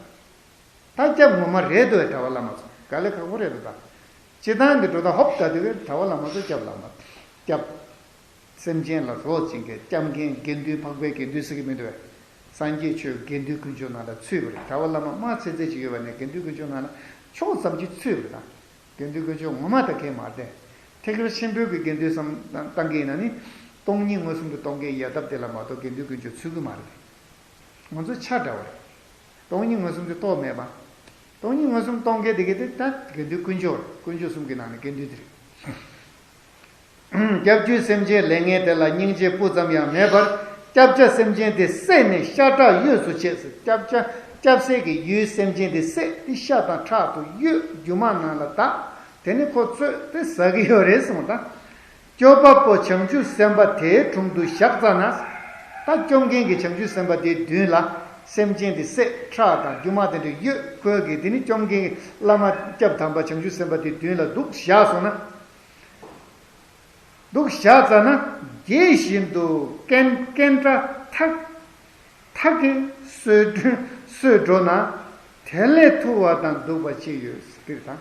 ད་སྐྱབས་ངོ་མ་རེད་དོ་གྲྭ་པ་བླ་མ་ཚོ། དཀའ་ལས་ཁག་པོ་རེད་དོ་ད། སྤྱི་བཏང་གི་འགྲོ་སྟངས་ཧོབ་ད་དེ་གའི་གྲྭ་པ་བླ་མ་ཚོ་སྐྱབས་བླ་མ། སྐྱབས། སེམས་ཅན་ལ་རོགས་བྱེད་མཁན་སྐྱབས་མཁན་དགེ་འདུན་འཕགས་པའི་དགེ་འདུན་ཟེར་གྱི་མི་འདུག་བས། སངས་རྒྱས་ཆོས་དགེ་འདུན་དཀོན་མཆོག་ནང་ལ་ཚུད་པ་རེད། གྲྭ་པ་བླ་མ་དམའ་ཚད་ཚད་ཅིག་ཡོད་པ་ནས་དགེ་འདུན་དཀོན་མཆོག་ནང་ལ་ཕྱོགས་ཙམ་ཅིག་ཚུད་པ་རེད་ད། དགེ་འདུན་དཀོན་མཆོག་ངོ་མ་ད་གས་མ་རེད། ཐེག་པ་ཆེན་པོའི་གི་དགེ་འདུན་བསམ་བཏང་གི་ཡིན་ན་ནི། སྟོང་ཉིད་མངོན་སུམ་དུ་གཏོང་མཁན་ཡལ་འདབ་དེ་ལ་མ་གཏོགས་དགེ་འདུན་དཀོན་མཆོག་ཚུད་ཀྱི་མ་རེད། ང་ཚོ་ཆ་འདྲ་བ་རེད། སྟོང་ཉིད་མངོན་སུམ་དུ་རྟོགས་མེད་པ། སྟོང་ཉིད་མངོན་སུམ་རྟོགས་མཁན་དེ་གི་དེ་ད་དགེ་འདུན་དཀོན་མཆོག་རེད། དཀོན་མཆོག་གསུམ་གྱི་ནང་ནས་དགེ་འདུན་དེ་རེད། སྐྱབས་བཅོལ་སེམས་ཅན་ལས་ངན་དེ་ལ་སྙིང་རྗེ་སྤུ་ཙམ་ཡང་མེད་པར། སྐྱབས་བྱ་སེམས་ཅན་དེ་བསད་ནས་ཤ་ཁྲག་གཡོས་སུ་བྱས་ཟེར། སྐྱབས་བྱ་སྐྱབས་སའི་གི་ཡུལ་སེམས་ཅན་དེ་བསད་དེ་ཤ་དང་ཁྲག་ཏུ་གཡོས། རྒྱུ་མ་ནང་ལ་དག་དེ་ནི་ཁོ་ཚོས་དེ་ཟ་གི་ཡོད་རེད་གསུངས་དང་། སྐྱོབ་པ་པོ་བྱང་ཆུབ་སེམས་དཔའ་དེའི་དྲུང་དུ་བཞག་ཙ་ན། ད་སྐྱོབ་མཁན་གྱི་བྱང་ཆུབ་སེམས་དཔའ་དེའི་མདུན་ལ་སེམས་ཅན་དེ་བསད་ཁྲག་དང་རྒྱུ་མ་དེ་འདྲ་གཡོས། ཁོས་གི་དེ་ནི་སྐྱོབ་མཁན་གྱི་བླ་མ་སྐྱབས་དམ་པ་བྱང་ཆུབ་སེམས་དཔའ་དེའི་མདུན་ལ་འདུག་བཞག་སོང་ན། འདུག་བཞག་ཙ་ན། དགྱེས་བཞིན་དུ་ཀན་ཀན་ཏྲ་ཐག་ཐག་གིས་གསོད་གསོད་འགྲོ་ན། དེ་ལས་ཐུ་བ་དང་སྡུག་པ་ཅི་ཡོད་ཟེར་དང་།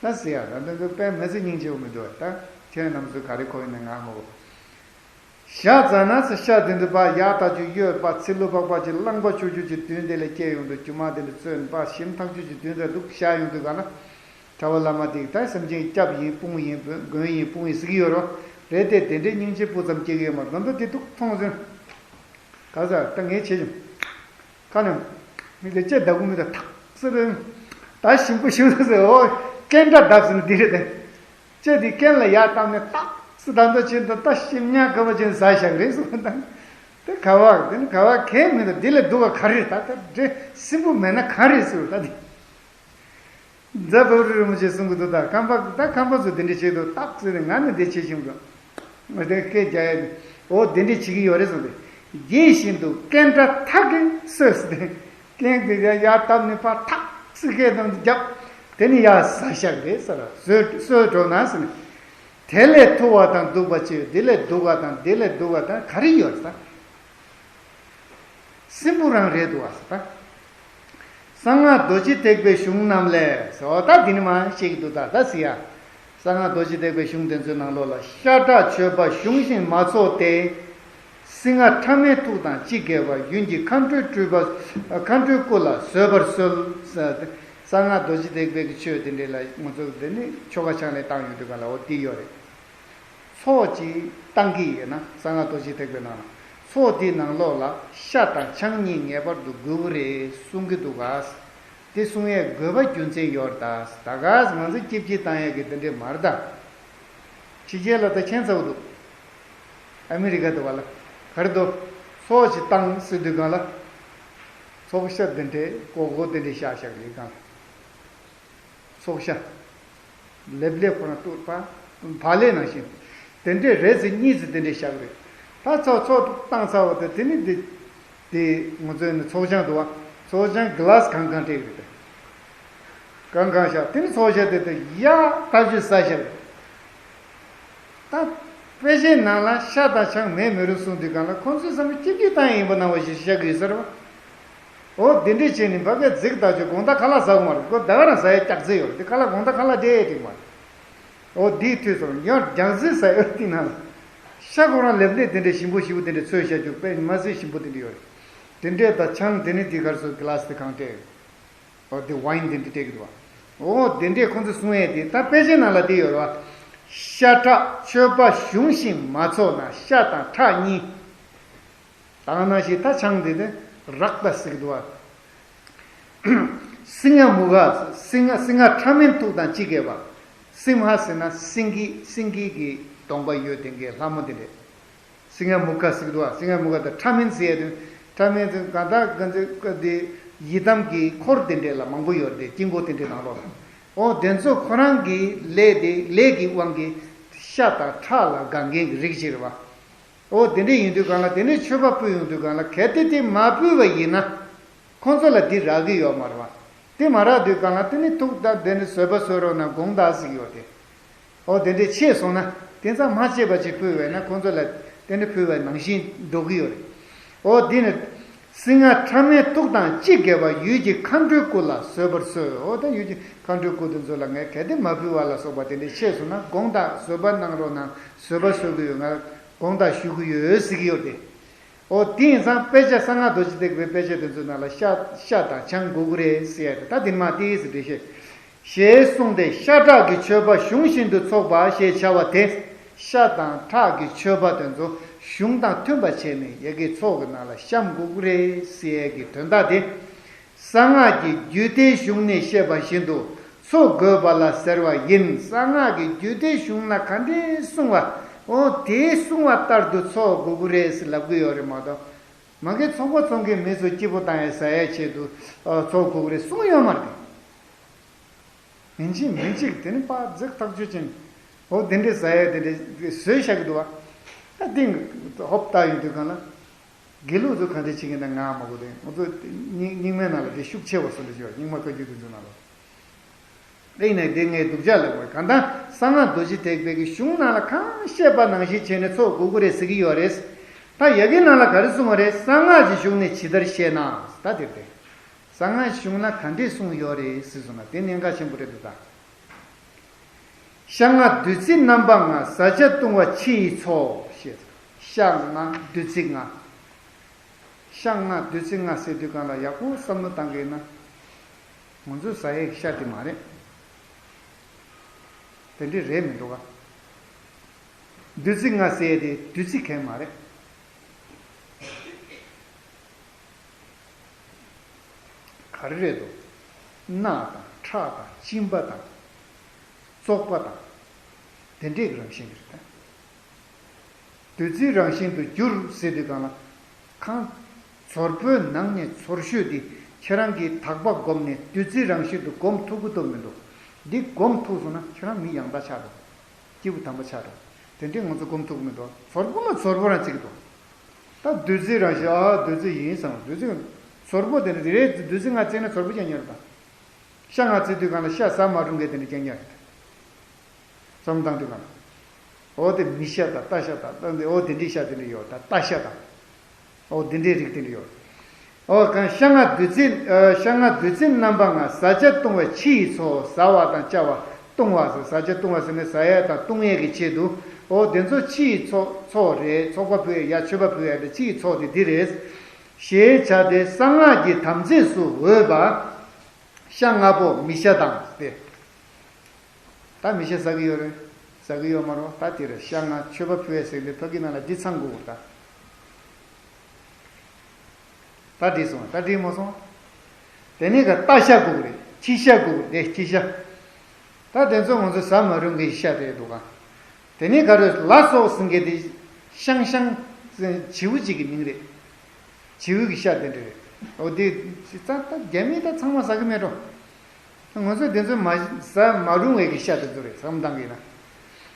ད་ཟེར་ཡ་ད་འདི་ཚོ་དཔེ་མི་སྲིད་སྙིང་རྗེ་པོ་མི་འདུག་ད་ཁྱེད་རྣམ་ཚོ་ག་རེ་གོ་ཡིན་ན་ང་མ་གོ། བཞག་ཙ་ན་ཚེ་ཤ་དེ་འདུག་པ་ཡག་ཐག་ཆོད་གཡོས་པ་ཚི་ལུ་པགས་པ་ཅིག་རླངས་པ་ཆུ་ཆུ་ཅིག་མདུན་དེ་ལ་སྐྱེལ་ཡོང་དུས་རྒྱུ་མ་དེ་འདྲ་བཙོས་པ་ཞིམ་ཐག་ཆོད་ཅིག་མདུན་དེ་འདུག་བཞག་ཡོང་དུས་ག་ན། གྲྭ་པ་བླ་མ་དེ་ད་སེམས་ཅན་སྐྱབས་ཡིན་དཔུང་ཡིན་མགོན་ཡིན་དཔུང་ཡིན་ཟེར་གི་ཡོད་རོ། རེད་དེ་དེ་འདྲའི་སྙིང་རྗེ་སྤུ་ཙམ་སྐྱེ་གི་ཡོད་མ་རེད། ད་ལྟ་དེ་འདུག་མཐོང་ཟིན། ག་ས་ད་ངས་བྱེད་ཀྱང་། ཁ་ནས་མི་དེ་ལྕེ་བརྡབ་གི་མི་དེ་ཐག་ཟེར་རེད། ད་ཞིམ་པོ་ཞིམ་ཟེར་ཟེར་ཨོ། ཀན་ཏྲ་བརྡབ་ཟེར་ན་འདི་རེད་དེ། ལྕེ་དེ་ཀན་ལ་ཡར་བཏང་ནས་ཏག་ཟེར་ད་འདོད་ཆེན་དུ་ད་ཞིམ་ཉག་ག་བ་ཅན་ཟ་བཞག་རེད་ཟེར་ད། དེ་ག་བ་དེ་ནི་ག་བ་གས་མི་འདུག་འདི་ལས་སྡུག་ག་ག་རེ་རེད། ད་ད་འདྲེ་སྲིན་པོ་མེད་ན་ག་རེ་ཟེར་ད་དེ། རྫ་བབ་རི་རིན་པོ་ཆེ་གསུང་གི་འདུག་ད་ཁམས་པ་ད་ཁམས་པ་ཚོ་དེ་འདྲ་བྱེད་དུ་ཏག་ཟེར་ནས་ང་ནི་དེ་བྱེད་བཞིན་འདུག་ང་དེ་སྐད་རྒྱག་ཡ་ནི་འོ་དེ་འདྲ་བྱེད་ཀྱི་ཡོད་རེད་གསུངས་ཏེ། དགྱེས་བཞིན་དུ་ཀན་ཏྲ་ཐག་གིས་གསོས་ཟེར་ཏེ། ཀན་དེ་ཡར་ཡར་བཏབ་ནས་ཕར་ཐག་ཟེར་སྐད་དམ་བརྒྱབ། དེ་ནི་ཡར་ཟ་བཞག་རེད་ཟེར། གསོད་གསོད་འགྲོ་ན་ཟེར་ནས། དེ་ལས་ཐུ་བ་དང་སྡུག་པ་ཅི་ཡོད། དེ་ལས་སྡུག་པ་དང་དེ་ལས་སྡུག་པ་དང་ག་རེ་ཡོད་ཟེར། སྲིན་པོ་རང་རེད་འདུག་བ་ཟེར། གསང་སྔགས་རྡོ་རྗེ་ཐེག་པའི་གཞུང་རྣམས་ལས་ཟེར་བ་ད་འདི་ནི་མ་ཤེས་ཀྱི་འདུག་ད་ད་ཟེར་ཡ། གསང་སྔགས་རྡོ་རྗེ་ཐེག་པའི་གཞུང་དེ་ཚོའི་ནང་ལོགས་ལ་ཤ་ཁྲག་མཆོད་པ་གཞུང་བཞིན་མ་ཚོགས་ཏེ། སྲིན་ང་ཕྲ་མའི་ཐུགས་དང་ཅི་འགལ་བར་ཡུན་གྱི་མཁའ་འགྲོའི་སྤྲུལ་པ་མཁའ་འགྲོའི་སྐུ་ལ་བཟོད་པར་གསོལ། གསང་སྔགས་རྡོ་རྗེ་ཐེག་པའི་གི་ཆོས་དེ་འདྲ་ལ་ང་ཚོ་འདི་ནི་ཆོ་ག་ཕྱག་ལེན་བཏང་ཡོང་དུས་ག་ལ་འོ་འདི་ཡོད་རེད། ཚོགས་ཀྱི་བཏང་གི་ཡོད་ན་གསང་སྔགས་རྡོ་རྗེ་ཐེག་པའི་ནང་ལ་ཚོགས་དེའི་ནང་ལོགས་ལ་ཤ་དང་ཆང་གཉིས་ངེས་པར་དུ་དགོས་ཀྱི་རེད་གསུང་གི་འདུག་ག་དེ་གསུང་ཡས་དགོས་པ་རྒྱུ་མཚན་ཡོད་རེད་ད། ད་ག་ང་ཚོ་སྐྱིད་སྐྱིད་བཏང་ཡས་ཀྱི་དེ་འདྲས་མ་རེད་ད། ཕྱི་རྒྱལ་ལ་ད་མཁྱེན་ཚར་བ་འདུག་ཨ་མི་རི་ཀ་དུ་བ་ལ་ག་རེ་འདུག་ཚོགས་ཀྱི་བཏང་ཟེར་དུས་གང་ལ། ཚོགས་ཤ་དེ་འདྲས་ཀོ་ཀོ་དེ་འདྲས་བཞག་བཞག་ཡོད་གང་ལ། ཚོགས་ཤ། ལེབ་ལེབ་ཁོ་རང་གཏུབ་པ། བག་ལེབ་ནང་བཞིན། དེ་འདྲས་རེ་ཟིག་གཉིས་ཟིག་དེ་འདྲས་བཞག་རེད། ད་ཚོགས་ཚོགས་བཏང་ཚར་བ་དེ་དེ་ནི་དེ། དེ་ང་ཚོའི་ནི་ཚོགས་ཆང་འདུག་བ། ཚོགས་ཆང་གི་ལཱ་སི་གང་གང་སྤྲད་རེད་དེ། གང་གང་བཞག་དེ་ནི་ཚོགས་ཆང་དེ་དེ་ཡག་ཐག་ཆོད་ཟ་བཞག་རེད། ད། དཔེ་ཆའི་ནང་ལ་ཤ་དང་ཆང་མེད་མི་རུང་གསུངས་དུས་གང་ལ་ཁོང་ཚོས་བསམ་བློ་སྐྱིད་སྐྱིད་བཏང་ཡིན་པ་སྣང་བ་ཞིག་བཤད་ཀྱི་ཡོད་ས་རེད་བ། འོ་དེ་འདྲས་བྱས་ནས་ཕ་གིར་འཛེགས་ད་ཆོག་དགོང་དག་ཁ་ལག་ཟ་གི་མ་རེད། ཁོ་ད་ག་རང་ཟ་ཡ་སྐྱག་རྫས་ཡོད་རེད་དེ་ཁ་ལག་དགོང་དག་ཁ་ལག་འདྲེས་ཡ་འགྲིག་མ་རེད། འོ་དེའི་དུས་སུ་ཡང་སྐྱག་རྫས་ཟ་ཡ་དེ་ནང་ལ། ཤ་ཁོ་རང་ལེབ་ལེབ་དེ་འདྲས་ཞིམ་པོ་ཞིམ་པོ་དེ་འདྲས་ཚོས་བྱ་རྒྱུ་དཔེ་མ་སྲིད་ཞིམ་པོ་དེ་འདྲས་ཡོད་རེད། དེ་འདྲས་ད་ཆང་དེ་ནི་དེ་གར་སོ་གི་ལཱ་སི་དེ་གང་སྤྲད་ཡོད། འོ་དེ་ཝའིན་དེ་འདྲ་སྤྲད་ཀྱི་འདུག་བ། འོ་དེ་འདྲས་ཁོང་ཚོས་གསུང་ཡས་དེ་ད་དཔེ་ཆའི་ནང་ལ་དེ་ཡོད་རེད་བ། ཤ་ཁྲག་མཆོད་པ་གཞུང་བཞིན་མ་ཚོགས་ན་ཤ་དང་ཁྲག་གཉིས། དང་ན་ཞིག་ད་ཆང་དེ་དེ་རག་ད་ཟེར་གྱི་འདུག་བ། སིང་ང་མུ་ག་སིང་ང་སིང་ང་ཕྲ་མེན་ཐུག་དང་ཅི་གས་པ། སིམ་ཧ་ཟེར་ན་སེང་གེ་སེང་གེ་གི་གདོང་པ་ཡོད་དེ་འགའི་ལྷ་མོ་དེ་འདྲས། སིང་ང་མུ་ག་ཟེར་གྱི་འདུག་བ། སིང་ང་མུ་ག་དང་ཕྲ་མེན་ཟེར་ཡ་དེ་ཕྲ་མེན་ཟེར་གང་ལྟར་གང་ཟེར་དེ་ཡི་དམ་གྱི་འཁོར་དེ་འདྲས་ལ་མང་པོ་ཡོད་རེད་དེ་དཀྱིལ་འཁོར་དེ་འདྲས་ནང་ལོགས་ལ། འོ་དེ་ཚོ་ཁོ་རང་གི་ལས་དེ་ལས་ཀྱི་དབང་གིས་ཤ་དང་ཁྲག་ལ་དགའ་མཁན་གྱི་རིགས་ཤིག་རེད་བ། འོ་དེ་འདྲས་ཡིན་དུས་གང་ལ་དེ་ནས་མཆོད་པ་ཕུལ་ཡོང་དུས་གང་ལ་གལ་ཏེ་དེ་མ་ཕུལ་བ་ཡིན་ན། ཁོང་ཚོ་ལ་དེ་རག་གི་ཡོད་མ་རེད་བ། དེ་མ་རག་དུས་གང་ལ་དེ་ནི་ཐུགས་དང་དེ་ནི་བཟོད་པ་གསོལ་རོགས་གནང་དགོངས་དག་ཟེར་གྱི་ཡོད་དེ། འོ་དེ་འདྲས་ཆད་སོང་ན་དེ་ཙམ་མ་བྱས་པ་ཅིག་ཕུལ་བས་ན་ཁོང་ཚོ་ལ་དེ་འདྲས་ཕུལ་བའི་ནང་བཞིན་འགྲོ་གི་ཡོད་རེད། འོ་དེ་ནི། སིང་ང་ཕྲ་མེན་ཐུག་དང་ཅི་དགེ་བ་ཡུལ་གྱི་མཁའ་འགྲོའི་སྐུ་ལ་བཟོད་པར་གསོལ། འོ་ད་ཡུལ་གྱི་མཁའ་འགྲོའི་སྐུ་དེ་ཚོ་ལ་ངས་གལ་ཏེ་མ་ཕུལ་བ་ལ་སོགས་པ་དེ་འདྲས་ཆད་སོང་ན་དགོངས་དག་བཟོད་པ་གནང་རོགས་གནང་བཟོད་པ་གསོལ་གྱི་ཡོད་ང་དགོངས་དག་ཞུ་གི་ཡོད་ཟེར་གྱི་ཡོད་དེ། འོ་དེ་ཡིན་ཙང་དཔེ་ཆ་གསང་སྔགས་རྡོ་རྗེ་ཐེག་པའི་དཔེ་ཆ་དེ་ཚོའི་ནང་ལ་ཤ་ཤ་དང་ཆང་དགོས་ཀྱི་རེད་ཟེར་ཡ་དེ་ད་དེ་མ་དེ་ཟེར་འགྲེལ་བཤད། ཞེས་གསུངས་ཏེ། ཤ་ཁྲག་གི་མཆོད་པ་གཞུང་བཞིན་དུ་ཚོགས་པ་ཞེས་བྱ་བ་དེ། ཤ་དང་ཁྲག་གི་མཆོད་པ་དེ་ཚོ་གཞུང་དང་མཐུན་པ་བྱས་ནས་ཡ་གི་ཚོགས་ཀྱི་ནང་ལ་བཤམས་དགོས་ཀྱི་རེད་ཟེར་ཡ་གི་དོན་དག་དེ། གསང་སྔགས་ཀྱི་རྒྱུད་སྡེའི་གཞུང་ནས་བཤད་པ་བཞིན་དུ་ཚོགས་དགོས་པ་ལ་ཟེར་བ་ཡིན། གསང་སྔགས་ཀྱི་རྒྱུད་སྡེའི་གཞུང་ན་ག་འདྲས་གསུངས་པ། འོ་དེའི་གསུང་བ་ལྟར་དུ་ཚོགས་དགོས་ཀྱི་རེད་ཟེར་ལབ་ཀྱི་ཡོད་རེད་མ་གཏོགས། མ་གི་ཚོགས་པ་ཚོགས་མཁན་མི་ཚོ་སྐྱིད་པོ་བཏང་ཡས་ཟ་ཡས་ཆེད་དུ་ཨ་ཚོགས་དགོས་ཀྱི་རེད་གསུངས་ཡོད་མ་རེད། མིན་གཅིག་མིན་གཅིག་དེ་ནི་ཕར་འཛེག་ཐག་ཆོད་ཅན། འོ་དེ་འདྲས་ཟ་ཡས་དེ་འདྲས་བཟོས་བཞག་གི་འདུག་བ། ད་ཏིང་ཧོབ་ལྟ་ཡོང་དུས་གང་ལ། དགེ་ལུགས་ཚོ་ག་འདྲས་བྱེད་ཀྱི་འདུག་ང་མ་གོ་དེ་ང་ཚོ་རྙིང་རྙིང་མའི་ནང་ལ་དེ་ཤུགས་ཆེ་བ་སུ་འདྲ་བྱེད་བ་རྙིང་མ་བཀའ་བརྒྱུད་དེ་ཚོའི་ནང་ལ། ཨེ་ནས་དེ་ངས་སྡུག་ཅག་ལབ་དགོས་གང་ལྟར་གསང་སྔགས་རྡོ་རྗེ་ཐེག་པའི་གི་གཞུང་ནང་ལ་གང་བཤད་པ་ནང་བཞིན་བྱས་ནས་ཚོགས་དགོས་ཀྱི་རེད་ཟེར་གྱི་ཡོད་རེད། ད་ཡ་གི་ནང་ལ་ག་རེ་གསུངས་པ་རེད། གསང་སྔགས་ཀྱི་གཞུང་ནས་ཇི་ལྟར་བཤད་ན། ད་དེར་བལྟས། གསང་སྔགས་གཞུང་ན་ག་འདྲས་གསུངས་ཡོད་རེད་ཟེར་སོང་ན་དེ་གནད་འགག་ཆེན་པོ་རེད་འདུག་ད། ཤ་ལྔ་བདུད་རྩི་རྣམ་པ་ལྔ་བཟའ་བཅའ་བཏུང་བ་ཕྱི་ཡི་ཚོགས་ཞེས། ཤ་ལྔ་བདུད་རྩི་ལྔ། ཤ་ལྔ་བདུད་རྩི་ལྔ་ཟེར་དུས་གང་ལ་ཡག་པོ་བསམ་བློ་བཏང་གི་ཡིན་ན། ང་ཚོས་ཟ་ཡས་ཤ་དེ་མ་རེད། དེ་འདྲས་རེད་མི་འདུག་ག་བདུད་རྩི་ལྔ་ཟེར་ཡས་དེ་བདུད་རྩི་གང་མ་རེད། ག་རེ་རེད་དོ། རྣག་དང་ཁྲག་དང་གཅིན་པ་དང་། བཙོག་པ་དང་། དེ་འདྲས་ཀྱི་རང་བཞིན་རེད་ད། བདུད་རྩིའི་རང་བཞིན་དུ་འགྱུར་ཟེར་དུས་གང་ལ། ཁང་། ཚོར་པོའི་ནང་ནས་ཚོར་ཤོས་དེ་ཁྱེད་རང་གིས་དག་པ་བསྒོམས་ནས་བདུད་རྩིའི་རང་བཞིན་དུ་བསྒོམ་ཐུབ་ཀྱི་འདུག་མི་འདུག་འདི་བསྒོམ་ཐུབ་སོང་ན་ཁྱེད་རང་མི་ཡང་དག་ཆགས་འགྲོ། སྐྱེས་བུ་དམ་པ་ཆགས་འགྲོ། དེ་འདྲས་ང་ཚོ་བསྒོམ་ཐུབ་ཀྱི་མི་འདུག་ཚོར་པོ་ལ་ཚོར་པོ་རང་བརྩི་གི་འདུག་ད་བདུད་རྩི་རང་བཞིན་ཨ་བདུད་རྩི་ཡིན་བསམ་བདུད་རྩི། ཚོར་པོ་དེ་ནི་དེ་རེད་བདུད་རྩི་ང་བརྩིས་ན་ཚོར་པོ་ཀྱང་ཉར་དང་། ཤ་ང་བརྩི་དུས་གང་ལ་ཤ་ཟ་མ་རུང་གི་དེ་ནི་ཀྱང་ཉར་དང་། བསམ་བཏང་དུས་གང་ལ། འོ་དེ་མི་ཤ་དང་རྟ་ཤ་དང་ལྟ་འདི་འོ་དེ་འདྲའི་ཤ་དེ་འདྲ་ཡོད་ད་རྟ་ཤ་དང་། འོ་དེ་འདྲའི་རིགས་དེ་འདྲ་ཡོད། འོ་གང་ཤ་ལྔ་བདུད་རྩི། ཨ་ཤ་ལྔ་བདུད་རྩི་རྣམ་པ་ལྔ་བཟའ་བཅའ་བཏུང་བའི་ཕྱི་ཡི་ཚོགས། བཟའ་བ་དང་བཅའ་བ་བཏུང་བ་ཟེར་བཟའ་བཅའ་བཏུང་བ་ཟེར་ནས་བཟའ་ཡས་དང་བཏུང་ཡས་ཀྱི་ཆེད་དུ། འོ་དེ་ཚོ་ཕྱི་ཡི་ཚོགས་ཚོགས་རེད། ཚོགས་པ་ཕུལ་ཡས་ཡ་མཆོད་པ་ཕུལ་ཡས་དེ་ཕྱི་ཡི་ཚོགས་དེ་འདི་རེད། ཞེས་བྱ་སྟེ་གསང་སྔགས་ཀྱི་དམ་ཚིག་སུ་འོས་པ། ཤ་ལྔ་པོ་མི་ཤ་དང་སྟེ། ད་མི་ཤ་ཟ་གི་ཡོད་རེད། ཟ་གི་ཡོད་མ་རེད། ད་དེ་རེད་ཤ་ལྔ་མཆོད་པ་ཕུལ་ཡས་ཟེར་འདི་ཕ་གི་ནང་ལ་འདི་ཚང་དགོས་ད། ད་འགྲིག་སོང་ད་འགྲིག་མ་སོང་། དེ་ནས་ག་རྟ་ཤ་དགོས་རེད་ཁྱི་ཤ་དགོས་རེད་ཁྱི་ཤ། ད་དེ་ཚོ་ང་ཚོ་ཟ་མ་རུང་གི་ཤ་རེད་འདུག་ག་དེ་ནས་ག་རེ་ལ་སོགས་ཟིན་གི་དེ་ཤང་ཤང་བྱིའུ་གཅིག་གི་མིང་རེད། བྱིའུ་གི་ཤ་དེ་འདྲ་རེད། འོ་དེ་ད་ད་རྒྱ་མི་ད་ཚང་མ་ཟ་གི་མེད་འགྲོ། ང་ཚོས་དེ་ཚོ་མ་ཟ་མ་རུང་བའི་གི་ཤ་དེ་ཚོ་རེད་བསམ་བཏང་གི་ན།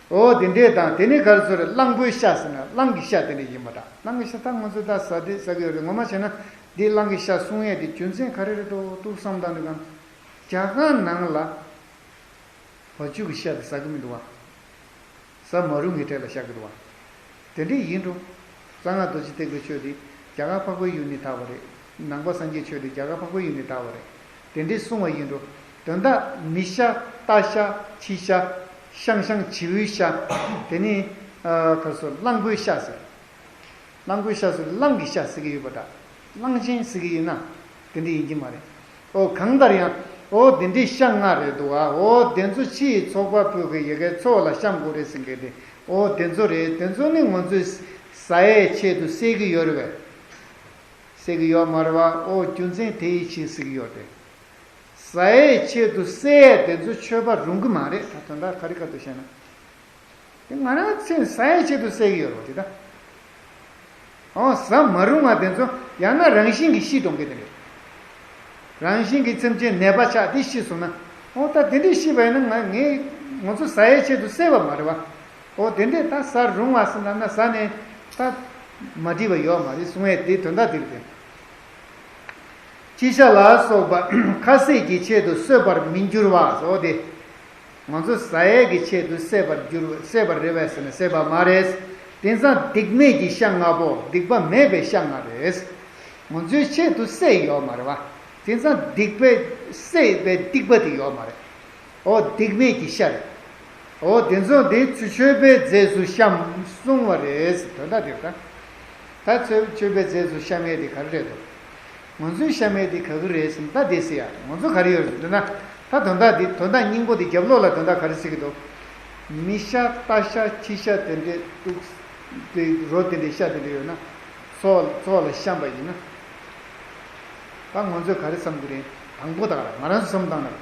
འོ་དེ་འདྲས་དང་དེ་ནས་ག་རེ་ཚོ་རེད་གླང་པོའི་ཤ་ཟེར་ན་གླང་གི་ཤ་དེ་འདྲས་ཡིན་པ་འདྲ་གླང་གི་ཤ་ད་ང་ཚོས་ད་ཟ་དེ་ཟ་གི་ཡོད་རེད་ངོ་མ་བྱས་ན་འདི་གླང་གི་ཤ་གསུང་ཡས་དེ་རྒྱུ་མཚན་ག་རེ་རེད་འགྲོ་འདུག་བསམ་བཏང་དུས་གང་རྒྱ་གར་ནང་ལ། བ་ཕྱུགས་ཀྱི་ཤ་དེ་ཟ་གི་མི་འདུག་བ། ཟ་མ་རུང་གི་གྲས་ལ་བཞག་གི་འདུག་བ། དེ་འདྲས་ཡིན་འགྲོ། གསང་སྔགས་རྡོ་རྗེ་ཐེག་པའི་ཆོས་དེ་རྒྱ་གར་འཕགས་པའི་ཡུལ་ནས་དར་བ་རེད། ནང་པ་སངས་རྒྱས་ཆོས་དེ་རྒྱ་གར་འཕགས་པའི་ཡུལ་ནས་དར་བ་རེད། དེ་འདྲས་གསུངས་པ་ཡིན་འགྲོ། དོན་དག་མི་ཤ་རྟ་ཤ་ཁྱི་ཤ་ཤང་ཤང་བྱིའུའི་ཤ་དེ་ནི་ཨ་ག་རེ་ཟེར་གླང་པོའི་ཤ་ཟེར། གླང་པོའི་ཤ་ཟེར་གླང་གི་ཤ་ཟེར་གི་ཡོད་པ་འདྲ། གླང་ཆེན་ཟེར་གི་ཡིན་ན། དེ་འདྲ་ཡིན་གྱི་མ་རེད། ཨོ་གང་ལྟར་ཡང་། ཨོ་དེ་འདྲའི་ཤ་ལྔ་རེད་འདུག་ཨ། ཨོ་དེ་ཚོ་ཕྱི་ཡི་ཚོགས་པ་ཕུལ་གི་ཡ་གའི་ཚོགས་ལ་བཤམས་དགོས་རེད་ཟེར་མཁན་དེ། ཨོ་དེ་ཚོ་རེད་དེ་ཚོ་ནི་ང་ཚོས་ཟ་ཡའི་ཆེད་དུ་བསད་གི་ཡོད་རེད་པས། བསད་གི་ཡོད་མ་རེད་བ། ཨོ་རྒྱུ་མཚན་དེ་ཡི་ཕྱིར་ཟེར་གི་ཡོད་རེད། ཟ་ཡའི་ཆེད་དུ་བསད་ཡས་དེ་ཚོ་མཆོད་པ་རུང་གི་མ་རེད་ད་དོན་དག་ག་རེ་ག་དུ་བཤད་ན། དེ་ང་རང་ཚོས་ཟ་ཡའི་ཆེད་དུ་བསད་ཀྱི་ཡོད་རེད་པ་དེ་ད། ཨོ་ཟ་མ་རུང་བ་དེ་ཚོ་ཡང་ན་རང་བཞིན་གྱིས་ཤི་འགྲོ་མཁན་དེ་རེད། རང་བཞིན་གྱིས་སེམས་ཅན་ནད་པ་ཆགས་དེ་ཤི་སོང་ན་ཨོ་ད་དེ་འདྲས་ཤི་བ་ཡིན་ན་ང་ངས་ང་ཚོ་ཟ་ཡའི་ཆེད་དུ་བསད་པ་མ་རེད་བ། ཨོ་དེ་འདྲས་ད་ཟ་རུང་བ་ཟེར་ན་ན་ཟ་ནས་ད་མ་འགྲིག་པ་ཡོད་མ་རེད་གསུང་ཡས་དེ་དོན་དག་དེ་རེད་དེ། ཁྱི་ཤ་ལ་སོགས་པ་ཁ་ཟས་ཀྱི་ཆེད་དུ་གསོད་པར་མི་འགྱུར་བ་ཟེར་བ་དེ། ང་ཚོ་ཟ་ཡས་ཀྱི་ཆེད་དུ་བསད་པར་འགྱུར་བསད་པར་རེ་བས་ཟེར་ན་བསད་པ་མ་རེད། དེང་སང་སྡིག་མེད་ཀྱི་ཤ་ལྔ་པོ་སྡིག་པ་མེད་པའི་ཤ་ལྔ་རེད། ང་ཚོའི་ཆེད་དུ་བསད་ཡོད་མ་རེད་བ། དེང་སང་སྡིག་པའི་བསད་པའི་སྡིག་པ་དེ་ཡོད་མ་རེད། ཨོ་སྡིག་མེད་ཀྱི་ཤ་རེད། ཨོ་དེ་ཚོ་དེ་ཚུ་མཆོད་པའི་རྫས་སུ་བཤམས་གསུང་བ་རེད་དོན་དག་དེ་ད། ད་ཚོས་མཆོད་པའི་རྫས་སུ་བཤམས་ཡས་དེ་ག་རེ་རེད་དོ། ང་ཚོའི་བཤམས་ཡས་དེ་ག་གི་རེད་ཟེར་ན་ད་དེ་ཟེར་ཡ་ང་ཚོ་ག་རེ་ཡོད་རེད་ཟེར་ན། ད་དོན་དག་འདི་དོན་དག་སྙིང་པོ་འདི་རྒྱབ་ལོགས་ལ་དོན་དག་ག་རེ་ཟེར་གྱི་འདུག་མི་ཤ་རྟ་ཤ་ཁྱི་ཤ་དེ་འདྲའི་དུག་དེ་རོ་དེ་འདྲའི་ཤ་དེ་འདྲ་ཡོད་ན་ཚོགས་ཚོགས་ལ་བཤམས་པ་ཡིན་ན། ད་ང་ཚོས་ག་རེ་བསམ་གྱི་རེད། དང་པོ་དག་ལ་ང་རང་ཚོ་བསམ་སྟངས་ལ།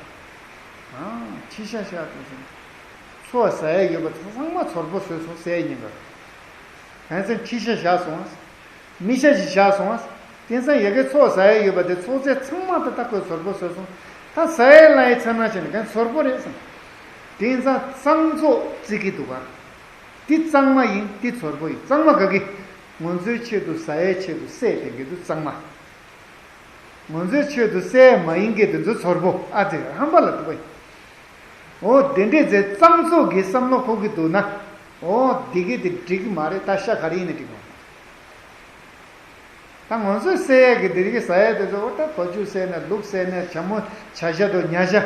ཨང་ཁྱི་ཤ་ཤ་དེ་ཚོ་ཚོགས་ཟ་ཡས་ཡོད་པ་ཚང་མ་ཚོར་པོ་བཟོས་སོང་ཟས་ཉིན་པར། གང་ཚེ་ཁྱི་ཤ་བཞག་སོང་། མི་ཤ་ཞིག་བཞག་སོང་། དེང་སང་ཡ་གི་ཚོགས་ཟ་ཡས་ཡོད་པ་དེ་ཚོགས་ཚད་ཚང་མ་ད་ལྟ་ཁོས་ཚོར་པོ་བཟོས་སོང་། ད་ཟ་ཡས་ལ་ཡི་ཚ་ན་བྱས་ནས་གང་ཚོར་པོ་རེད་བསམ། དེང་སང་གཙང་བཙོག་བརྩི་གི་འདུག་ག་འདི་གཙང་མ་ཡིན་འདི་ཚོར་པོ་ཡིན་གཙང་མ་ག་གི། ང་ཚོའི་ཆེད་དུ་ཟ་ཡས་ཆེད་དུ་བསད་དེ་གི་འདུག་གཙང་མ། ང་ཚོའི་ཆེད་དུ་བསད་མ་ཡིན་གི་དེ་ཚོ་ཚོར་པོ་ཨ་ཙི་ཧམ་པ་ལ་འདུག་ག་འོ་དེ་འདྲས་ཚེ་གཙང་བཙོག་གི་བསམ་བློ་འཁོར་གི་འདུག་ན། འོ་དེ་གི་དེ་འགྲིག་གི་མ་རེད། ད་ཤ་ག་རེ་ཡིན་ན་འགྲིག་མ་རེད། ད་ང་ཚོས་བསད་ཡས་ཀྱི་དེ་རིགས་ཟ་ཡས་དེ་ཚོ་འོ་ད་བ་ཕྱུགས་བསད་ན་ལུག་བསད་ན་བྱ་མོ་བྱ་ཤ་དང་ཉ་ཤ།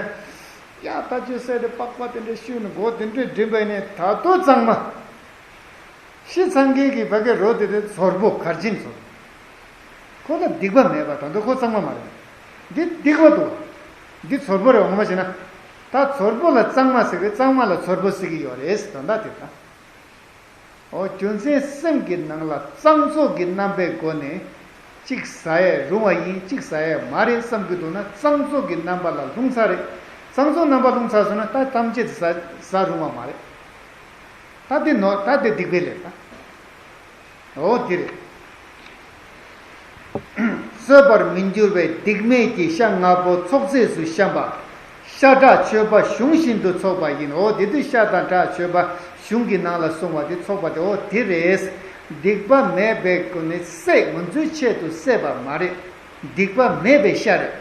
ཡ་ད་ཅི་བསད་དེ་པགས་པ་དེ་འདྲ་བཤུས་ནས་མགོ་དེ་འདྲས་འདྲེན་པ་ཡིན་ནས་ད་དུང་གཙང་མ། ཤི་ཚང་མཁན་གྱི་ཕ་གི་རོ་དེ་དེ་ཚོར་པོ་གར་ཆེན་ཚོར། ཁོ་ལ་སྡིག་པ་མེད་པ་ད་དུང་ཁོ་གཙང་མ་མ་རེད། འདི་སྡིག་པ་འདུག་འདི་ཚོར་པོ་རེད་འོང་མ་བྱས་ན། ད་ཚོར་པོ་ལ་གཙང་མ་ཟེར་གི་གཙང་མ་ལ་ཚོར་པོ་ཟེར་གི་ཡོད་རེད་ཟེར་དོན་དག་དེ་ད། འོ་རྒྱུ་མཚན་སེམས་ཀྱི་ནང་ལ་གཙང་བཙོག་གི་རྣམ་པའི་སྒོ་ནས་གཅིག་ཟ་ཡས་རུང་བ་ཡིན་གཅིག་ཟ་ཡས་མ་རེད་བསམ་གྱི་འདུག་ན་གཙང་བཙོག་གི་རྣམ་པ་ལ་ལྷུང་ཚར་རེད། གཙང་བཙོག་རྣམ་པ་ལྷུང་ཚར་སོང་ན་ད་ཐམས་ཅད་ཟ་ཟ་རུང་བ་མ་རེད། ད་འདི་ནོར་ད་འདི་སྡིག་པའི་ལས་ད། འོ་འདི་རེད། གསོད་པར་མི་འགྱུར་བའི་སྡིག་མེད་ཀྱི་ཤ་ལྔ་པོ་ཚོགས་རྫས་སུ་བཤམས་པ། ཤ་ཁྲག་མཆོད་པ་གཞུང་བཞིན་དུ་ཚོགས་པ་ཡིན། འོ་དེ་དུས་ཤ་དང་ཁྲག་མཆོད་པ་གཞུང་གི་ནང་ལ་གསུངས་པ་དེ་ཚོགས་པ་དེ་འོ་དེ་རེད། སྡིག་པ་མེད་པའི་སྒོ་ནས་བསད་ང་ཚོའི་ཆེད་དུ་བསད་པ་མ་རེད། སྡིག་པ་མེད་པའི་ཤ་རེད།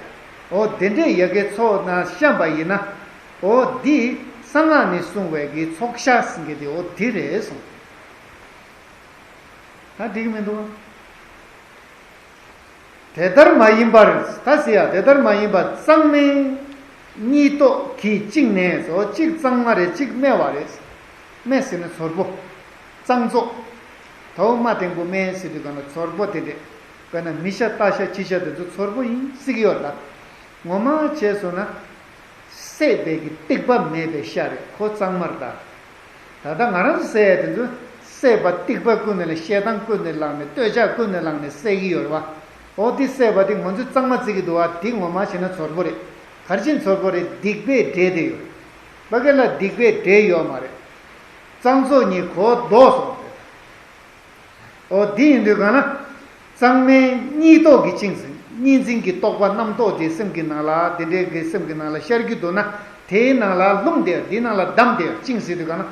འོ་དེ་འདྲས་ཡ་གི་ཚོགས་ནང་བཤམས་པ་ཡིན་ན། འོ་འདི་གསང་སྔགས་ནས་གསུངས་པའི་གི་ཚོགས་ཤ་ཟེར་མཁན་དེ་འོ་དེ་རེད་གསུངས། ད་འགྲིག་མི་འདུག་དེ་ལྟར་མ་ཡིན་པར་ད་ཟེར་ཡ་དེ་ལྟར་མ་ཡིན་པར་གཙང་སྨན་གཉིས་གཏོགས་ཀྱིས་བཅིངས་ནས་སོ། གཅིག་གཙང་མ་རེད་གཅིག་སྨེ་བ་རེད། སྨེ་ཟེར་ན་ཚོར་པོ། གཙང་བཙོག་ད་འོ་མ་ཐེངས་པོ་སྨན་ཟེར་དུས་གང་ན་ཚོར་པོ་དེ་འདྲས། དཔེར་ན་མི་ཤ་རྟ་ཤ་ཁྱི་ཤ་དེ་ཚོ་ཚོར་པོ་ཡིན་ཟེར་གི་ཡོད་ལ། ངོ་མ་བྱས་སོང་ན། བསད་པའི་གི་སྡིག་པ་མེད་པའི་ཤ་རེད་ཁོ་གཙང་མ་རེད་ད། ད་ལྟ་ང་རང་ཚོ་བསད་ཡ་དེ་ཚོ་བསད་པ་སྡིག་པ་ཀུན་ནས་ལ་བཤད་སྟངས་ཀུན་ནས་བླངས་ནས་བསྟོད་ཕྱག་ཀུན་ནས་བླངས་ནས་བསད་ཀྱི་ཡོད་རེད་བ། འོ་དེ་བསད་པ་དེ་ང་ཚོས་གཙང་མ་བརྩི་གི་འདུག་བ། དེ་ངོ་མ་བྱས་ན་ཚོར་པོ་རེད། གར་ཆེན་ཚོར་པོ་རེད། སྡིག་པས་འབྲེལ་བསྡད་ཡོད། ཕ་གི་ལ་སྡིག་པས་འབྲེལ་ཡོད་མ་རེད། གཙང་བཙོག་གཉིས་གོ་ལྡོག་སོང་། འོ་དེ་ཡིན་དུས་གང་ན། གཙང་སྨན་གཉིས་རྟོག་གི་བཅིངས་ཟིན་གཉིས་འཛིན་གྱི་རྟོག་པ་རྣམ་རྟོག་དེ་སེམས་ཀྱི་ནང་ལ་དེ་འདྲའི་གི་སེམས་ཀྱི་ནང་ལ་ཤར་གྱི་འདུག་ན། དེའི་ནང་ལ་ལྷུང་སྟེ་དེའི་ནང་ལ་བསྡམས་ཏེ་བཅིངས་ཟིན་དུས་གང་ན།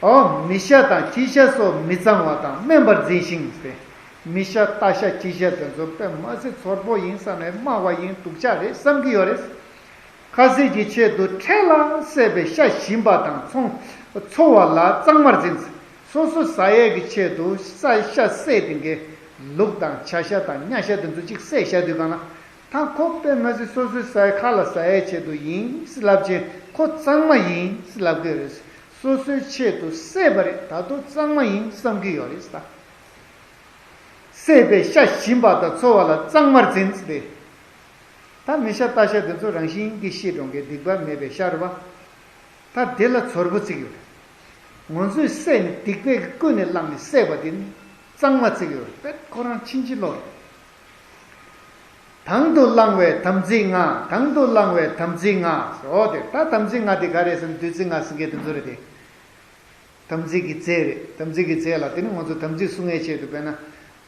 འོ་མི་ཤ་དང་ཁྱི་ཤ་སོགས་མི་གཙང་བ་དང་སྨན་པར་འཛིན་ཞིང་ཟེར། མི་ཤ་རྟ་ཤ་ཁྱི་ཤ་དེ་ཚོ་དཔེ་མ་སྲིད་ཚོར་པོ་ཡིན་བསམ་ནས་དམའ་བ་ཡིན་སྡུག་ཅག་རེད་བསམ་གྱི་ཡོད་རེད། ཁ་ཟས་ཀྱི་ཆེད་དུ་འཕྲལ་ལ་བསད་པའི་ཤ་ཞིམ་པ་དང་ཚོང་འཚོ་བ་ལ་གཙང་མར་འཛིན། སོ་སོ་ཟ་ཡས་ཀྱི་ཆེད་དུ་ས་ཤ་བསད་དེ་འགའི་ལུག་དང་བྱ་ཤ་དང་ཉ་ཤ་དེ་ཚོ་གཅིག་བསད་བཞག་དུས་གང་ན། ད་ཁོ་དཔེ་མ་སྲིད་སོ་སོའི་ཟ་ཡས་ཁ་ལ་ཟ་ཡས་ཆེད་དུ་ཡིན་ཟེར་ལབ་ཅིང་ཁོ་གཙང་མ་ཡིན་ཟེར་ལབ་གི་རེད། སོ་སོའི་ཆེད་དུ་བསད་པ་རེད་ད་དུང་གཙང་མ་ཡིན་བསམ་གྱི་ཡོད་རེད་ད། བསད་པའི་ཤ་ཞིམ་པ་དང་འཚོ་བ་ལ་གཙང་མར་འཛིན་ཟེར་ཏེ། ད་མི་ཤ་རྟ་ཤ་དེ་ཚོ་རང་བཞིན་གྱིས་ཤི་འགྲོ་མཁན་སྡིག་པ་མེད་པའི་ཤ་རེད་བ། ད་དེ་ལ་ཚོར་པོ་བརྩི་གི་ཡོད་རེད། ང་ཚོས་བསད་ནས་སྡིག་པའི་ཀུན་ནས་བསླངས་ནས་བསད་པ་དེ་ནི་གཙང་མ་བརྩི་གི་ཡོད་རེད་པས་ཁོ་རང་ཕྱིན་ཅི་ལོག་རེད། དང་དུ་བླངས་པའི་དམ་ཚིག་ལྔ། དང་དུ་བླངས་པའི་དམ་ཚིག་ལྔ། འོ་དེ་ད་དམ་ཚིག་ལྔ་དེ་ག་རེ་ཟེར་ན་བདུད་རྩི་ལྔ་ཟེར་མཁན་དེ་ཚོ་རེད་དེ། དམ་ཚིག་གི་རྫས་རེད། དམ་ཚིག་གི་རྫས་ལ་དེ་ནི་ང་ཚོ་དམ་ཚིག་སྲུང་ངེས་ཆེད་དུ་དཔེར་ན།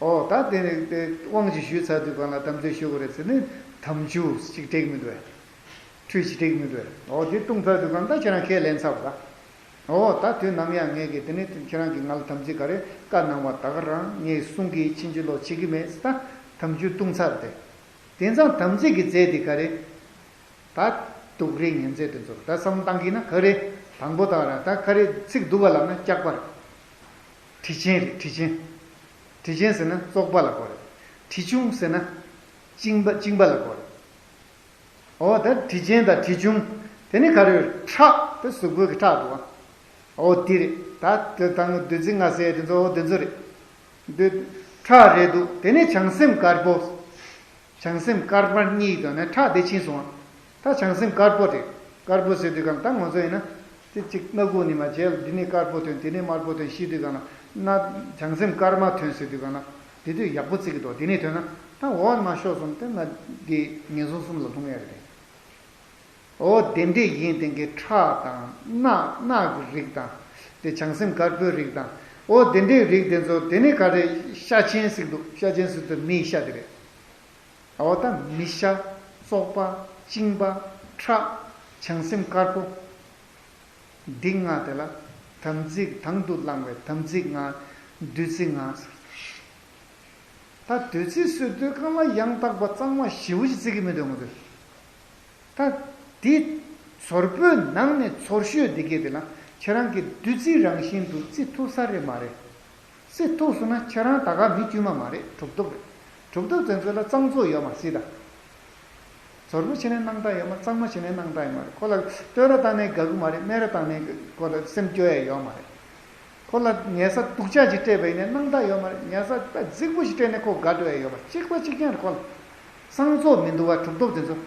ཨོ་ད་དེ་ནི་དེ་དབང་ཅིག་ཞུས་ཚར་དུས་གང་ལ་དམ་ཚིག་ཞུ་དགོས་རེད་ཟེར་ནས་དམ་ཆུ་ཅིག་སྤྲད་ཀྱི་མི་འདུག་གས། ཁྲུས་ཅིག་སྤྲད་ཀྱི་མི་འདུག་གས། ཨོ་དེ་བཏུང་ཚར་དུས་གང་ད་ཁྱེད་རང་ཁས་ལེན་ཚར་བ་ད། ཨོ་ད་དུས་ནམ་ཡང་ངས་ཀྱི་དེ་ནི་ཁྱེད་རང་གིས་ང་ལ་དམ་ཚིག་ག་རེ་བཀའ་གནང་བ་ད་ག་རང་ངས་སྲུང་གི་ཕྱིན་ཅི་ལོག་བྱེད་ཀྱི་མེད་ཟེར་ད་དམ་ཆུ་བཏུང་ཚར་ཏེ། དེང་སང་དམ་ཚིག་གི་རྫས་དེ་ག་རེ། ད་དུག་རིགས་ངན་རྫས་དེ་ཚོར་ད་བསམ་བློ་བཏང་གི་ན་ག་རེ། དང་པོ་དང་ར་ད་ག་རེ་ཚིག་སྡུག་པ་ལབ་ན་སྐྱག་པ་རེད། དྲི་ཆེན་རེད་དྲི་ཆེན། དྲི་ཆེན་ཟེར་ན་བཙོག་པ་ལ་གོ་རེད། དྲི་ཆུང་ཟེར་ན་གཅིན་པ་གཅིན་པ་ལ་གོ་རེད། འོ་ད་དྲི་ཆེན་དང་དྲི་ཆུང་། དེ་ནི་ག་རེ་ཁྲག་དེ་གཟུགས་པོའི་གི་ཁྲག་འདུག་བ། འོ་དེ་རེད་ད་དེ་དང་བདུད་རྩི་ལྔ་ཟེར་དེ་ཚོ་འོ་དེ་ཚོ་རེད། འདི་ཁྲག་རེད་འདུག་དེ་ནི་བྱང་སེམས་དཀར་པོ། བྱང་སེམས་དཀར་དམར་གཉིས་དང་ནི་ཁྲག་དེ་ཕྱིན་སོང་ ད་བྱང་སེམས་དཀར་པོ་རེད། དཀར་པོ་ཟེར་དུས་གང་ད་ང་ཚོ་ཡིན་ན། དེ་གཅིག་སྣ་ཁུག་ནས་མར་མཇལ་འདི་ནས་དཀར་པོ་ཐོན་དེ་ནས་དམར་པོ་ཐོན་ཤེས་དུས་གང་ན། ན་བྱང་སེམས་དཀར་དམར་ཐོན་ཟེར་དུས་གང་ན། དེ་དུས་ཡག་པོ་བརྩི་གི་འདུག་དེ་ནས་ཐོན་ན་ད་འོ་མ་ཤོར་སོང་དེ་ན་འདི་ངན་སོང་གསུམ་ལ་ལྷུང་ཡ་རེད། འོ་དེ་འདྲས་ཡིན་དེ་གའི་ཁྲག་དང་རྣག་རྣག་གི་རིགས་དང་། དེ་བྱང་སེམས་དཀར་པོའི་རིགས་དང་། འོ་དེ་འདྲས་རིགས་དེ་ཚོ་དེ་ནས་ག་རེ་ཤ་ཆེན་ཟེར་འདུག་ཤ་ཆེན་ཟེར་དུས་མིའི་ཤ་དེ་རེད། འོ་ད་མི་ཤ། བཙོག་པ། གཅིན་པ། ཁྲག་བྱང་སེམས་དཀར་པོ། འདི་ལྔ་དེ་ལ་དམ་ཚིག་དང་དུ་བླངས་པའི་དམ་ཚིག་ལྔ། བདུད་རྩི་ལྔ་ཟེར། ད་བདུད་རྩི་ཟེར་དུས་གང་ལ་ཡང་དག་པ་གཙང་མ་ཞེ་པོ་ཞིག་བརྩི་གི་མི་འདུག་ང་ཚོས། ད་འདི་ཚོར་པོའི་ནང་ནས་ཚོར་ཤོས་འདི་གས་དེ་ལ་ཁྱེད་རང་གིས་བདུད་རྩི་རང་བཞིན་དུ་བརྩི་ཐུབ་ས་རེད་མ་རེད། བརྩི་ཐུབ་སོང་ན་ཁྱེད་རང་ད་ག་མི་དཀྱུས་མ་མ་རེད། གྲུབ་ཐོབ་རེད། གྲུབ་ཐོབ་དེ་ཚོ་ལ་གཙང་བཙོག་ཡོད་མ་སྲིད་ད། ཚོར་པོ་བྱས་ནས་སྣང་དག་ཡོད་མ་རེད། གཙང་མ་བྱས་ནས་སྣང་དག་ཡོད་མ་རེད། ཁོ་ལ་བསྟོད་ར་བཏང་ནས་དགའ་གི་མ་རེད། སྨད་ར་བཏང་ནས་ཁོ་ལ་སེམས་སྐྱོ་ཡ་ཡོད་མ་རེད། ཁོ་ལ་ཉལ་ས་སྡུག་ཅག་ཅིག་སྤྲད་པ་ཡིན་ནའི་སྣང་དག་ཡོད་མ་རེད། ཉལ་ས་དཔེ་རྫིག་པོ་ཞིག་སྤྲད་ནས་ཁོ་དགའ་འགྲོ་ཡ་ཡོད་མ་རེད། གཅིག་པ་གཅིག་རྐྱང་རེད། ཁོ་ལ་གཙང་བཙོག་མི་འདུག་བ། གྲུབ་ཐོབ་དེ་ཚོ།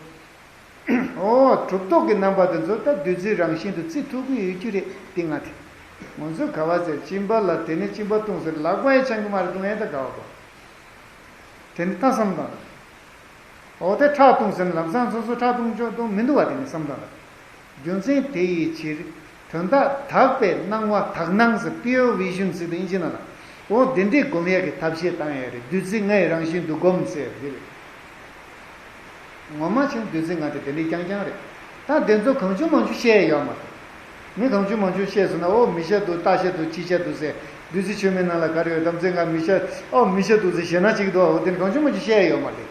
ཨོ་གྲུབ་ཐོབ་ཀྱི་རྣམ་པ་དེ་ཚོ་ད་བདུད་རྩི་རང་བཞིན་དུ་བརྩི་ཐུབ་ཀྱི་ཡོད་རྒྱུ་རེད། འདི་ང་དེ་ང་ཚོས་ག་བ་ཟེར། གཅིན་པ་ལ་དེ་ནས་གཅིན་པ་བཏུང་ཟེར། ལག་པ་ཡང་འཆང་གི་མ་རེད། བཏུང་ཡས་ད་ག་བ་གོ། དེ་ནི་ད་བསམ་དང་། འོ་དེ་ཁྲག་བཏུང་ཟེར་ན་ལམ་སང་སོ་སོ་ཁྲག་བཏུང་ཆོག་བཏུང་མི་འདུག་བ། དེ་ནི་བསམ་དང་། རྒྱུ་མཚན་དེ་ཡི་ཕྱིར། དོན་དག་དག་པའི་སྣང་བ། དག་སྣང་ཟེར། Pure Vision ཟེར་དུས་ཨིན་ཇི་ནང་ལ། འོ་དེ་འདྲས་སྒོམ་ཡས་ཀྱི་ཐབས་ཤེས་བཏང་ཡས་རེད། བདུད་རྩི་ལྔའི་རང་བཞིན་དུ་སྒོམ་ཟེར་འདི་རེད། ངོ་མ་བྱས་ན་བདུད་རྩི་ལྔ་དེ་དེ་འདྲས་རྐྱང་རྐྱང་རེད། ད་དེ་ཚོ་གང་བྱུང་མང་བྱུང་བཤད་ཡས་ཡོད་མ་རེད། མི་གང་བྱུང་མང་བྱུང་བཤད་སོང་ན། ཨོ་མི་ཤ་འདུག་རྟ་ཤ་འདུག་ཅི་ཤ་འདུག་ཟེར། བདུད་རྩི་མཆོད་མེ་ནང་ལ་ག་རེ་ཡོད། དམ་ཚིག་ལྔ། མི་ཤ། ཨོ་མི་ཤ་འདུག་ཟེར་ཞེད་སྣང་བྱེད་ཀྱི་འདུག་འོ་དེ་ནི་གང་བྱུང་མང་བྱུང་བཤད་ཡས་ཡོད་མ་རེད།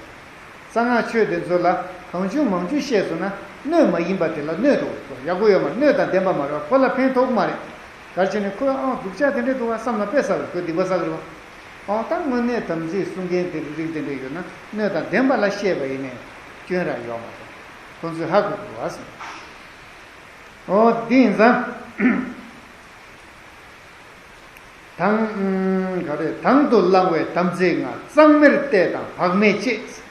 གསང་སྔགས་ཆོས་དེ་ཚོ་ལ་གང་བྱུང་མང་བྱུང་བཤད་སོང་ན་གནོད་མ་ཡིན་པ་དེ་ལ་གནོད་དོ། ཡག་པོ་ཡོད་མ་རེད། གནོད་དང་ལྡན་པ་མ་རེད་བ། ཁོ་ལ་ཕན་ཐོགས་མ་རེད། ག་རེ་བྱས་ནས་ཁོས་ཨ་སྡུག་ཅག་དེ་འདྲས་འདུག་བ་བསམ་ན་དཔེ་བསགས་རེད། ཁོས་སྡིག་པ་བསགས་རེད་བ། ཨོ་ད་དངོས་གནས་དམ་ཚིག་སྲུང་མཁན་དེ་རིགས་དེ་འདྲས་ཡོད་ན་གནོད་དང་ལྡན་པ་ལ་བཤད་པ་ཡིན་ནའི་སྐྱོན་ར་ཡོད་མ་རེད། ཁོ་ཚོས་ཧ་གོ་དགོས་བ་ཟེར། ཨོ་དེ་ཡིན་ཙང་། དང་། ག་རེ། དང་དུ་བླངས་པའི་དམ་ཚིག་ལྔ། གཙང་མར་བལྟས་དང་བག་མེད་ཅེས།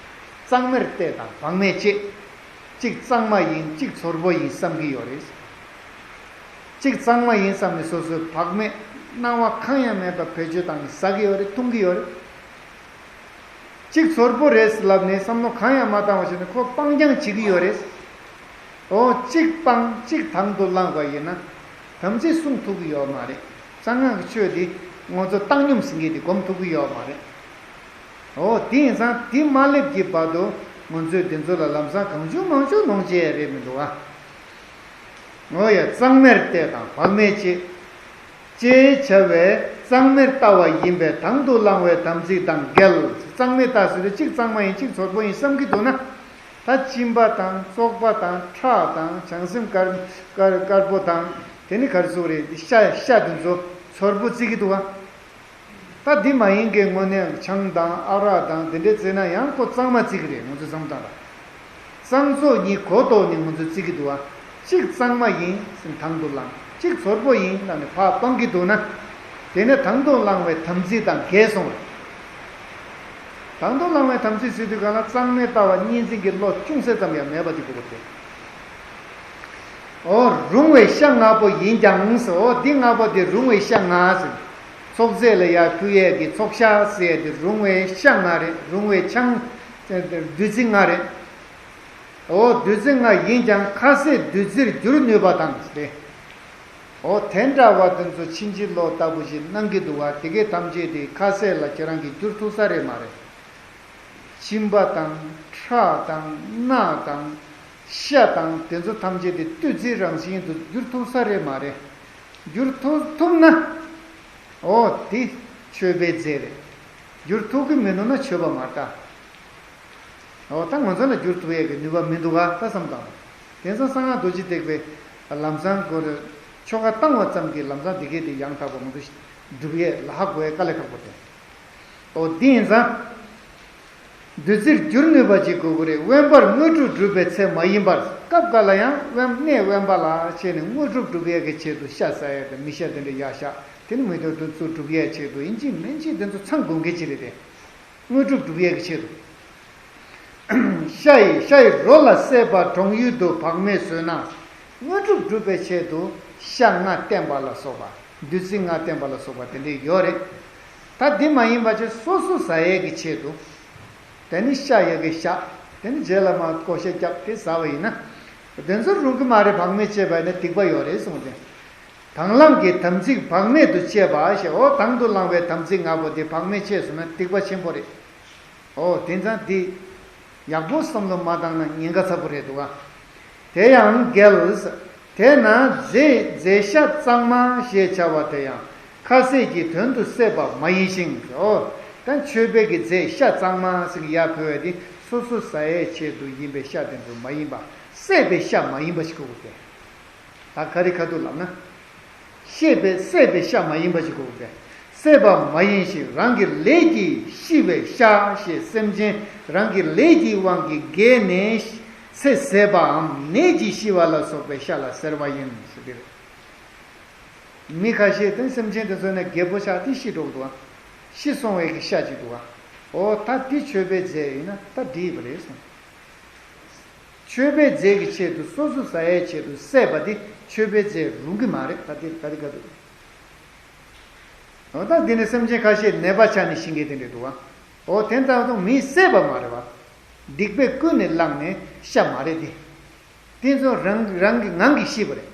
གཙང་མར་བལྟས་དང་བག་མེད་ཅེས། གཅིག་གཙང་མ་ཡིན། གཅིག་ཚོར་པོ་ཡིན་བསམ་གྱི་ཡོད་རེད། གཅིག་གཙང་མ་ཡིན་བསམ་ནས་སོ་སོའི་བག་མེད་སྣང་བ་གང་ཡང་མེད་པ་བེད་སྤྱོད་བཏང་ནས་ཟ་གི་ཡོད་རེད། འཐུང་གི་ཡོད་རེད། གཅིག་ཚོར་པོ་རེད་ལབ་ནས་བསམ་བློ་གང་ཡང་མ་བཏང་བ་བྱས་ནས་ཁོ་སྤང་རྐྱང་བྱེད་ཀྱི་ཡོད་རེད། འོ་གཅིག་སྤང་གཅིག་དང་དུ་བླངས་པ་ཡིན་ན་དམ་ཚིག་སྲུང་ཐུབ་ཀྱི་ཡོད་མ་རེད། གསང་སྔགས་ཀྱི་ཆོས་འདི་ང་ཚོ་བཏང་སྙོམས་ཟེར་མཁན་དེ་སྒོམ་ཐུབ་ཀྱི་ཡོད་མ་རེད། འོ་དེ་ཡིན་ཙང་དེ་མ་སླེབས་ཀྱི་བར་དུ་ང་ཚོས་དེ་ཚོ་ལ་ལམ་སང་གང་བྱུང་མང་བྱུང་ནོངས་བྱེད་ཡས་རེད་མི་འདུག་ཨ། འོ་ཡ། གཙང་མར་བལྟས་དང་བག་མེད་ཅེས། ཅེས་བྱ་བའི་གཙང་མར་ལྟ་བ་ཡིན་པས་དང་དུ་བླངས་པའི་དམ་ཚིག་དང་འགལ། གཙང་མར་ལྟ་ཟེར་དུས་གཅིག་གཙང་མ་ཡིན་གཅིག་ཚོར་པོ་ཡིན་བསམ་གྱི་འདུག་ན། ད་གཅིན་པ་དང་བཙོག་པ་དང་ཁྲག་དང་བྱང་སེམས་དཀར་དཀར་དཀར་པོ་དང་དེ་ནི་ག་རེ་ཟེར་དགོས་རེད། ཤ་ཤ་དེ་ཚོ་ཚོར་པོ་བརྩི་གི་འདུག་བ། ད་འདི་མ་ཡིན་གྱི་དངོས་གནས་ཆང་དང་ཨ་རག་དང་དེ་འདྲས་བརྩིས་ན་ཡང་ཁོ་གཙང་མ་བརྩི་གི་རེད། ང་ཚོས་བསམ་བཏང་ན། གཙང་བཙོག་གཉིས་གོ་ལྡོག་ནས་ང་ཚོས་བརྩི་གི་འདུག་བ། གཅིག་གཙང་མ་ཡིན་ཟེར་དང་དུ་བླངས། གཅིག་ཚོར་པོ་ཡིན་ལབ་ནས་ཕར་སྤང་གི་འདུག་ན། དེ་ནས་དང་དུ་བླངས་པའི་དམ་ཚིག་དང་འགལ་སོང་བ། དང་དུ་བླངས་པའི་དམ་ཚིག་ཟེར་དུས་གང་ལ་གཙང་མའི་ལྟ་བ་གཉིས་འཛིན་གྱི་བློ་ཅུང་ཟད་ཙམ་ཡང་མེད་པ་དེ་དགོས་པ་སྟེ། འོ་རུང་བའི་ཤ་ལྔ་པོ་ཡིན་ཀྱང་ཟེར། འོ་འདི་ལྔ་པོ་དེ་རུང་བའི་ཤ་ལྔ་ཟེར། ཚོགས་རྫས་ལ་ཡར་ཕུལ་ཡས་ཀྱི་ཚོགས་ཤ་ཟེར་ཡས་དེ་རུང་བའི་ཤ་ལྔ་རེད། རུང་བའི་ཆང་བདུད་རྩི་ལྔ་རེད། འོ་བདུད་རྩི་ལྔ་ཡིན་ཀྱང་ཁ་ཟས་བདུད་རྩིར་བསྒྱུར་ནུས་པ་དང་ཟེར། འོ་དེ་འདྲ་བ་དེ་ཚོ་ཕྱིན་ཅི་ལོག་ལྟ་བུ་ཞིག་གནང་གི་འདུག་བ། དེ་གའི་ཐམས་ཅད་དེ་ཁ་ཟས་ལ་ཁྱེད་རང་གིས་བསྒྱུར་ཐུབ་ས་རེད་མ་རེད། གཅིན་པ་དང་ཁྲག་དང་རྣག་དང་ཤ་དང་དེ་ཚོ་ཐམས་ཅད་དེ་བདུད་རྩིའི་རང་བཞིན་དུ་བསྒྱུར་ཐུབ་ས་རེད་མ་རེད། བསྒྱུར་ཐུབ་ཐུབ་ན། འོ་དེ་ཆོས་པའི་རྫས་རེད། བསྒྱུར་ཐུབ་ཀྱི་མི་འདུག་ན་ཆོས་པ་མ་རེད་ད། འོ་ད་ང་ཚོ་ལ་བསྒྱུར་ཐུབ་ཡས་ཀྱི་ནུས་པ་མི་འདུག་ག་ད་བསམ་དང་། དེང་སང་གསང་སྔགས་རྡོ་རྗེ་ཐེག་པའི་ལམ་སང་གོ་རེ་ཆོ་ག་བཏང་བ་ཙམ་གྱིས་ལམ་སང་དེ་གས་དེ་ཡང་དག་པ་ང་ཚོ་སྒྲུབ་ཡས་ལ་ཧ་གོ་ཡས་དཀའ་ལས་ཁག་པོ་དེ། འོ་དེ་ཡིན་ཙང་། བདུད་རྩིར་བསྒྱུར་ནུས་པ་ཅིག་དགོས་ཀྱི་རེད། དབེན་པར་དངོས་གྲུབ་སྒྲུབ་པའི་ཚེ་མ་ཡིན་པར། སྐབས་འགའ་ལ་ཡང་དབེན་གནས་དབེན་པ་ལ་བྱས་ནས་དངོས་གྲུབ་སྒྲུབ་ཡས་ཀྱི་ཆེད་དུ་ཤ་ཟ་ཡས་དང་མི་ཤ་དེ་འདྲ་ཡར་བཞག་དེ་ནི་མི་འདོད་དུ་ཚུར་སྒྲུབ་ཡས་ཆེད་དུ་ཡིན་གཅིག་མིན་གཅིག་དེ་ཚོ་ཚང་དགོས་མཁན་ཅིག་རེད་དེ། དངོས་གྲུབ་སྒྲུབ་ཡས་ཀྱི་ཆེད་དུ། ཤ་ཡི་ཤ་ཡི་རོ་ལ་བསྲེས་པ་གྲོང་ཡུལ་དུ་བག་མེད་བཟོས་ན། དངོས་གྲུབ་སྒྲུབ་པའི་ཆེད་དུ་ཤ་ལྔ་བསྟེན་པ་ལ་སོགས་པ། བདུད་རྩི་ལྔ་བསྟེན་པ་ལ་སོགས་པ་དེ་འདྲས་ཡོད་རེད། ད་འདི་མ་ཡིན་པ་ཅིག་སོ་སོ་ཟ་ཡས་ཀྱི་ཆེད་དུ། དེ་ནི་ཤ་ཡ་གི་ཤ། དེ་ནི་རྗེས་ལ་མར་བགོ་བཤའ་བརྒྱབ་དེ་ཟ་བ་ཡིན་ན། དེ་ཚོ་རུང་གི་མ་རེད། བག་མེད་བཅད་པ་ཡིན་ན་སྡིག་པ་ཡོད་རེད་གསུངས་ཏེ། དང་བླངས་ཀྱི་དམ་ཚིག་བག་མེད་དུ་བཅད་པ་ཞེས། འོ་དང་དུ་བླངས་པའི་དམ་ཚིག་ལྔ་པོ་དེ་བག་མེད་བཅད་སོང་ན་སྡིག་པ་ཆེན་པོ་རེད། འོ་དེ་ཙང་འདི་ཡག་པོ་བསམ་བློ་མ་བཏང་ན་ཉེན་ཁ་ཚ་པོ་རེད་འདུག་ག། དེ་ཡང་འགལ། དེས་ན་རྫས་རྫས་ཤ་གཙང་མ་ཞེས་བྱ་བ་དེ་ཡང་ཁ་ཟས་ཀྱི་དོན་དུ་བསྲེས་པ་མ་ཡིན་ཞིང་། འོ་ད་མཆོད་པའི་གི་རྫས་ཤ་གཙང་མ་ཟེར་གི་ཡར་ཕུལ་བ་དེ་སོ་སོ་ཟ་ཡའི་ཆེད་དུ་ཡིན་པའི་ཤ་དེ་ཚོ་མ་ཡིན་པ། བསྲེས་པའི་ཤ་མ་ཡིན་པ་ཞིག་དགོས་ཀྱི་རེད། ད་ག་རེ་ཁ་ཐུག་ལབ་ན། བསྲེས་པའི་བསྲེས་པའི་ཤ་མ་ཡིན་པ་ཞིག་དགོས་པས། བསྲེས་པ་མ་ཡིན་ཞིང་རང་གི་ལས་ཀྱིས་ཤི་བའི་ཤ་ཞེས་སེམས་ཅན་རང་གི་ལས་ཀྱི་དབང་གིས་རྒས་ནས་ཚེ་ཟད་པའམ་ནད་ཀྱིས་ཤི་བ་ལ་སོགས་པའི་ཤ་ལ་ཟེར་བ་ཡིན་ཞེས་པས། མི་ཁ་ཤས་དེ་སེམས་ཅན་དེ་ཚོ་ནི་རྒད་པོ་ཆགས་ཏེ་ཤི་འགྲོ་གི་འདུག་ག། ཤི་སོང་བའི་གི་ཤ་ཅིག་འདུག་ག། འོ་ད་འདི་མཆོད་པའི་རྫས་ཡིན་ན་ད་འགྲིག་པ་རེད་གསུངས། མཆོད་པའི་རྫས་ཀྱི་ཆེད་དུ་སོ་སོ་ཟ་ཡའི་ཆེད་དུ་བསྲེས་པ་འདི་མཆོད་པའི་རྫས་རུང་གི་མ་རེད། ད་འདི་ག་རེ་ག་འདུག། འོ་ད་འདི་ནི་སེམས་ཅན་ཁ་ཤས་ནད་པ་ཆགས་ནས་ཤི་མཁན་དེ་འདྲ་འདུག་ག། འོ་དེ་ལྟར་དུ་མིས་བསྲེས་པ་མ་རེད་བ། སྡིག་པས་ཀུན་ནས་བསླངས་ནས་ཤ་མ་རེད་དེ། དེ་ཚོ་རང་རང་གི་ངང་གིས་ཤི་བ་རེད།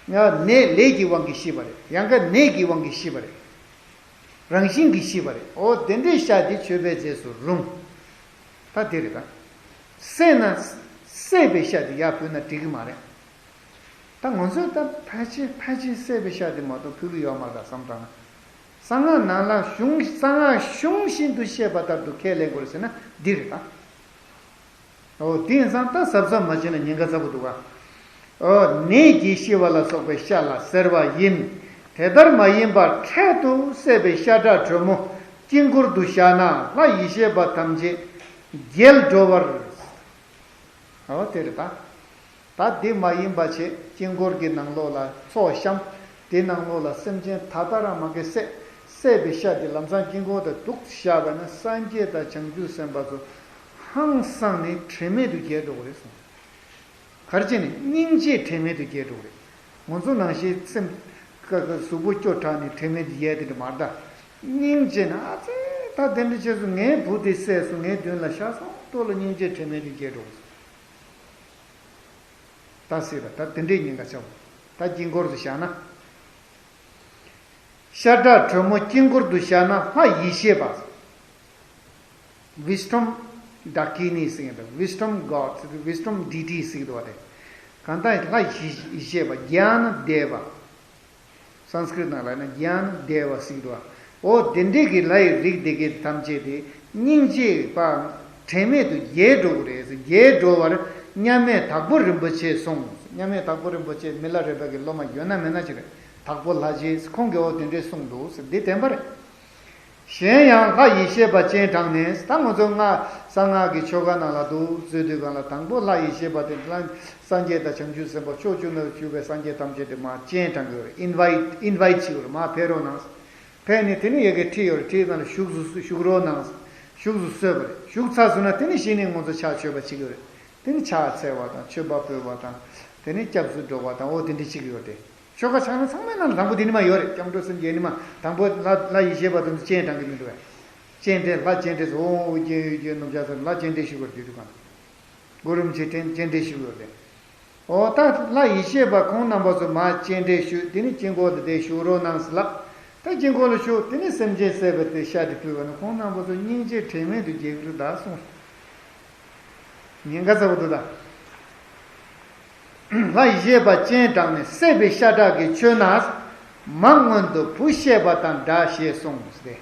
ཡང་ནད་ལས་ཀྱི་དབང་གིས་ཤི་བ་རེད། ཡང་ན་ནད་ཀྱི་དབང་གིས་ཤི་བ་རེད། རང་བཞིན་གྱིས་ཤི་བ་རེད། འོ་དེ་འདྲའི་ཤ་དེ་མཆོད་པའི་རྫས་སུ་རུང་། ད་དེ་རེད་ད། བསྲེས་ན། བསྲེས་པའི་ཤ་དེ་ཡར་ཕུལ་ན་འགྲིག་གི་མ་རེད། ད་ང་ཚོས་ད་ཕལ་ཆེར་ཕལ་ཆེར་བསྲེས་པའི་ཤ་དེ་མ་གཏོགས་ཕུལ་གི་ཡོད་མ་རེད་ད་བསམ་བཏང་ན། གསང་སྔགས་ནང་ལ་གཞུང་གསང་སྔགས་གཞུང་བཞིན་དུ་བཤད་པ་ལྟར་དུ་ཁས་ལེན་དགོས་རེད་ཟེར་ན་འདི་རེད་ད། འོ་དེ་ཡིན་ཙང་ད་གཟབ་གཟབ་མ་བྱས་ན་ཉེན་ཁ་ཚ་པོ་འདུག་ག། འོ་ནད་ཀྱིས་ཤི་བ་ལ་སོགས་པའི་ཤ་ལ་ཟེར་བ་ཡིན། དེ་ལྟར་མ་ཡིན་པར་འཕྲལ་དུ་བསྲེས་པའི་ཤ་ཁྲག་དྲོན་མོ་དཀྱིལ་འཁོར་དུ་བཞག་ན་ལྷ་ཡེ་ཤེས་པ་ཐམས་ཅད་རྒྱལ་འགྲོ་བར། འོ་དེ་རེད་ད། ད་འདི་མ་ཡིན་པ་བྱས་དཀྱིལ་འཁོར་གྱི་ནང་ལོགས་ལ་ཚོགས་བཤམས། དེ་ནང་ལོགས་ལ་སེམས་ཅན་ད་ལྟ་རང་མ་གི་བསྲེས་བསྲེས་པའི་ཤ་དེ་ལམ་སང་དཀྱིལ་འཁོར་དུ་འདུག་བཞག་པ་ན་སངས་རྒྱས་དང་བྱང་ཆུབ་སེམས་དཔའ་ཚོ་ཧང་སངས་ནས་དྲན་མེད་དུ་བརྒྱལ་འགྲོ་གི་རེད་གསུངས། ག་རེ་བྱས་ནས་སྙིང་རྗེས་དྲན་མེད་དུ་བརྒྱལ་འགྲོ་གི་རེད། ང་ཚོ་ནང་བཞིན་སེམས་ཀ་ཀ་གཟུགས་པོ་སྐྱོ་དྲགས་ནས་དྲན་མེད་དུ་བརྒྱལ་དེ་འདྲ་མ་རེད་ད། སྙིང་རྗེ་ན་ཨ་ཙི་ད་དེ་འདྲ་བྱས་སོང་། ངའི་བུ་དེ་བསད་སོང་། ངའི་མདུན་ལ་ཤ་སོང་ལྟོ་ལ་སྙིང་རྗེ་དྲན་མེད་དུ་བརྒྱལ་འགྲོ་གི་རེད། ད་སྲིད་ལ་ད་དེ་འདྲའི་ཉེན་ཁ་ཆེ་བོ། ད་དཀྱིལ་འཁོར་དུ་བཞག་ན། ཤ་ཁྲག་དྲོན་མོ་དཀྱིལ་འཁོར་དུ་བཞག་ན་ལྷ་ཡེ་ཤེས་པ། Vishnu Dakini ཟེར་གྱི་འདུག Vishnu God ཟེར་དུས་Vishnu Deity ཟེར་གྱི་འདུག་བ་དེ། གང་ལྟར་ལྷ་ཡེ་ཤེས་པ་Jnana Deva། སཾ་སྐྲྀཏ་ནང་ལ་ན་Jnana Deva ཟེར་གྱི་འདུག་བ། འོ་དེ་འདྲའི་གི་ལྷ་ཡི་རིགས་དེ་གའི་ཐམས་ཅད་དེ་སྙིང་རྗེ་པ་དྲན་མེད་དུ་བརྒྱལ་འགྲོ་གི་རེད། བརྒྱལ་འགྲོ་བར་མཉམ་མེད་དྭགས་པོ་རིན་པོ་ཆེ་གསུངས། མཉམ་མེད་དྭགས་པོ་རིན་པོ་ཆེ་མི་ལ་རས་པ་གི་སློབ་མ་ཡོད་ན་མེད་ན་ཅི་རེད། དྭགས་པོ་ལྷ་རྗེ་ཁོང་གིས་འོ་དེ་འདྲས་གསུངས་འདུག་ཟེར་འདི་བདེན་པ་རེད། གཞན་ཡང་ལྷ་ཡེ་ཤེས་པ་སྤྱན་དྲངས་ནས། ད་ང་ཚོ་སྔགས་གསང་སྔགས་ཀྱི་ཆོ་ག་ནང་ལ་འདུག་བཟོས་དུས་སྒང་ལ་དང་པོ་ལྷ་ཡེ་ཤེས་པ་དེ་ལ་སངས་རྒྱས་དང་བྱང་ཆུབ་སེམས་དཔའ་ཕྱོགས་བཅུ་ན་བཞུགས་པའི་སངས་རྒྱས་ཐམས་ཅད་དེ་མར་སྤྱན་དྲངས་ཀྱི་ཡོད་རེད། ཨིན་ཝའི་ཊི་ཨིན་ཝའི་ཊི་བྱེད་ཀྱི་ཡོད་རེད། མར་ཕེབས་རོགས་གནང་། ཕེབས་ནས་དེ་ནས་ཡ་གི་ཁྲི་ཡོད་རེད། ཁྲིའི་ནང་ལ་བཞུགས་སུ་བཞུགས་རོགས་གནང་། བཞུགས་སུ་གསོལ་བ་རེད། བཞུགས་ཚར་སོང་ན་དེ་ནས་གཞི་ནས་ང་ཚོ་ཕྱག་མཆོད་པ་བྱེད་ཀྱི་ཡོད་རེད། དེ་ནས་ཕྱག་འཚལ་བ་དང་མཆོད་པ་ཕུལ་བ་དང་དེ་ནས་སྐྱབས་སུ་འགྲོ་བ་དང་འོ་དེ་འདྲ་བྱེད་ཀྱི་ཡོད་རེད། ཆོ་ག་ཚང་མ་ཚང་མའི་ནང་ལ་དང་པོ་དེ་ནི་མ་ཡོད་རེད། སྐྱབས་འགྲོ་སེམས་བསྐྱེད་ནི་མ་དང་པོ་ལྷ་ལྷ་ཡེ་ཤེས་པ་དེ་ཚོ་སྤྱན་དྲངས་ཀྱི་མི་འདུག་བས། སྤྱན་འདྲེན་ལྷ་སྤྱན་འདྲེན་ཟེར་འོང་འོང་སྐྱེ་ཡོད་སྐྱེ་ནུབ་བྱ་ཟེར་ལྷ་སྤྱན་འདྲེན་ཞུ་དགོས་རེད། དེ་དུས་གང་གུ་རུ་རིན་པོ་ཆེ་སྤྱན་སྤྱན་འདྲེན་ཞུ་དགོས་རེད། འོ་ད་ལྷ་ཡེ་ཤེས་པ་ཁོང་རྣམ་པ་ཚོ་མར་སྤྱན་འདྲེན་ཞུ། དེ་ནི་དཀྱིལ་འཁོར་དུ་དེ་བཞུགས་རོགས་གནང་ཟེར་ལབ། ད་དཀྱིལ་འཁོར་ལ་བཞུགས་དེ་ནི་སེམས་ཅན་བསད་པ་དེ་ཤ་དེ་ཕུལ་བ་ན་ཁོང་རྣམ་པ་ཚོ་སྙིང་རྗེ་དྲན་མེད་དུ་བརྒྱལ་གྱི་རེད་ད་གསུངས། ཉེན་ཁ་ཚ་པོ་འདུག་ད། ལྷ་ཡེ་ཤེས་པ་སྤྱན་དྲངས་ནས་བསད་པའི་ཤ་ཁྲག་གིས་མཆོད་ན། མ་སྔོན་དུ་བུ་བཤས་པ་དང་འདྲ་ཞེས་གསུངས་ཏེ།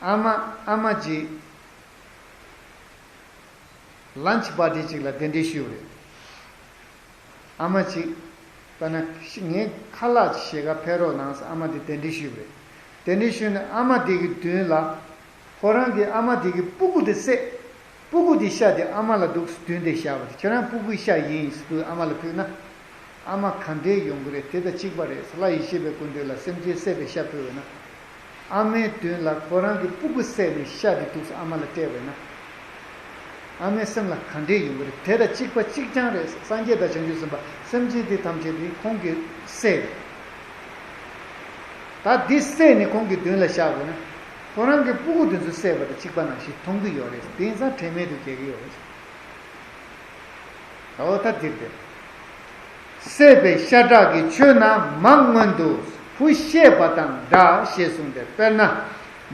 ཨ་མ་ཨ་མ་གཅིག་ལན་ཆི་པར་ཊི་གཅིག་ལ་གདན་འདྲེན་ཞུས་པ་རེད། ཨ་མ་གཅིག་ད་ནི་ངའི་ཁ་ལག་ཅིག་བཞེས་ག་ཕེབས་རོགས་གནང་ཟེར་ཨ་མ་དེ་གདན་འདྲེན་ཞུས་པ་རེད། གདན་འདྲེན་ཞུས་ནས་ཨ་མ་དེ་གི་མདུན་ལ། ཁོ་རང་གིས་ཨ་མ་དེ་གི་སྤུ་གུ་དེ་བསད། སྤུ་གུ་དེ་ཤ་དེ་ཨ་མ་ལ་འདུག་སེ་བསྡུས་ཏེ་བཞག་པ་དེ་ཁྱེད་རང་སྤུ་གུའི་ཤ་ཡིན་ཟེར་དུས་ཨ་མ་ལ་ཕུལ་ན། ཨ་མ་ག་འདྲས་ཡོང་གི་རེད། དེ་དང་གཅིག་པ་རེད་ཟེར། ལྷ་ཡེ་ཤེས་པའི་སྐུ་མདུན་ལ་སེམས་ཅན་བསད་པའི་ཤ་ཕུལ་བས་ན། ཨ་མའི་མདུན་ལ་ཁོ་རང་གི་སྤུ་གུ་བསད་ནས་ཤ་དེ་འདུག་སེ་ཨ་མ་ལ་སྤྲད་པས་ན། ཨ་མའི་སེམས་ལ་ག་འདྲས་ཡོང་གི་རེད། དེ་དང་གཅིག་པ་གཅིག་རྐྱང་རེད། སངས་རྒྱས་དང་བྱང་ཆུབ་སེམས་དཔའ་སེམས་ཅན་དེ་ཐམས་ཅད་དེ་ཁོང་གི་སྲས་རེད། ད་འདི་བསད་ནས་ཁོང་གི་མདུན་ལ་བཞག་དགོས་ན། ཁོ་རང་གི་སྤུ་གུ་དེ་ཚོ་བསད་པ་དང་གཅིག་པ་ནང་བཞིན་མཐོང་གི་ཡོད་རེད། དེང་སང་དྲན་མེད་དུ་བརྒྱལ་གྱི་ཡོད་རེད། འོ་ད་འདིར་དེ། བསད་པའི་ཤ་ཁྲག་གི་མཆོད་ན་མ་སྔོན་དུ་བུ་བཤས་པ་དང་འདྲ་ཞེས་གསུངས་ཏེ། དཔེར་ན། མ་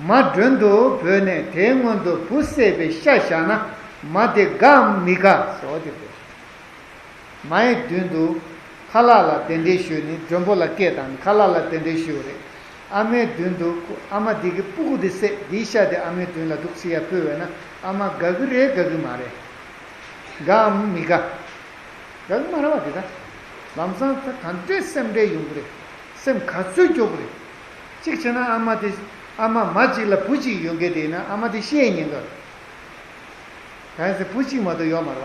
མགྲོན་དུ་བོས་ནས་དེའི་སྔོན་དུ་བུ་བསད་པའི་ཤ་བཞག་ན་མ་དེ་དགའམ་མི་དགའ་ཟེར་བ་དེ་རེད། མའི་མདུན་དུ་ཁ་ལག་ལ་གདན་འདྲེན་ཞུས་ནས། མགྲོན་པོ་ལ་སྐད་བཏང་ནས་ཁ་ལག་ལ་གདན་འདྲེན་ཞུས་པ་རེད། ཨ་མའི་མདུན་དུ་ཨ་མ་འདི་གི་སྤུ་གུ་འདི་བསད། འདིའི་ཤ་དེ་ཨ་མའི་མདུན་ལ་འདུག་སེ་ཡར་ཕུལ་བས་ན་ཨ་མ་དགའ་གི་རེད་དགའ་གི་མ་རེད། དགའམ་མི་དགའ། དགའ་གི་མ་རེད་བ་དེ་ད། ལམ་སང་ད་ག་འདྲའི་སེམས་ཁྲལ་ཡོང་གི་རེད། སེམས་ག་ཚོད་སྐྱོ་གི་རེད། གཅིག་བྱས་ན་ཨ་མ་དེ། ཨ་མ་མ་གཅིག་ལ་བུ་གཅིག་ཡོང་གི་དེ་ཡིན་ན་ཨ་མ་དེ་བཤས་ཉེན་ཁ་རེད། གང་ཟེར་བུ་གཅིག་མ་གཏོགས་ཡོད་མ་རེད་བ།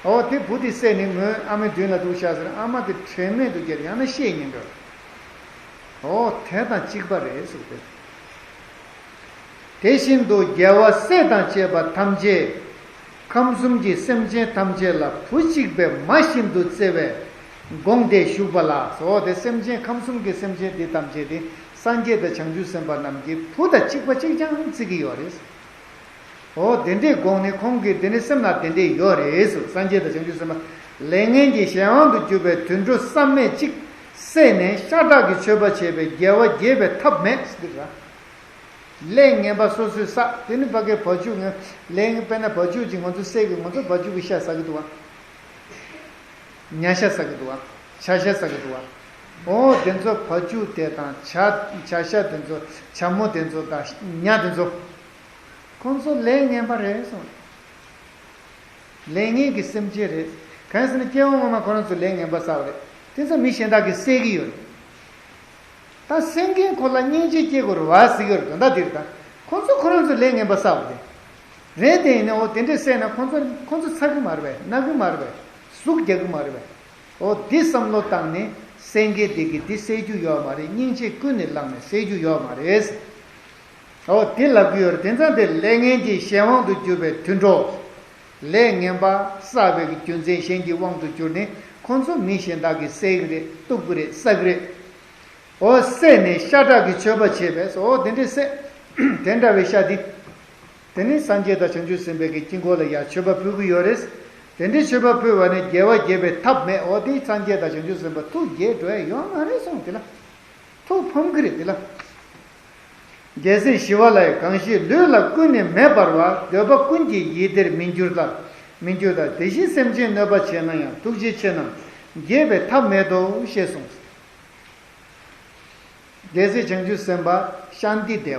འོ་དེ་བུ་དེ་བསད་ནས་མོའི་ཨ་མའི་མདུན་ལ་འདུག་བཞག་ཟེར། ཨ་མ་དེ་དྲན་མེད་དུ་བརྒྱལ། ཡང་ན་བཤས་ཉེན་ཁ་རེད། འོ་དེ་དང་གཅིག་པ་རེད་ཟེར་ཏེ། དེ་བཞིན་དུ་རྒྱལ་བ་སྲས་དང་བཅས་པ་ཐམས་ཅད་ཁམས་གསུམ་གྱི་སེམས་ཅན་ཐམས་ཅད་ལ་བུ་གཅིག་པའི་མ་བཞིན་དུ་བརྩེ་བས་དགོངས་ཏེ་བཞུགས་པ་ལགས་སོ། དེ་སེམས་ཅན་ཁམས་གསུམ་གྱི་སེམས་ཅན་འདི་ཐམས་ཅད་དེ་སངས་རྒྱས་དང་བྱང་ཆུབ་སེམས་དཔའ་རྣམས་ཀྱིས་བུ་དང་གཅིག་པ་གཅིག་རྐྱང་བརྩི་གི་ཡོད་རེད། འོ་དེ་འདྲས་དགོངས་ནས་ཁོང་གིས་དེ་འདྲས་སེམས་ལ་དེ་འདྲས་ཡོད་རེད་ཟེར། སངས་རྒྱས་དང་བྱང་ཆུབ་སེམས་དཔའ་ལས་ངན་གྱི་གཞན་དབང་དུ་གྱུར་པའི་དུད་འགྲོ་བསམ་མེད་གཅིག་བསད་ནས་ཤ་ཁྲག་གི་མཆོད་པ་བྱས་པས་རྒྱལ་བ་དགྱེས་པའི་ཐབས་མེད་ཟེར་ར། ལས་ངན་པ་སོ་སོས་བསགས། དེ་ནི་ཕ་གིའི་བ་ཕྱུགས་ངན་ལས་ངན་དཔེར་ན་བ་ཕྱུགས་ཀྱིས་ང་ཚོ་བསད་ཀྱི་ང་ཚོ་བ་ཕྱུགས་ཀྱི་ཤ་ཟ་གི་འདུག་བ། ཉ་ཤ་ཟ་གི་འདུག་བ། བྱ་ཤ་ཟ་གི་འདུག་བ། འོ་དེ་ཚོ་བ་ཕྱུགས་དེ་དང་བྱ་བྱ་ཤ་དེ་ཚོ་བྱ་མོ་དེ་ཚོ་དང་ཉ་དེ་ཚོ། ཁོང་ཚོ་ལས་ངན་པ་རེད་གསུངས། ལས་ངན་གྱི་སེམས་ཅན་རེད། གང་ཟེར་ན་སྐྱེ་བ་སྔོན་མ་ཁོ་རང་ཚོ་ལས་ངན་པ་བསགས་པ་རེད། དེ་ཚོ་མི་གཞན་དག་གིས་བསད་ཀྱི་ཡོད་རེད། ད་སེམས་ཅན་ཁོ་ལ་སྙིང་རྗེ་སྐྱེ་དགོས་རེད་བ་ཟེར་གྱི་ཡོད་རེད། དོན་དག་འདི་རེད་ད། ཁོ་ཚོ་ཁོ་རང་ཚོ་ལས་ངན་པ་བསགས་པ་རེད། རེད་དེ་ཡིན་ན་འོ་དེ་འདྲས་བསད་ན་ཁོ་ཚོ་ཁོ་ཚོ་ཚ་གི་མ་རེད་པས། ན་གི་མ་རེད་པས། ཟུག་རྒྱག་གི་མ་རེད་པས། འོ་འདི་བསམ་བློ་བཏང་ནས་སེང་གེ་འདི་གིས་འདི་བསད་རྒྱུ་ཡོད་མ་རེད། སྙིང་རྗེ་ཀུན་ནས་བསླངས་ནས་བསད་རྒྱུ་ཡོད་མ་རེད། འོ་དེ་ལབ་ཀྱི་ཡོད་རེད། དེ་ཙང་དེ་ལས་ངན་གྱི་གཞན་དབང་དུ་གྱུར་པའི་དུད་འགྲོ། ལས་ངན་པ་བསགས་པའི་རྒྱུ་མཚན་གཞན་གྱི་དབང་དུ་གྱུར་ནས་ཁོང་ཚོ་མི་གཞན་དག་གིས་བསད་ཀྱི་རེད། གཏུབ་ཀྱི་རེད། བསད་ཀྱི་རེད། འོ་བསད་ནས་ཤ་ཁྲག་གི་མཆོད་པ་བྱས་པས་སོ། འོ་དེ་འདྲས་བསད། དེ་འདྲ་བའི་ཤ་འདི། དེ་ནི་སངས་རྒྱས་དང་བྱང་ཆུབ་སེམས་དཔའི་གི་དཀྱིལ་འཁོར་ལ་ཡར་མཆོད་པ་ཕུལ་གྱི་ཡོད་རེད། དེ་འདྲའི་མཆོད་པ་ཕུལ་བ་ནི་རྒྱལ་བ་དགྱེས་པའི་ཐབས་མེད། འོ་དེ་སངས་རྒྱས་དང་བྱང་ཆུབ་སེམས་དཔའ་ཐུགས་དགྱེས་འགྲོ་ཡ་ཡོད་མ་རེད་གསུངས་དེ་ལ། ཐུགས་ཕམ་གི་རེད་དེ་ལ། རྒྱལ་སྲས་ཞི་བ་ལྷས། གང་ཞིག་ལུས་ལ་ཀུན་ནས་མེ་འབར་བ། འདོད་པ་ཀུན་གྱི་ཡིད་བདེར་མི་འགྱུར་ལ། མི་འགྱུར་ལ། དེ་བཞིན་སེམས་ཅན་གནོད་པ་བྱས་ན་ཡང་། ཐུགས་རྗེ་ཆེ་རྣམས་དགྱེས་པའི་ཐབས་མེད་དོ། ཞེས་གསུངས། རྒྱལ་སྲས་བྱང་ཆུབ་སེམས་དཔའ་ཤཱནྟི་དེ་བ།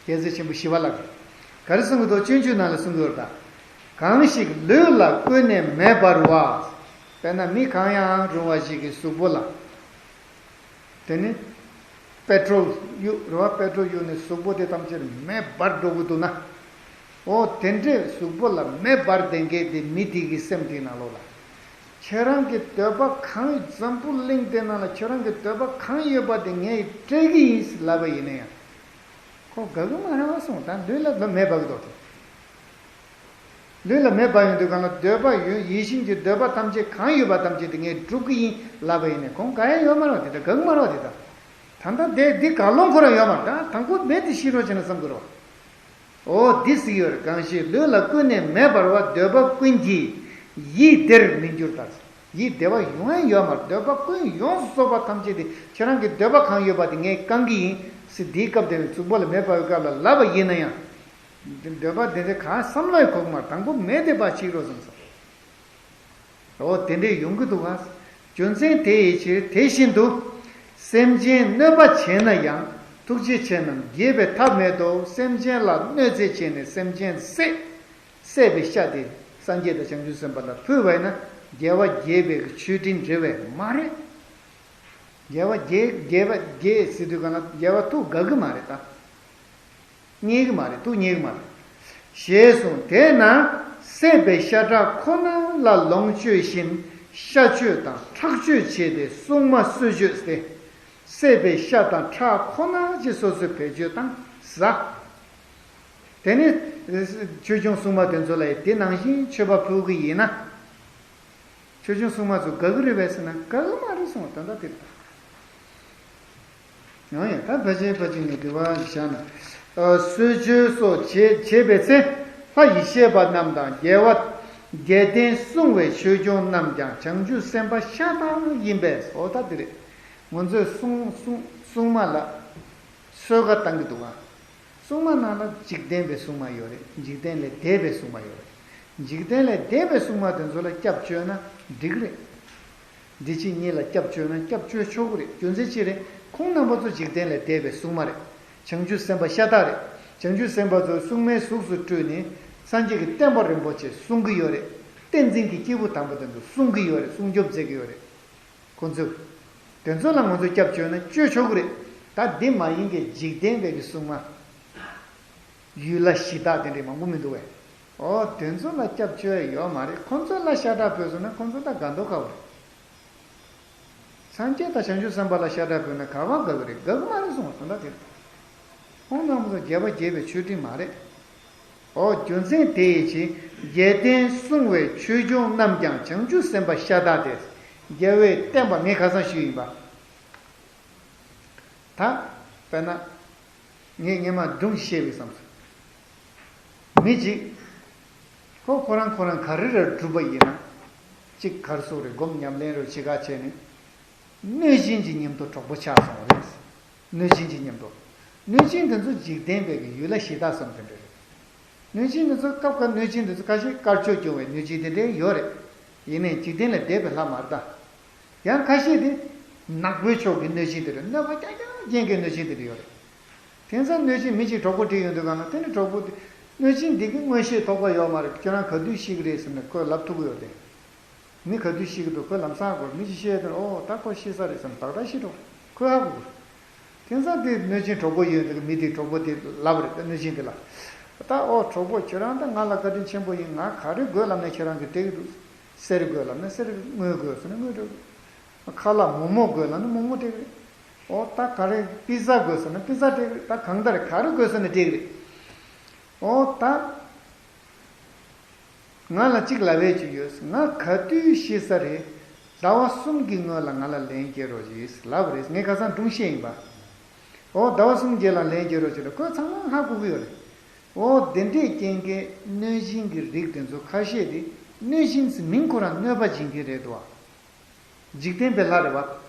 རྒྱལ་སྲས་ཆེན་པོ་ཞི་བ་ལྷ་གིས་ག་རེ་གསུང་གི་འདུག་སྤྱོད་འཇུག་ནང་ལ་གསུང་གི་ཡོད་རེད་ད། གང་ཞིག་ལུས་ལ་ཀུན་ནས་མེ་འབར་བ། དཔེར་ན་མི་གང་ཡང་རུང་བ་ཞིག་གི་གཟུགས་པོ་ལ། དེ་ནི་པེ་ཏྲོལ་གཡུག་རེད་བ། པེ་ཏྲོལ་གཡུག་ནས་གཟུགས་པོ་དེ་ཐམས་ཅད་མེ་འབར་འགྲོ་གི་འདུག་ན། འོ་དེ་འདྲས་གཟུགས་པོ་ལ་མེ་འབར་བསྡད་མཁན་དེ་མི་དེ་གི་སེམས་དེའི་ནང་ལོགས་ལ། ཁྱེད་རང་གི་འདོད་པ་གང་འཛམ་བུ་གླིང་དེ་ནང་ལ་ཁྱེད་རང་གི་འདོད་པ་གང་ཡོད་པ་དེ་ངས་སྤྲད་གི་ཡིན་ཟེར་ལབ་པ་ཡིན་ན་ཡང་། ཁོ་དགའ་གི་མ་རེད་བ་གསུངས། ད་ལུས་ལ་མེ་འབར་གི་འདུག་དེ། ལུས་ལ་མེ་འབར་ཡོང་དུས་སྒང་ལ་འདོད་པ་ཡོད། ཡིད་བཞིན་གྱི་འདོད་པ་ཐམས་ཅད་གང་ཡོད་པ་ཐམས་ཅད་དེ་ངས་སྒྲུབ་ཀྱི་ཡིན་ལབ་པ་ཡིན་ནས་ཁོང་དགའ་ཡ་ཡོད་མ་རེད་བ། དེ་ད་དགའ་གི་མ་རེད་བ། དེ་ད་ད་ལྟ་དེ་འདི་ག་ལོང་ཁོ་རང་ཡོད་མ་རེད། ད་དང་པོ་མེ་དེ་ཤི་རོགས་བྱས་ན་བསམ་གི་རེད་བ། འོ་འདི་ཟིག་ཡོད་རེད། གང་ཞིག་ལུས་ལ་ཀུན་ནས་མེ་འབར་བ། འདོད་པ་ཀུན་གྱི་ཡིད་བདེར་མི་འགྱུར་ལྟར། ཡིད་བདེ་བ་ཡོང་ཡ་ཡོད་མ་རེད། འདོད་པ་ཀུན་ཡོངས་སུ་རྫོགས་པ་ཐམས་ཅད་དེ་ཁྱེད་རང་གི་འདོད་པ་གང་ཡོད་པ་དེ་ངས་བསྐང་གི་ཡིན་ཟེར་འདིའི་སྐབས་དེ་ནས་གཟུགས་པོ་ལ་མེ་འབར་བའི་སྐབས་ལ་ལབ་པ་ཡིན་ན་ཡང་། འདོད་པ་དེ་འདྲ་གང་བསམ་བློ་ཡི་འཁོར་གི་མ་རེད། དང་པོ་མེ་དེ་ཕར་ཕྱིས་རོགས་བསམ་སོང་། འོ་དེ་འདྲས་ཡོང་གི་འདུག་ག་རྒྱུ་མཚན་དེ་ཡི་ཕྱིར་དེ་བཞིན་དུ། སེམས་ཅན་གནོད་པ་བྱས་ན་ཡང་། ཐུགས་རྗེ་ཆེ་རྣམས་དགྱེས་པའི་ཐབས་མེད་དོ། སེམས་ཅན་ལ་གནོད་འཚེ་བྱས་ནས་སེམས་ཅན་བསད། བསད་པའི་ཤ་དེ་སངས་རྒྱས་དང་བྱང་ཆུབ་སེམས་དཔའ་ལ་ཕུལ་བ་ཡིན་ན་རྒྱལ་བ་དགྱེས་པའི་མཆོད་སྤྲིན་འབྲི་བས་མ་རེད། རྒྱལ་བ་དགྱེས་རྒྱལ་བ་དགྱེས་ཟེར་དུས་གང་ལ་རྒྱལ་བ་ཐུགས་དགའ་གི་མ་རེད་ད། མཉེས་གི་མ་རེད། ཐུགས་མཉེས་གི་མ་རེད། ཞེས་གསུངས། དེས་ན་བསད་པའི་ཤ་ཁྲག་ཁོ་ན་ལ་ལོངས་སྤྱོད་བཞིན་གཤག་བཅོས་དང་ཁྲག་བཅོས་བྱས་ཏེ་སྲུང་མ་གསོལ་མཆོད་ཟེར། བསད་པའི་ཤ་དང་ཁྲག་ཁོ་ན་ཅིག་སོ་སོས་བེད་སྤྱོད་བཏང་ཟ། དེ་ནི་ ཆོས་སྐྱོང་སྲུང་མ་དེ་ཚོ་ལ་ཡང་དེ་ནང་བཞིན་མཆོད་པ་ཕུལ་གི་ཡིན་ན། ཆོས་སྐྱོང་སྲུང་མ་ཚོ་དགའ་གི་རེད་པས་ཟེར་ན་དགའ་གི་མ་རེད་གསུངས་པ་དོན་དག་དེ་རེད། ཡང་ཡང་ད་ཕལ་ཆེར་ཕལ་ཆེར་ངས་དྲི་བ་བཞག་ན། ཨ། གསོལ་མཆོད་སོགས་བྱེད་བྱེད་པའི་ཚེ། ལྷ་ཡི་གཤེགས་པ་རྣམས་དང་རྒྱལ་བ་རྒྱལ་བསྟན་སྲུང་བའི་ཆོས་སྐྱོང་རྣམས་ཀྱང་བྱང་ཆུབ་སེམས་དཔའ་ཤ་སྟག་ཡིན་པས། འོ་ད་དེ་རེད། ང་ཚོས་སྲུང་སྲུང་སྲུང་མ་ལ་གསོལ་ཁ་བཏང་གི་འདུག་ག། སྲུང་མ་ནང་ལ་འཇིག་རྟེན་པའི་སྲུང་མ་ཡོད་རེད། འཇིག་རྟེན་ལས་འདས་པའི་སྲུང་མ་ཡོད་རེད། འཇིག་རྟེན་ལས་འདས་པའི་སྲུང་མ་དེ་ཚོ་ལ་སྐྱབས་བཅོལ་ན་འགྲིག་གི་རེད། འདི་ཕྱི་གཉིས་ལ་སྐྱབས་བཅོལ་ན་སྐྱབས་བཅོལ་ཆོག་གི་རེད། རྒྱུ་མཚན་ཅི་རེད། ཁོང་རྣམ་པ་ཚོ་འཇིག་རྟེན་ལས་འདས་པའི་སྲུང་མ་རེད། བྱང་ཆུབ་སེམས་དཔའ་ཤ་སྟག་རེད། བྱང་ཆུབ་སེམས་དཔའ་ཚོ་སྲུང་མའི་གཟུགས་སུ་སྤྲུལ་ནས་སངས་རྒྱས་ཀྱི་བསྟན་པ་རིན་པོ་ཆེ་སྲུང་གི་ཡོད་རེད། བསྟན་འཛིན་གྱི་སྐྱེས་བུ་དམ་པ་དེ་ཚོ་སྲུང་གི་ཡོད་རེད། སྲུང་སྐྱོབ་མཛད་ཀྱི་ཡོད་རེད། ཁོ་ཚོས། དེ་ཚོ་ལ་ང་ཚོས་སྐྱབས་བཅོལ་ན་བཅོལ་ཆོག་གི་རེད། ད་འདི་མ་ཡིན་གྱི་འཇིག་རྟེན་པའི་གི་སྲུང་མ། ཡུལ་ལྷ་གཞི་བདག་དེ་འདྲས་མང་པོ་མི་འདུག་བས། ཨོ་དེ་ཚོ་ལ་སྐྱབས་བཅོལ་ཡོད་མ་རེད། ཁོ་ཚོ་ལ་ཤ་ཁྲག་ཕུལ་སོང་ན་ཁོ་ཚོ་ད་དགའ་མདོག་ཁ་པོ་རེད། སངས་རྒྱས་དང་བྱང་ཆུབ་སེམས་དཔའ་ལ་ཤ་ཁྲག་ཕུལ་ན་ག་བ་དགའ་གི་རེད། དགའ་གི་མ་རེད་གསུངས་པ་དོན་དག་དེ་རེད། ཁོང་རྣམ་ཚོ་རྒྱལ་བ་དགྱེས་པའི་མཆོད་སྤྲིན་མ་རེད། ཨོ་རྒྱུ་མཚན་དེ་ཡི་ཕྱིར་རྒྱལ་བསྟན་སྲུང་བའི་ཆོས་སྐྱོང་རྣམས་ཀྱང་བྱང་ཆུབ་སེམས་དཔའ་ཤ་སྟག་སྟེ། རྒྱལ་བའི་བསྟན་པ་ངས་ཁ་སང་ཞུས་ཡིན་པ། ད་དཔེར་ན། ངས་སྔོན་མ་སྒྲུང་ཞིག་བཤད་པའི་བསམ་སོང་། མི་གཅིག་ཁོ་ཁོ་རང་ཁོ་རང་ག་རེ་རེ་སྒྲུབ་པ་ཡིན་ན། གཅིག་གར་སོགས་རེ་སྒོམ་ཉམས་ལེན་རེ་བྱེད་ག་བྱས་ནས། གནོད་སྦྱིན་གྱི་ཉམས་དུ་གྲོགས་པོ་ཆགས་སོང་བ་རེད། གནོད་སྦྱིན་གྱི་ཉམས་དུ། གནོད་སྦྱིན་དེ་ཚོ་འཇིག་རྟེན་པའི་གི་ཡུལ་ལྷ་གཞི་བདག་བསམ་དེ་འདྲ་རེད། གནོད་སྦྱིན་དེ་ཚོ་སྐབས་འགའ་གནོད་སྦྱིན་དེ་ཚོ་ཁ་ཤས་དཀར་ཕྱོགས་སྐྱོང་བའི་གནོད་སྦྱིན་དེ་འདྲ་ཡོད་རེད། ཡིན་ནའི་འཇིག་རྟེན་ལས་འདས་པའི་ལྷ་མ་རེད་ད། ཡང་ཁ་ཤས་དེ། ནག་པོའི་ཕྱོགས་ཀྱི་གནོད་སྦྱིན་དེ་རེད། གནོད་པ་རྐྱང་རྐྱང་ཅན་གྱི་གནོད་སྦྱིན་དེ་འདྲ་ཡོད་རེད། དེང་སང་གནོད་སྦྱིན་མི་གཅིག་གྲོགས་པོ་བསྒྲིགས་ཡོང་དུས་གང་ལ་དེ་ནི་གྲོགས་པོ་དེ། གནོད་སྦྱིན་འདི་གི་མངོན་ཤེས་རྟོགས་པ་ཡོད་མ་རེད། ཁྱོད་རང་ག་དུས་ཤི་གི་རེད་ཟེར་ནས་ཁོས་ལབ་ཐུབ་ཀྱི་ཡོད་དེ། མི་ག་དུས་ཤི་གི་འདུག་ཁོས་ལམ་སང་གོ་མི་གཅིག་ཤི་ཡས་དེ་ཨོ་ད་ཁོ་ཤི་ས་རེད་བསམ་ཏག་ཏག་ཤི་འགྲོ། ཁོས་ཧ་གོ་གི། དེང་སང་དེ་གནོད་སྦྱིན་གྲོགས་པོ་ཡོད་འདུག་མི་དེའི་གྲོགས་པོ་དེ་ལབ་རེད་ད་གནོད་སྦྱིན་དེ་ལ། ད་ཨོ་གྲོགས་པོ་ཁྱོད་རང་ད་ང་ལ་བཀའ་དྲིན་ཆེན་པོ་ཡིན། ང་ག་རེ་དགོས་ལབ་ན་ཁྱོད་རང་གིས་སྤྲད་ཀྱི་འདུག་གསེར་དགོས་ལབ་ན་གསེར། དངུལ་དགོས་ཟེར་ན་དངུལ་སྤྲད་ཀྱི་རེད། ཁ་ལག་མོག་མོག་དགོས་ལབ་ན་མོག་མོག་སྤྲད་ཀྱི་རེད། ཨོ་ད་ག་རེ་པི་ཛ་དགོས་ཟེར་ན་པི་ཛ་སྤྲད་ཀྱི་རེད། ད་གང་ལྟར་ག་རེ་དགོས་ཟེར་ན་སྤྲད་ཀྱི་རེད། ཨོ་ད། ང་ལ་གཅིག་ལབ་ཡས་ཅིག་ཡོད། ང་ག་དུས་ཤི་ས་རེད། ཟླ་བ་གསུམ་གྱི་སྔོན་ལ་ང་ལ་ལན་སྐྱེལ་རོགས་ཞེས་ལབ་རེད། ངས་ཁ་སང་སྒྲུང་བཤད་ཡིན་པ། ཨོ་ཟླ་བ་གསུམ་རྗེས་ལ་ལན་སྐྱེལ་རོགས་ཞེས་ལབ། ཁོས་ཚང་མ་ཧ་གོ་གི་ཡོད་རེད། ཨོ་དེ་འདྲས་རྐྱེན་གྱིས་གནོད་སྦྱིན་གྱི་རིགས་དེ་ཚོ་ཁ་ཤས་དེ། གནོད་སྦྱིན་ཟེར་མིང་ཁོ་རང་གནོད་པ་སྦྱིན་མཁན་རེད་དོ། འཇིག་རྟེན་པའི་ལྷ་རེད་བ།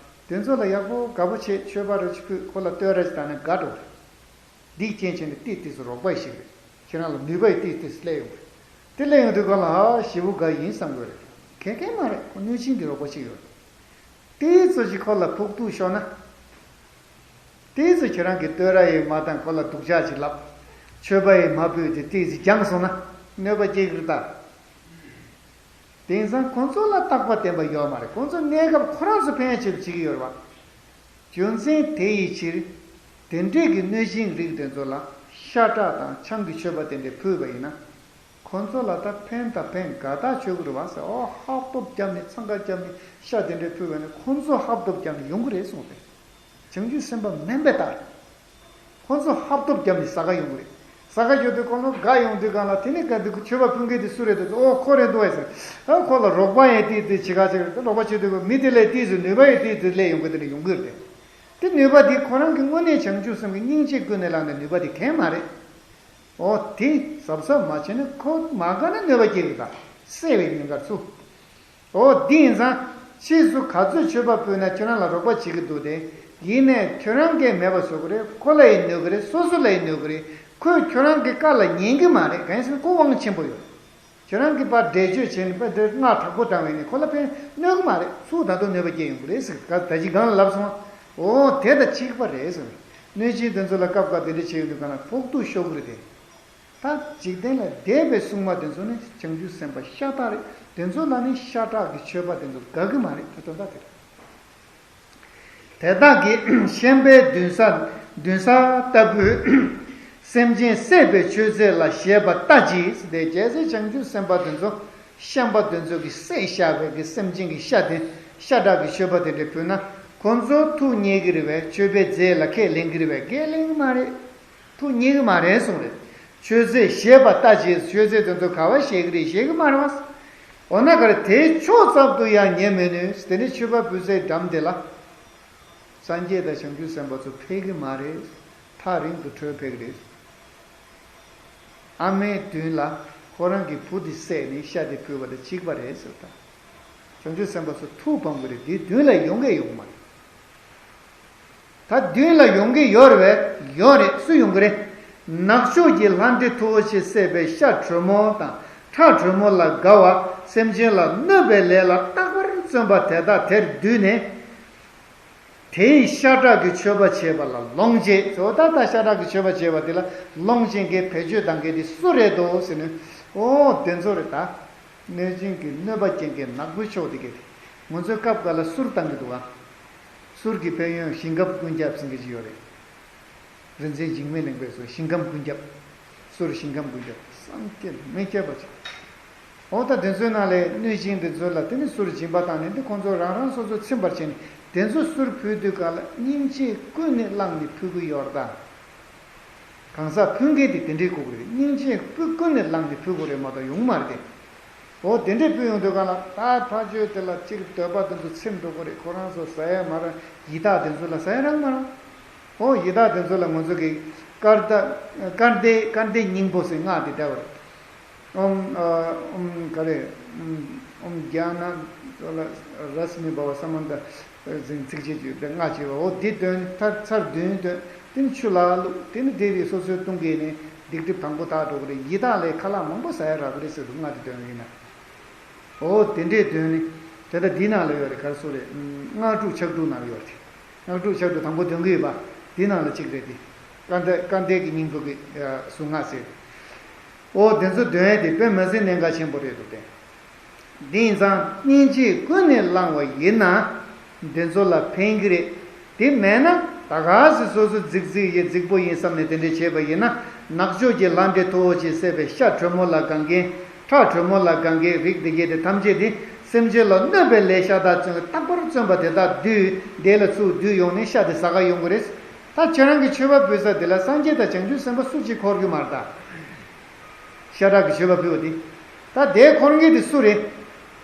དེ་ཚོ་ལ་ཡག་པོ་དགའ་པོ་བྱེད། མཆོད་པ་རེ་ཅིག་ཕུལ། ཁོ་ལ་བསྟོད་ར་ཅིག་བཏང་ན་དགའ་འགྲོ་གི་རེད། འདི་རྐྱེན་བྱས་ནས་ཏོག་ཙམ་རོགས་པ་ཞིག་རེད། ཁྱེད་རང་ལ་ནུས་པ་ཡི་ཏོག་ཙམ་སླེབས་ཡོང་གི་རེད། དེ་སླེབས་ཡོང་དུས་ཁོ་ལ་ཧ་ཞེ་པོ་དགའ་ཡིན་བསམ་དགོས་རེད། གང་ཡང་མ་རེད། ཁོ་གནོད་སྦྱིན་གྱི་རོགས་པ་ཞིག་ཡོད་རེད། ཏོག་ཙམ་ཞིག་ཁོ་ལ་ཕོག་ཐུག་ཤོར་ན། ཏོག་ཙམ་ཁྱེད་རང་གིས་བསྟོད་ར་ཡི་མ་བཏང་། ཁོ་ལ་སྡུག་ཅག་ཅིག་ལབ། མཆོད་པ་ཡི་མ་ཕུལ་ཏེ་ཏོག་ཙམ་འགྱངས་སོང་ན་གནོད་པ་སྐྱེལ་གི་རེད་ད། དེང་སང་ཁོང་ཚོ་ལ་རྟག་པ་བརྟན་པ་ཡོད་མ་རེད། ཁོང་ཚོ་གནས་སྐབས་ཁོ་རང་ཚོ་ཕན་ཆེད་བྱེད་ཀྱི་ཡོད་རེད་བ། རྒྱུ་མཚན་དེ་ཡི་ཕྱིར། དེ་འདྲས་ཀྱི་གནོད་སྦྱིན་རིགས་དེ་ཚོ་ལ་ཤ་ཁྲག་དང་ཆང་གི་མཆོད་པ་དེ་འདྲས་ཕུལ་བ་ཡིན་ན། ཁོང་ཚོ་ལ་ད་ཕན་དང་ཕན་དགའ་ཐག་ཆོད་ཀྱི་རེད་བ་ཟེར། ཨོ་ཧབ་ཐོབ་བརྒྱབ་ནས་འཚང་ཁ་བརྒྱབ་ནས་ཤ་དེ་འདྲས་ཕུལ་བ་ཡིན་ན་ཁོང་ཚོ་ཧབ་ཐོབ་བརྒྱབ་ནས་ཡོང་གི་རེད་གསུངས་ཏེ། བྱང་ཆུབ་སེམས་དཔའ་མིན་པའི་རྟགས་རེད། ཁོང་ཚོ་ཧབ་ཐོབ་བརྒྱབ་ནས་ཟ་ག་ཡོང་གི་རེད། ཟ་ག་ཡོང་དུས་ཁོང་ཚོ་དགའ་ཡོང་དུས་གང་ལ་དེ་ནས་ག་འདི་མཆོད་པ་ཕུལ་མཁན་དེ་སུ་རེད་དེ། ཨོ་ཁོ་རེད་འདུག་ཨེ་ཟེར། ཨ་ཁོ་ལ་རོགས་པ་ཡང་ཏིག་ཏིག་བྱེད་ག་བྱེད་རེད་དེ། རོགས་པ་བྱེད་དུས་མི་དེ་ལས་ཏིག་ཙམ་ནུས་པ་ཡང་ཏིག་ཙམ་སླེབས་ཡོང་གི་དེ་འདྲ་ཡོང་གི་རེད། དེ་ནུས་པ་དེ་ཁོ་རང་གི་དངོས་གནས་བྱང་ཆུབ་སེམས་ཀྱི་སྙིང་རྗེ་ཀུན་ནས་བསླངས་ནས་ནུས་པ་དེ་གང་ཡང་མ་རེད། ཨོ་དེ་གཟབ་གཟབ་མ་བྱས་ན་ཁོ་མ་དགའ་ན་ནུས་པ་སྐྱེ་གི་རེད་ད། སྲེད་པའི་ཉེན་ཁར་ཚུད། ཨོ་འདི་ཡིན་ཙང་། ཕྱིས་སུ་ག་ཚོད་མཆོད་པ་ཕུལ་ན་ཁྱོད་རང་ལ་རོགས་པ་བྱེད་ཀྱི་འདུག་སྟེ། ཡིན་ནའི་ཁྱོད་རང་གིས་མེད་པ་བཟོ་གི་རེད། ཁོ་ལ་ཡང་གནོད་ཀྱི་རེད། སོ་སོ་ལ་ཡང་གནོད་ཀྱི་རེད། ཁོས་ཁྱོད་རང་གི་བཀའ་ལ་ཉན་གྱི་མ་རེད། གང་ཡིན་ཟེར་ན་ཁོ་དབང་ཆེན་པོ་ཡོད། ཁྱོད་རང་གིས་ཕར་འགྲེལ་བརྗོད་བྱས་ནས་ཕར་འདིར་སྔགས་དྲག་པོ་བགྲངས་པ་ཡིན་ནའི་ཁོ་ལ་ཕན་གནོད་ཀྱི་མ་རེད། ཚུར་ད་དུང་གནོད་པ་སྐྱེལ་ཡོང་གི་རེད་ཟེར། ད་ད་ཅི་སྒང་ལ་ལབ་སོང་། ཨོ་དེ་དང་གཅིག་པ་རེད་ཟེར། གནོད་སྦྱིན་དེ་ཚོ་ལ་སྐབས་འགའ་དེ་འདྲ་བྱས་ཡོང་དུས་གང་ལ་ཕོག་ཐུག་ཤོར་གི་རེད་དེ། ད་འཇིག་རྟེན་ལས་འདས་པའི་སྲུང་མ་དེ་ཚོ་ནི་བྱང་ཆུབ་སེམས་དཔའ་ཤ་སྟག་རེད། དེ་ཚོ་ལ་ནི་ཤ་ཁྲག་གི་མཆོད་པ་དེ་ཚོ་དགའ་གི་མ་རེད། ད་དོན་དག་དེ་རེད། དེ་དག་གིས་ཤན་པའི་མདུན་ས་མདུན་ས་ལྟ་བུའི་སེམས་ཅན་བསད་པའི་མཆོད་རྫས་ལ་བཞེས་པ་ལྟ་ཅི། དེ་རྒྱལ་སྲས་བྱང་ཆུབ་སེམས་དཔའ་དེ་ཚོ་ཤན་པ་དེ་ཚོ་གིས་བསད་བཞག་པའི་གི་སེམས་ཅན་གྱི་ཤ་དེ་ཤ་ཁྲག་གི་མཆོད་པ་དེ་འདྲ་ཕུལ་ན་ཁོ་ཚོ་ཐུགས་མཉེས་ཀྱི་རེད་པས། མཆོད་པའི་རྫས་ལ་ཁས་ལེན་གྱི་རེད་པས། ཁས་ལེན་གྱི་མ་རེད། ཐུགས་མཉེས་ཀྱི་མ་རེད་གསུངས་རེད། མཆོད་རྫས་བཞེས་པ་ལྟ་ཅི། མཆོད་རྫས་དེ་ཚོ་ག་བ་བཞེས་ཀྱི་རེད། བཞེས་ཀྱི་མ་རེད་བ། འོ་ན་ག་རེ། དེའི་ཕྱོགས་ཙམ་དུ་ཡང་ཉེ་མི་ནུས། དེ་ནི་མཆོད་པ་ཕུལ་སའི་འགྲམ་དེ་ལ། སངས་རྒྱས་དང་བྱང་ཆུབ་སེམས་དཔའ་ཚོ་ཕེབས་ཀྱི་མ་རེད། ཐག་རིང་དུ་བྲོས་ཕེབས་ཀྱི་རེད། ཨ་མའི་མདུན་ལ་ཁོ་རང་གི་བུ་དེ་བསད་ནས་ཤ་དེ་ཕུལ་བ་དང་གཅིག་པ་རེད་ཟེར། ད་བྱང་ཆུབ་སེམས་དཔའ་ཚོ་ཐུགས་ཕམ་གྱི་རེད། དེའི་མདུན་ལ་ཡོང་གི་ཡོད་མ་རེད། ད་མདུན་ལ་ཡོང་གི་ཡོད་རེད་པས། ཡོད་རེད། སུ་ཡོང་གི་རེད། ནག་ཕྱོགས་ཀྱི་ལྷ་འདྲེ་མཐུ་བོ་ཆེས་བསད་པའི་ཤ་དྲོན་མོ་དང་ཁྲག་དྲོན་མོ་ལ་དགའ་བ། སེམས་ཅན་ལ་གནོད་པའི་ལས་ལ་རྟག་པར་བརྩོན་པ་དེ་དག་དེར་འདུས་ནས། དེའི་ཤ་ཁྲག་གི་མཆོད་པ་བྱེད་པ་ལ་ལོངས་སྤྱད། ད་ལྟ་ཤ་ཁྲག་གི་མཆོད་པ་བྱེད་པ་དེ་ལ་ལོངས་སྤྱད་མཁན་བེད་སྤྱོད་གཏོང་མཁན་དེ་སུ་རེད་དོ་ཟེར་ན། འོ་དེ་ཚོ་རེད་ད། གནོད་སྦྱིན་གྱི་གནོད་པ་སྐྱེལ་མཁན་ནག་པོའི་ཕྱོགས་དེ་གས་དེ། ང་ཚོའི་སྐབས་འགའ་ལ་གསུར་བཏང་གི་འདུག་ག་གསུར་གྱི་ཕན་ཡོན་ཞིང་ཁམས་ཀུན་ཁྱབ་ཟེར་མཁན་ཅིག་ཡོད་རེད། རིག་འཛིན་འཇིགས་མེད་གླིང་པས་གསུངས། ཞིང་ཁམས་ཀུན་ཁྱབ། གསུར་ཞིང་ཁམས་ཀུན་ཁྱབ། སངས་རྒྱས་མི་ཁྱབ་པ་ཅིག་འོ་ད་དེ་ཚོའི་ནང་ལས་གནོད་སྦྱིན་དེ་ཚོ་ལ་དེ་ནི་གསུར་སྦྱིན་པ་བཏང་ནས་འདི་ཁོང་ཚོ་རང་རང་སོ་སོ་ཚིམ་པར་བྱས་ནས་དེ་ཚོ་གསུར་ཕུལ་དུས་སྒང་ལ་སྙིང་རྗེ་ཀུན་ནས་བསླངས་ནས་ཕུལ་གི་ཡོད་རེད་ད། གང་ཟག་ཕུལ་མཁན་དེ་དེ་འདྲའི་དགོས་ཀྱི་རེད། སྙིང་རྗེ་ཀུན་ནས་བསླངས་ནས་ཕུལ་དགོས་རེད་མ་གཏོགས་ཡོང་མ་རེད་དེ། འོ་དེ་འདྲས་ཕུལ་ཡོང་དུས་སྒང་ལ་ད་ཕར་ཕྱོགས་དེ་ལ་གཅིག་འདོད་པ་དེ་ཚོ་ཚིམ་འགྲོ་གི་རེད། ཁོ་རང་ཚོ་ཟ་ཡ་མ་རག་ཡི་དྭགས་དེ་ཚོ་ལ་ཟ་ཡ་རག་མ་རག་འོ་ཡི་དྭགས་དེ་ཚོ་ལ་ང་ཚོ་གི་སྐར་མདའ་སྐར་མདའི་སྐར་མདའི་སྙིང་པོ་ཟེར་སྔགས་དེ་བཟླས་པ་རེད། ཨོམ་ཨ་ཨོམ་ག་རེ། ཨོམ་རྒྱ་ན་ལ་ར་སི་མི་བྷ་བ་ས་མ་ད་ཟིང་ཚིགས་བཅད་ཀྱི་སྔགས་བྱས་པ། འོ་དེ་འདོན། ཚར་ཚར་བདུན་འདོན། དེ་ནི་ཆུ་ལ་བླུགས། དེ་ནི་དེ་རིགས་སོ་སོའི་ལྟུང་གིས་ནི་སྡིག་སྒྲིབ་དང་པོ་དག་འགྲོ་གི་རེད། ཡི་དྭགས་ལས་ཁ་ལག་མང་པོ་ཟ་ཡ་རག་གི་རེད་ཟེར་དུས་སྔགས་དེ་འདོན་གི་ཡིན་ན། འོ་དེ་འདྲས་འདོན་ནི། དེ་ལྟ་འདི་ནང་ལ་ཡོད་རེད། ག་རེ་ཟེར་རེད། སྔགས་དྲུག་ཕྱག་དྲུག་ནང་ལ་ཡོད་རེད། སྔགས་དྲུག་ཕྱག་དྲུག་དང་པོ་འདོན་གི་ཡོད་པ། འདི་ནང་ལ་གཅིག་རེད་དེ། སྐར་མདའ་སྐར་མདའི་གི་སྙིང་པོ་གི་གཟུངས་སྔགས་ཟེར། འོ་དེ་ཚོ་འདོན་ཡས་དེ་དཔེ་མི་སྲིད་གནད་འགག་ཆེན་པོ་རེད་འདུག་སྟེ། དེ་ཡིན་ཙང་སྙིང་རྗེ་ཀུན་ནས་བསླངས་པ་ཡིན་ན་འདི་ཚོ་ལ་ཕན་གྱི་རེད། དེ་མེད་ན་ད་ག་སེ་སོ་སོ་རྫིག་རྫིག་ཡིན་རྫིག་པོ་ཡིན་བསམ་ནས་དེ་འདྲས་བྱས་པ་ཡིན་ན། ནག་ཕྱོགས་ཀྱི་ལྷ་འདྲེ་མཐུ་བོ་ཆེས་བསད་པའི་ཤ་དྲོན་མོ་ལ་དགའ་མཁན། ཁྲག་དྲོན་མོ་ལ་དགའ་མཁན་རིགས་འདི་གས་དེ་ཐམས་ཅད་དེ་སེམས་ཅན་ལ་གནོད་པའི་ལས་ཤ་སྟག་བརྩོན་རྟག་པར་བརྩོན་པ་དེ་དག་འདུས་དེ་ལ་ཚུར་འདུས་ཡོང་ནས་ཤ་དེ་ཟ་ག་ཡོང་གི་རེད། ད་ཁྱེད་རང་གི་མཆོད་པ་ཕུལ་ས་དེ་ལ་སངས་རྒྱས་དང་བྱང་ཆུབ་སེམས་དཔའ་སུ་གཅིག་འཁོར་གི་མ་རེད་ད། ཤ་ཁྲག་གི་མཆོད་པ་ཕུལ་བ་དེ། ད་དེ་འཁོར་མཁན་དེ་སུ་རེད།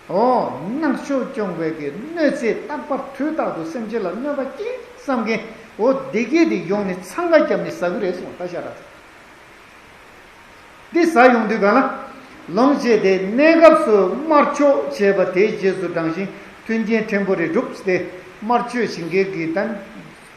འོ། ནག་ཕྱོགས་སྐྱོང་བའི་གི་གནོད་འཚེ་རྟག་པར་དུས་རྟག་ཏུ་སེམས་ཅན་ལ་གནོད་པ་སྐྱེལ་བསམ་མཁན། འོ་དེ་གས་དེ་ཡོང་ནས་འཚང་ཁ་བརྒྱབ་ནས་ཟ་གི་རེད་གསུངས། ད་ཤ་ཁྲག་འདི་ཟ་ཡོང་དུས་སྒང་ལ། ལོངས་སྤྱད་དེ་གནས་སྐབས་སུ་དམར་མཆོད་བྱས་པ་དེའི་རྗེས་སུ་འབྲང་ཞིང་མཐུན་རྐྱེན་ཕྲན་བུ་རེ་བསྒྲུབས་ཏེ། དམར་མཆོད་བྱེད་མཁན་གྱི་དམ་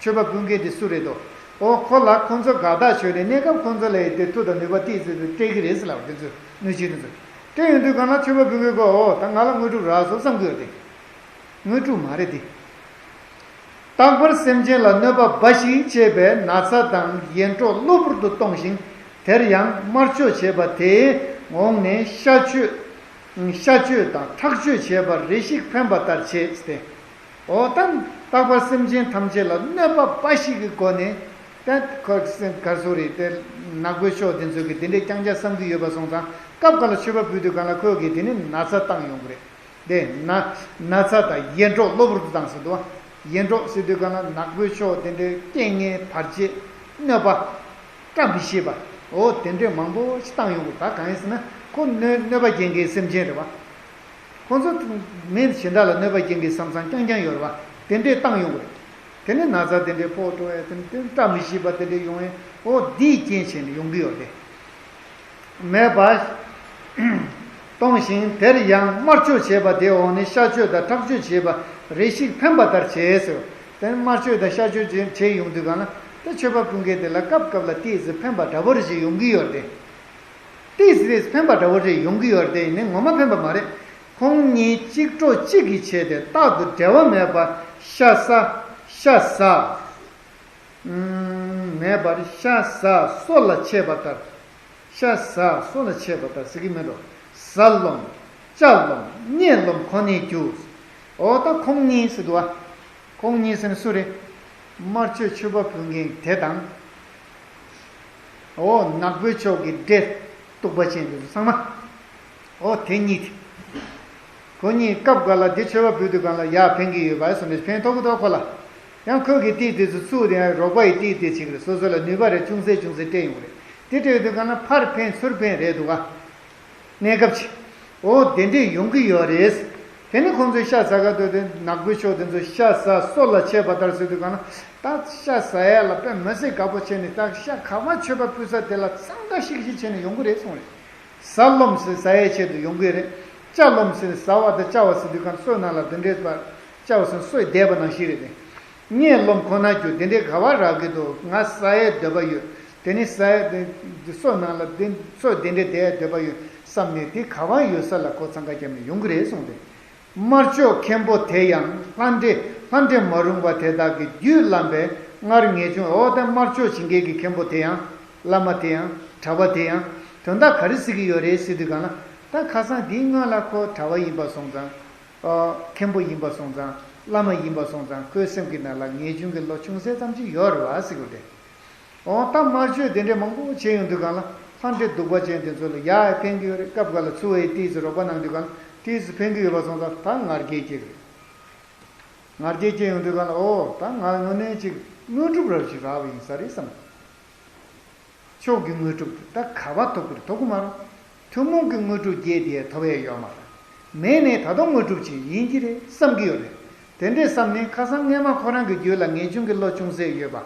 མཆོད་པ་ཕུལ་མཁན་དེ་སུ་རེད་དོ། འོ་ཁོ་ལ་ཁོ་ཚོ་དགའ་རྟགས་ཞུས་ནས་གནས་སྐབས་ཁོ་ཚོ་ལ་ཡི་དེ་མཐུ་དང་ནུས་པ་ཏོག་ཙམ་སྤྲད་ཀྱི་རེད་ཟེར་ལབ། དེ་ཚོས་གནོད་སྦྱིན་དེ་ཚོས་སྤྲད་ཡོང་དུས་སྒང་ལ་མཆོད་པ་ཕུལ་མཁན་ཁོ་འོ་ད་ང་ལ་དངོས་གྲུབ་རག་སོང་བསམ་གྱི་ཡོད་དེ། དངོས་གྲུབ་མ་རེད་དེ། རྟག་པར་སེམས་ཅན་ལ་གནོད་པ་འབའ་ཞིག་བྱེད་པའི་ན་ཚ་དང་ཡེ་འདྲོག་གློ་བུར་དུ་གཏོང་ཞིང་། དེར་ཡང་དམར་མཆོད་བྱེད་པ་དེའི་འོག་ནས་ཤ་མཆོད། ཤ་མཆོད་དང་ཁྲག་མཆོད་བྱེད་པ་རེ་ཞིག་ཕན་པ་ལྟར་བྱེད་དེ། འོ་ད་རྟག་པར་སེམས་ཅན་ཐམས་ཅད་ལ་གནོད་པ་འབའ་ཞིག་གི་སྒོ་ནས། ད་ཁོ་སེམས་ག་རེ་ཟེར་རེད་དེ། ནག་པོའི་ཕྱོགས་དེ་ཚོས་ཀྱིས་དེ་འདྲའི་རྐྱང་རྐྱང་བསམ་གྱི་ཡོད་པ་སོང་ཙང་། སྐབས་འགའ་ལ་མཆོད་པ་ཕུལ་དུས་སྒང་ལ་ཁོས་ཀྱིས་དེ་ནི་ན་ཚ་བཏང་ཡོང་གི་རེད། དེ་ན་ན་ཚ་དང་ཡེ་འདྲོག་གློ་བུར་དུ་བཏང་ཟེར་འདུག་བ། ཡེ་འདྲོག་ཟེར་དུས་སྒང་ལ་ནག་པོའི་ཕྱོགས་དེ་འདྲའི་རྐྱེན་ངན་བར་ཆད་གནོད་པ། བཀྲ་མི་ཤིས་པ། འོ་དེ་འདྲས་མང་པོ་ཞིག་བཏང་ཡོང་གི་རེད། ད་གང་ཡིན་ཟེར་ན་ཁོ་གནོད་གནོད་པ་སྐྱེལ་མཁན་སེམས་ཅན་རེད་བ། ཁོ་ཚོ་མི་གཞན་དག་ལ་གནོད་པ་སྐྱེལ་མཁན་བསམ་བསམ་རྐྱང་རྐྱང་ཡོད་རེད་བ། དེ་འདྲས་བཏང་ཡོང་གི་རེད། དེ་ནས་ན་ཚ་དེ་འདྲས་ཕོག་འགྲོ་ཡ་དེ་འདྲས་བཀྲ་མི་ཤིས་པ་དེ་འདྲས་ཡོང་ཡ། འོ་འདིའི་རྐྱེན་བྱས་ནས་ཡོང་གི་ཡོད་རེད། མེད་པ་གཏོང་ཞིང་། དེར་ཡང་དམར་མཆོད་བྱེད་པ་དེའི་འོག་ནས་ཤ་མཆོད་དང་ཁྲག་མཆོད་བྱེད་པ་རེ་ཞིག་ཕན་པ་ལྟར་བྱས་སོ། དེ་ནས་དམར་མཆོད་དང་ཤ་མཆོད་བྱེད་བྱེད་ཡོང་དུས་སྒང་ལ། དེ་མཆོད་པ་ཕུལ་མཁན་དེ་ལ་སྐབས་སྐབས་ལ་ཏོག་ཙམ་ཕན་པ་འདྲ་པོ་རེ་ཞིག་ཡོང་གི་ཡོད་རེད། ཏོག་ཙམ་ཕན་པ་འདྲ་པོ་རེ་ཡོང་གི་ཡོད་རེད། ཡིན་ནའི་ངོ་མ་ཕན་པ་མ་རེད། ཁོང་གཉིས་གཅིག་གྲོགས་གཅིག་གིས་བྱས་ཏེ་རྟག་ཏུ་འབྲལ་བ་མེད་པར་ཤ་ཟ། ཤ་ཟ། མེད་པར་ཤ་ཟ། སོ་ལ་ཆས་པ་ལྟར། ཤ་ཟ། སོ་ལ་ཆས་པ་ལྟར་ཟེར་གྱི་མེད་འགྲོ། ཟ་རློམ། བཅའ་རློམ། མཉེ་རློམ་ཁོ་ནའི་རྒྱུ། འོ་ད་ཁོང་གཉིས་ཟེར་འདུག་བ། ཁོང་གཉིས་ཟེར་ན་སུ་རེད། དམར་མཆོད་མཆོད་པ་ཕུལ་མཁན་དེ་དང་། འོ་ནག་པོའི་ཕྱོགས་ཀྱི་འདྲེ་གཏུག་པ་ཅན་དེ་ཚོ་ཚང་མ། འོ་དེ་གཉིས་དེ། ཁོ་གཉིས་སྐབས་འགའ་ལ་འདི་མཆོད་པ་ཕུལ་དུས་སྒང་ལ་ཡར་ཕན་གྱི་ཡོད་པ་སོང་ནས་ཕན་ཐོགས་ཀྱི་འདུག་ཁོ་ལ། ཡང་ཁོས་ཀྱི་ཏོག་ཙམ་དེ་ཚོ་ཚུར་དེ་ཡང་རོགས་པ་ཡི་ཏོག་ཙམ་དེ་བྱེད་ཀྱི་རེད། སོ་སོ་ལ་ནུས་པ་རེ་ཅུང་ཟད་ཅུང་ཟད་སྤྲད་ཡོང་གི་རེད། དེ་འདྲ་ཡོད་དུས་གང་ན་ཕར་འཕེན་ཚུར་འཕེན་རེད་འདུག་ག་གནས་སྐབས་ཅིག་འོ་དེ་འདྲས་ཡོང་གི་ཡོད་རེད། དེ་ནས་ཁོང་ཚོས་ཤ་ཟ་ག་འདོད་དེ་ནག་པོའི་ཕྱོགས་དེ་ཚོ་ཤ་ཟ་སོ་ལ་ཆས་པ་ལྟར་ཟེར་དུས་གང་ན་ད་ཤ་ཟ་ཡ་ལ་དཔེ་མི་སྲིད་དགའ་པོ་བྱས་ནས་ད་ཤ་ག་བ་མཆོད་པ་ཕུལ་ས་དེ་ལ་གཙང་སྦྲ་ཤིག་ཤིག་བྱས་ནས་ཡོང་གི་རེད་གསུངས་རེད། ཟ་རློམ་ཟེར་ཟ་ཡའི་ཆེད་དུ་ཡོང་གི་རེད། བཅའ་རློམ་ཟེར་ཟ་བ་དང་བཅའ་བ་ཟེར་དུས་གང་སོ་ནང་ལ་དེ་འདྲས་པ་བཅའ་བ་ཟེར་སོས་བསྡད་པ་ནང་བཞིན་རེད་དེ། ངས་རློམ་ཁོ་ན་རྒྱུ་དེ་འདྲས་ག་བ་རག་གི་འདུག་ང་ཟ་ཡའི་འདོད་པ་ཡོད། དེ་ནི་ཟ་ཡ་དེ་སོ་ནང་ལ་དེ་སོ་དེ་འདྲས་བསྡད་ཡའི་འདོད་པ་ཡོད་བསམ་ནས་དེ་ག་བ་ཡོད་ས་ལ་ཁོ་འཚང་ཁ་བརྒྱབ་ནས་ཡོང་གི་རེད་གསུངས་ཏེ། དམར་ཕྱོགས་མཁན་པོ་དེ་ཡང་ལྷ་འདྲེ་ལྷ་འདྲེ་མ་རུངས་པ་དེ་དག་གི་རྒྱུད་བླངས་པས་སྔར་ངེས་འབྱུང་འོ་ད་དམར་ཕྱོགས་བྱིན་མཁན་གྱི་མཁན་པོ་དེ་ཡང་བླ་མ་དེ་ཡང་གྲྭ་པ་དེ་ཡང་དོན་དག་ག་རེ་ཟེར་གྱི་ཡོད་རེད་ཟེར་དུས་གང་ལ་ད་ཁ་སང་འདིའི་སྔོན་ལ་ཁོ་གྲྭ་པ་ཡིན་པ་སོང་ཙང་། མཁན་པོ་ཡིན་པ་སོང་ཙང་བླ་མ་ཡིན་པ་སོང་ཙང་ཁོའི་སེམས་ཀྱི་ནང་ལ་ངེས་འབྱུང་གི་བློ་ཅུང་ཟད་ཙམ་ཅིག་ཡོད་རེད་བ་ཟེར་གྱི་རེད། འོ་ད་དམར་མཆོད་དེ་འདྲས་མང་པོ་བྱས་ཡོང་དུས་གང་ལ་ལྷ་འདྲེ་གདུག་པ་ཅན་དེ་ཚོ་ལ་ཡ་ཕན་གྱི་ཡོད་རེད། སྐབས་འགའ་ལ་ཚུར་བའི་ཏིས་སུ་རོགས་པ་གནང་དུས་གང་ལ་ཏིས་སུ་ཕན་གྱི་ཡོད་པ་སོང་ཙང་ད་ང་རྒྱལ་སྐྱེ་གི་རེད། ང་རྒྱལ་སྐྱེ་ཡོང་དུས་གང་ལ་འོ་ད་ང་དངོས་གནས་ཅིག་དངོས་གྲུབ་རབ་ཅིག་རག་པ་ཡིན་ས་རེད་བསམ། མཆོག་གི་དངོས་གྲུབ་དེ་ད་ག་བ་ཐོབ་ཀྱི་རེད། ཐོབ་ཀྱི་མ་རེད། ཐུན་མོང་གི་དངོས་གྲུབ་རྒྱས་དེ་ཐོབ་ཡས་ཡོད་མ་རེད། མེད་ནས་ད་དུང་དངོས་གྲུབ་ཅིག་ཡིན་གྱི་རེད་བསམ་གྱི་ཡོད་རེད། དེ་འདྲས་བསམ་ནས་ཁ་སང་སྔས་མ་ཁོ་རང་གི་རྒྱུད་ལ་ངེས་འབྱུང་གི་བློ་ཅུང་ཟད་ཡོད་པ།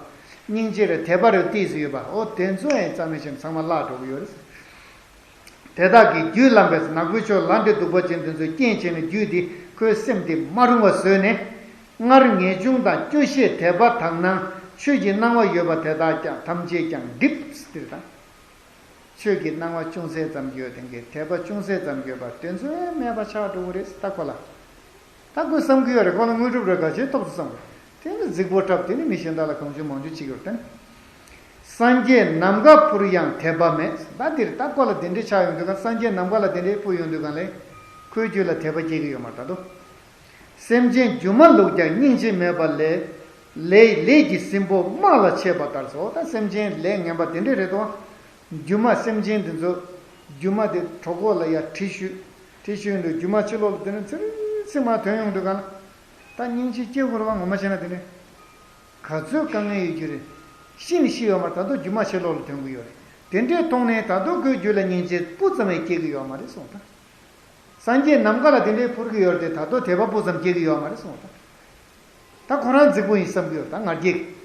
སྙིང་རྗེ་རེད་དད་པ་རེད་ཏིས་ཡོད་པ་འོ་དེ་ཚོ་ཡང་རྩ་མེད་ཕྱིན་ཚང་མ་བརླག་འགྲོ་གི་ཡོད་རེད། དེ་དག་གི་རྒྱུད་བླངས་པས་ནག་པོའི་ཕྱོགས་ལྷ་འདྲེ་གདུག་པ་ཅན་དེ་ཚོས་རྐྱེན་བྱས་ནས་རྒྱུད་འདི་ཁོའི་སེམས་དེ་མ་རུང་བ་བཟོས་ནས། སྔར་ངེས་འབྱུང་དང་སྐྱོ་ཤས་དད་པ་དག་སྣང་ཆོས་ཀྱི་སྣང་བ་ཡོད་པ་དེ་དག་ཀྱང་ཐམས་ཅད་ཀྱང་འགྲིབ་སྟེར་དང་། ཆོས་ཀྱི་སྣང་བ་ཅུང་ཟད་ཙམ་ཡོད་དེ་འགའི་དད་པ་ཅུང་ཟད་ཙམ་ཡོད་པ་དེ་ཚོ་མེད་པ་ཆགས་འགྲོ་གི་རེད་ད་ཁོ་ལ། ད་ཁོས་བསམ་གྱི་ཡོད་རེད་ཁོ་ལ་དངོས་གྲུབ་རེ་ག་བྱེད་ཐོབ་ཚུལ་བསམ་གི་རེད། དེ་ནི་རྫིག་པོ་འཁྲབ་དེ་ནི་མི་གཞན་དག་ལ་གང་བྱུང་མང་བྱུང་བྱེད་ཀྱི་ཡོད་རེད་དེ། སངས་རྒྱས་ནམ་མཁའ་ཕུར་ཡང་དད་པ་མེད། ད་འདིར་ད་ཁོ་ལ་དེ་འདྲའི་ཆགས་ཡོང་དུས་གང་སངས་རྒྱས་ནམ་མཁའ་ལ་དེ་འདྲའི་ཕུར་ཡོང་དུས་གང་ལས་ཁོའི་རྒྱུད་ལ་དད་པ་སྐྱེ་གི་ཡོད་མ་རེད་ད་དོ། སེམས་ཅན་སྒྱུ་མ་ལུགས་ཀྱང་སྙིང་རྗེ་མེད་པ་ལས། ལས་ལས་ཀྱི་སྲིན་པོ་དམག་ལ་ཆས་པ་ལྟར་སོ། ད་སེམས་ཅན་ལས་ངན་པ་དེ་འདྲས་རེད་དོ། སྒྱུ་མ་སེམས་ཅན་དེ་ཚོ། སྒྱུ་མ་དེ་གྲོད་ཁོག་ལ་ཡ་གྲི་གཞུས། གྲི་གཞུས་འདུག་སྒྱུ་མ་ཕྱི་ལོགས་ལ་དེ་ནས་ཚིར་ཚིར་མ་ཐོན་ཡོང་དུས་གང་ལ། ད་སྙིང་རྗེ་སྐྱེ་དགོས་རེད་བ་ངོ་མ་བྱས་ན་དེ་ནས། ག་ཚོད་དཀའ་ངལ་ཡོད་རྒྱུ་རེད། ཤི་ནི་ཤི་ཡོད་མ་རེད་ད་དུང་སྒྱུ་མ་ཕྱི་ལོགས་ལ་ཐོན་གི་ཡོད་རེད། དེ་འདྲས་མཐོང་ནས་ད་དུང་ཁོའི་རྒྱུད་ལ་སྙིང་རྗེ་སྤུ་ཙམ་ཡང་སྐྱེ་གི་ཡོད་མ་རེད་གསུངས་ད། སངས་རྒྱས་ནམ་མཁའ་ལ་དེ་འདྲའི་ཕུར་གྱི་ཡོད་རེད་དེ་ད་དུང་དད་པ་སྤུ་ཙམ་སྐྱེ་གི་ཡོད་མ་རེད་གསུངས་ད། ད་ཁོ་རང་རྫིག་པོ་ཡིན་བསམ་གྱི་ཡོད་ད་ང་རྒྱལ་གྱིས།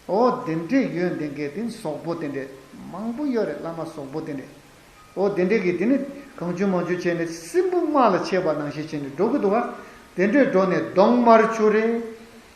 འོ་དེ་འདྲས་ཡོད་དེ་འགས་དེ་ཟོག་པོ་དེ་འདྲས་མང་པོ་ཡོད་རེད་བླ་མ་ཟོག་པོ་དེ་འདྲས། འོ་དེ་འདྲས་ཀྱིས་དེ་ནི་གང་བྱུང་མང་བྱུང་བྱས་ནས་སྲིན་པོ་དམག་ལ་ཆས་པ་ནང་བཞིན་བྱས་ནས་འགྲོ་གི་འདུག་བ། དེ་འདྲས་འགྲོ་ནས་གདོང་དམར་ཆུ་རེད།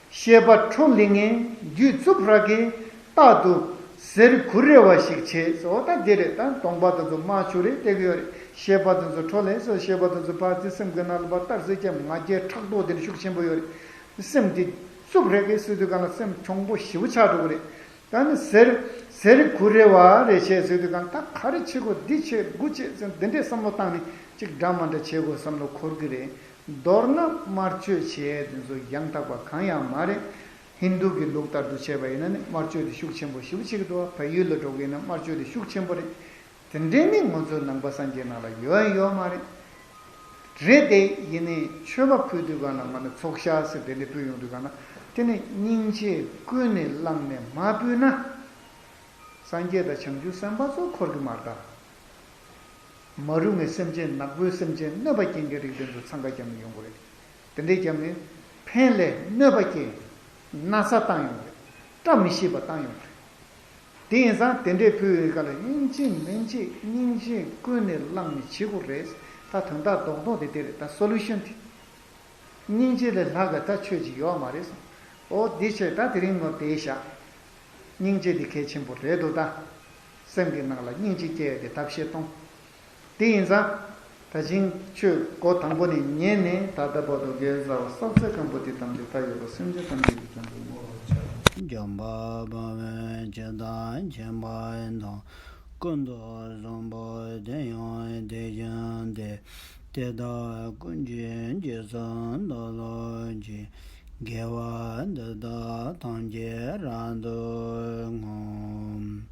ཤེས་པ་ཁྲོ་ལི་ངན་རྒྱུད་རྩུབ་ཧྲག་གེ། རྟག་ཏུ་ཟེར་གུ་རེ་བ་ཞིག་བྱེད་ཟེར། འོ་ད་འདི་རེད་ད་གདོང་པ་དེ་ཚོ་དམར་ཆུ་རེད་བལྟས་ཀྱི་ཡོད་རེད། ཤེས་པ་དེ་ཚོ་ཁྲོ་ལེ་ཟེར་ཤེས་པ་དེ་ཚོ་ཕར་ཚུར་སེམས་ཀྱི་ནང་ལ་ཕར་ལྟར་ཟེར་ཀྱང་ང་རྒྱལ་ཕྲག་དོག་དེ་འདྲ་ཤུགས་ཆེན་པོ་ཡོད་རེད། སེམས་དེ་རྩུབ་རེད་གི་ཟེར་དུས་གང་ལ་སེམས་གྱོང་པོ་ཞེ་པོ་ཆགས་འགྲོ་གི་རེད། ད་ནི་ཟེར་ཟེར་གུ་རེ་བ་རེ་བྱས་ཟེར་དུས་གང་ད་ག་རེ་བྱེད་དགོས་འདི་བྱེད་དགུ་བྱེད་ཟེར་འདི་འདྲའི་བསམ་བློ་བཏང་ནས་ཅིག་འདྲ་མ་འདྲ་བྱེད་དགོས་བསམ་བློ་འཁོར་གི་རེད། མདོར་ན་དམར་མཆོད་བྱེད་ཡས་དེ་ཚོ་ཡང་དག་པ་གང་ཡང་མ་རེད། ཧིན་རྡུ་གི་ལུགས་ལྟར་དུ་བྱས་པ་ཡིན་ན་ནི་དམར་མཆོད་དེ་ཤུགས་ཆེན་པོ་ཞེ་པོ་བྱེད་ཀྱི་འདུག་བ། བལ་ཡུལ་ལ་འགྲོ་གི་ཡིན་ན་དམར་མཆོད་དེ་ཤུགས་ཆེན་པོ་རེད། དེ་འདྲའི་ནི་ང་ཚོའི་ནང་པ་སངས་རྒྱས་ནང་ལ་ཡོད་ཡོད་མ་རེད། རེད་དེ་ཡིན་ནའི་མཆོད་པ་ཕུལ་དུས་གང་ལ་ང་ནི་ཚོགས་ཤ་ཟེར་དེ་འདྲ་ཕུལ་ཡོང་དུས་གང་ལ་དེ་ནི་སྙིང་རྗེ་ཀུན་ནས་བསླངས་ནས་མ་ཕུལ་ན། སངས་རྒྱས་དང་བྱང་ཆུབ་སེམས་དཔའ་ཚོ་འཁོར་གྱི་མ་རེད་ད། མ་རུངས་པའི་སེམས་ཅན་ནག་པོའི་སེམས་ཅན་གནོད་པ་སྐྱེལ་མཁན་རིགས་དེ་ཚོ་འཚང་ཁ་བརྒྱབ་ནས་ཡོང་གི་རེད། དེ་འདྲས་བརྒྱབ་ནས་ཕན་ལས་གནོད་པ་སྐྱེལ། ན་ཚ་བཏང་ཡོང་གི་རེད། བཀྲ་མི་ཤིས་པ་བཏང་ཡོང་གི་རེད། དེ་ཡིན་ཙང་དེ་འདྲས་ཕུལ་བའི་སྐབས་ལ་ཡིན་གཅིག་མིན་གཅིག་སྙིང་རྗེ་ཀུན་ནས་བསླངས་ནས་བྱེད་དགོས་རེད། ད་དོན་དག་རྡོག་རྡོག་དེ་དེ་རེད་ད་སོ་ལུ་ཤན་དེ། སྙིང་རྗེ་ལས་ལྷག་ག་ད་ཆོས་ཅིག་ཡོད་མ་རེད་གསུངས། འོ་འདི་བྱས་ད་དེ་རིང་ངོ་དེ་བཞག་སྙིང་རྗེ་འདི་གལ་ཆེན་པོ་རེད་འདུག་ད། སེམས་ཀྱི་ནང་ལ་སྙིང་རྗེ་སྐྱེ་ཡ་དེ་ཐབས་ཤེས་གཏོང་། དེ་ཡིན་ཙང་། ད་ཅིང་ཆོས་སྒོ་དང་པོ་ནས་ཉན་ནས་ད་ལྟ་བར་དུ་དགེ་བའི་རྩ་བ་བསགས་ཚད་སྐམ་པོ་དེ་ཐམས་ཅད་མཐའ་ཡས་པ་སེམས་ཅན་ཐམས་ཅད་ཀྱི་དོན་དུ་བསྔོ་བར་བྱ། འཇམ་དཔལ་དཔའ་བོས་ཇི་ལྟར་མཁྱེན་པ་དང་། ཀུན་ཏུ་བཟང་པོ་དེ་ཡང་དེ་བཞིན་ཏེ། དེ་དག་ཀུན་གྱི་རྗེས་སུ་བདག་སློབ་ཅིང་། དགེ་བ་འདི་དག་ཐམས་ཅད་རབ་ཏུ་བསྔོ།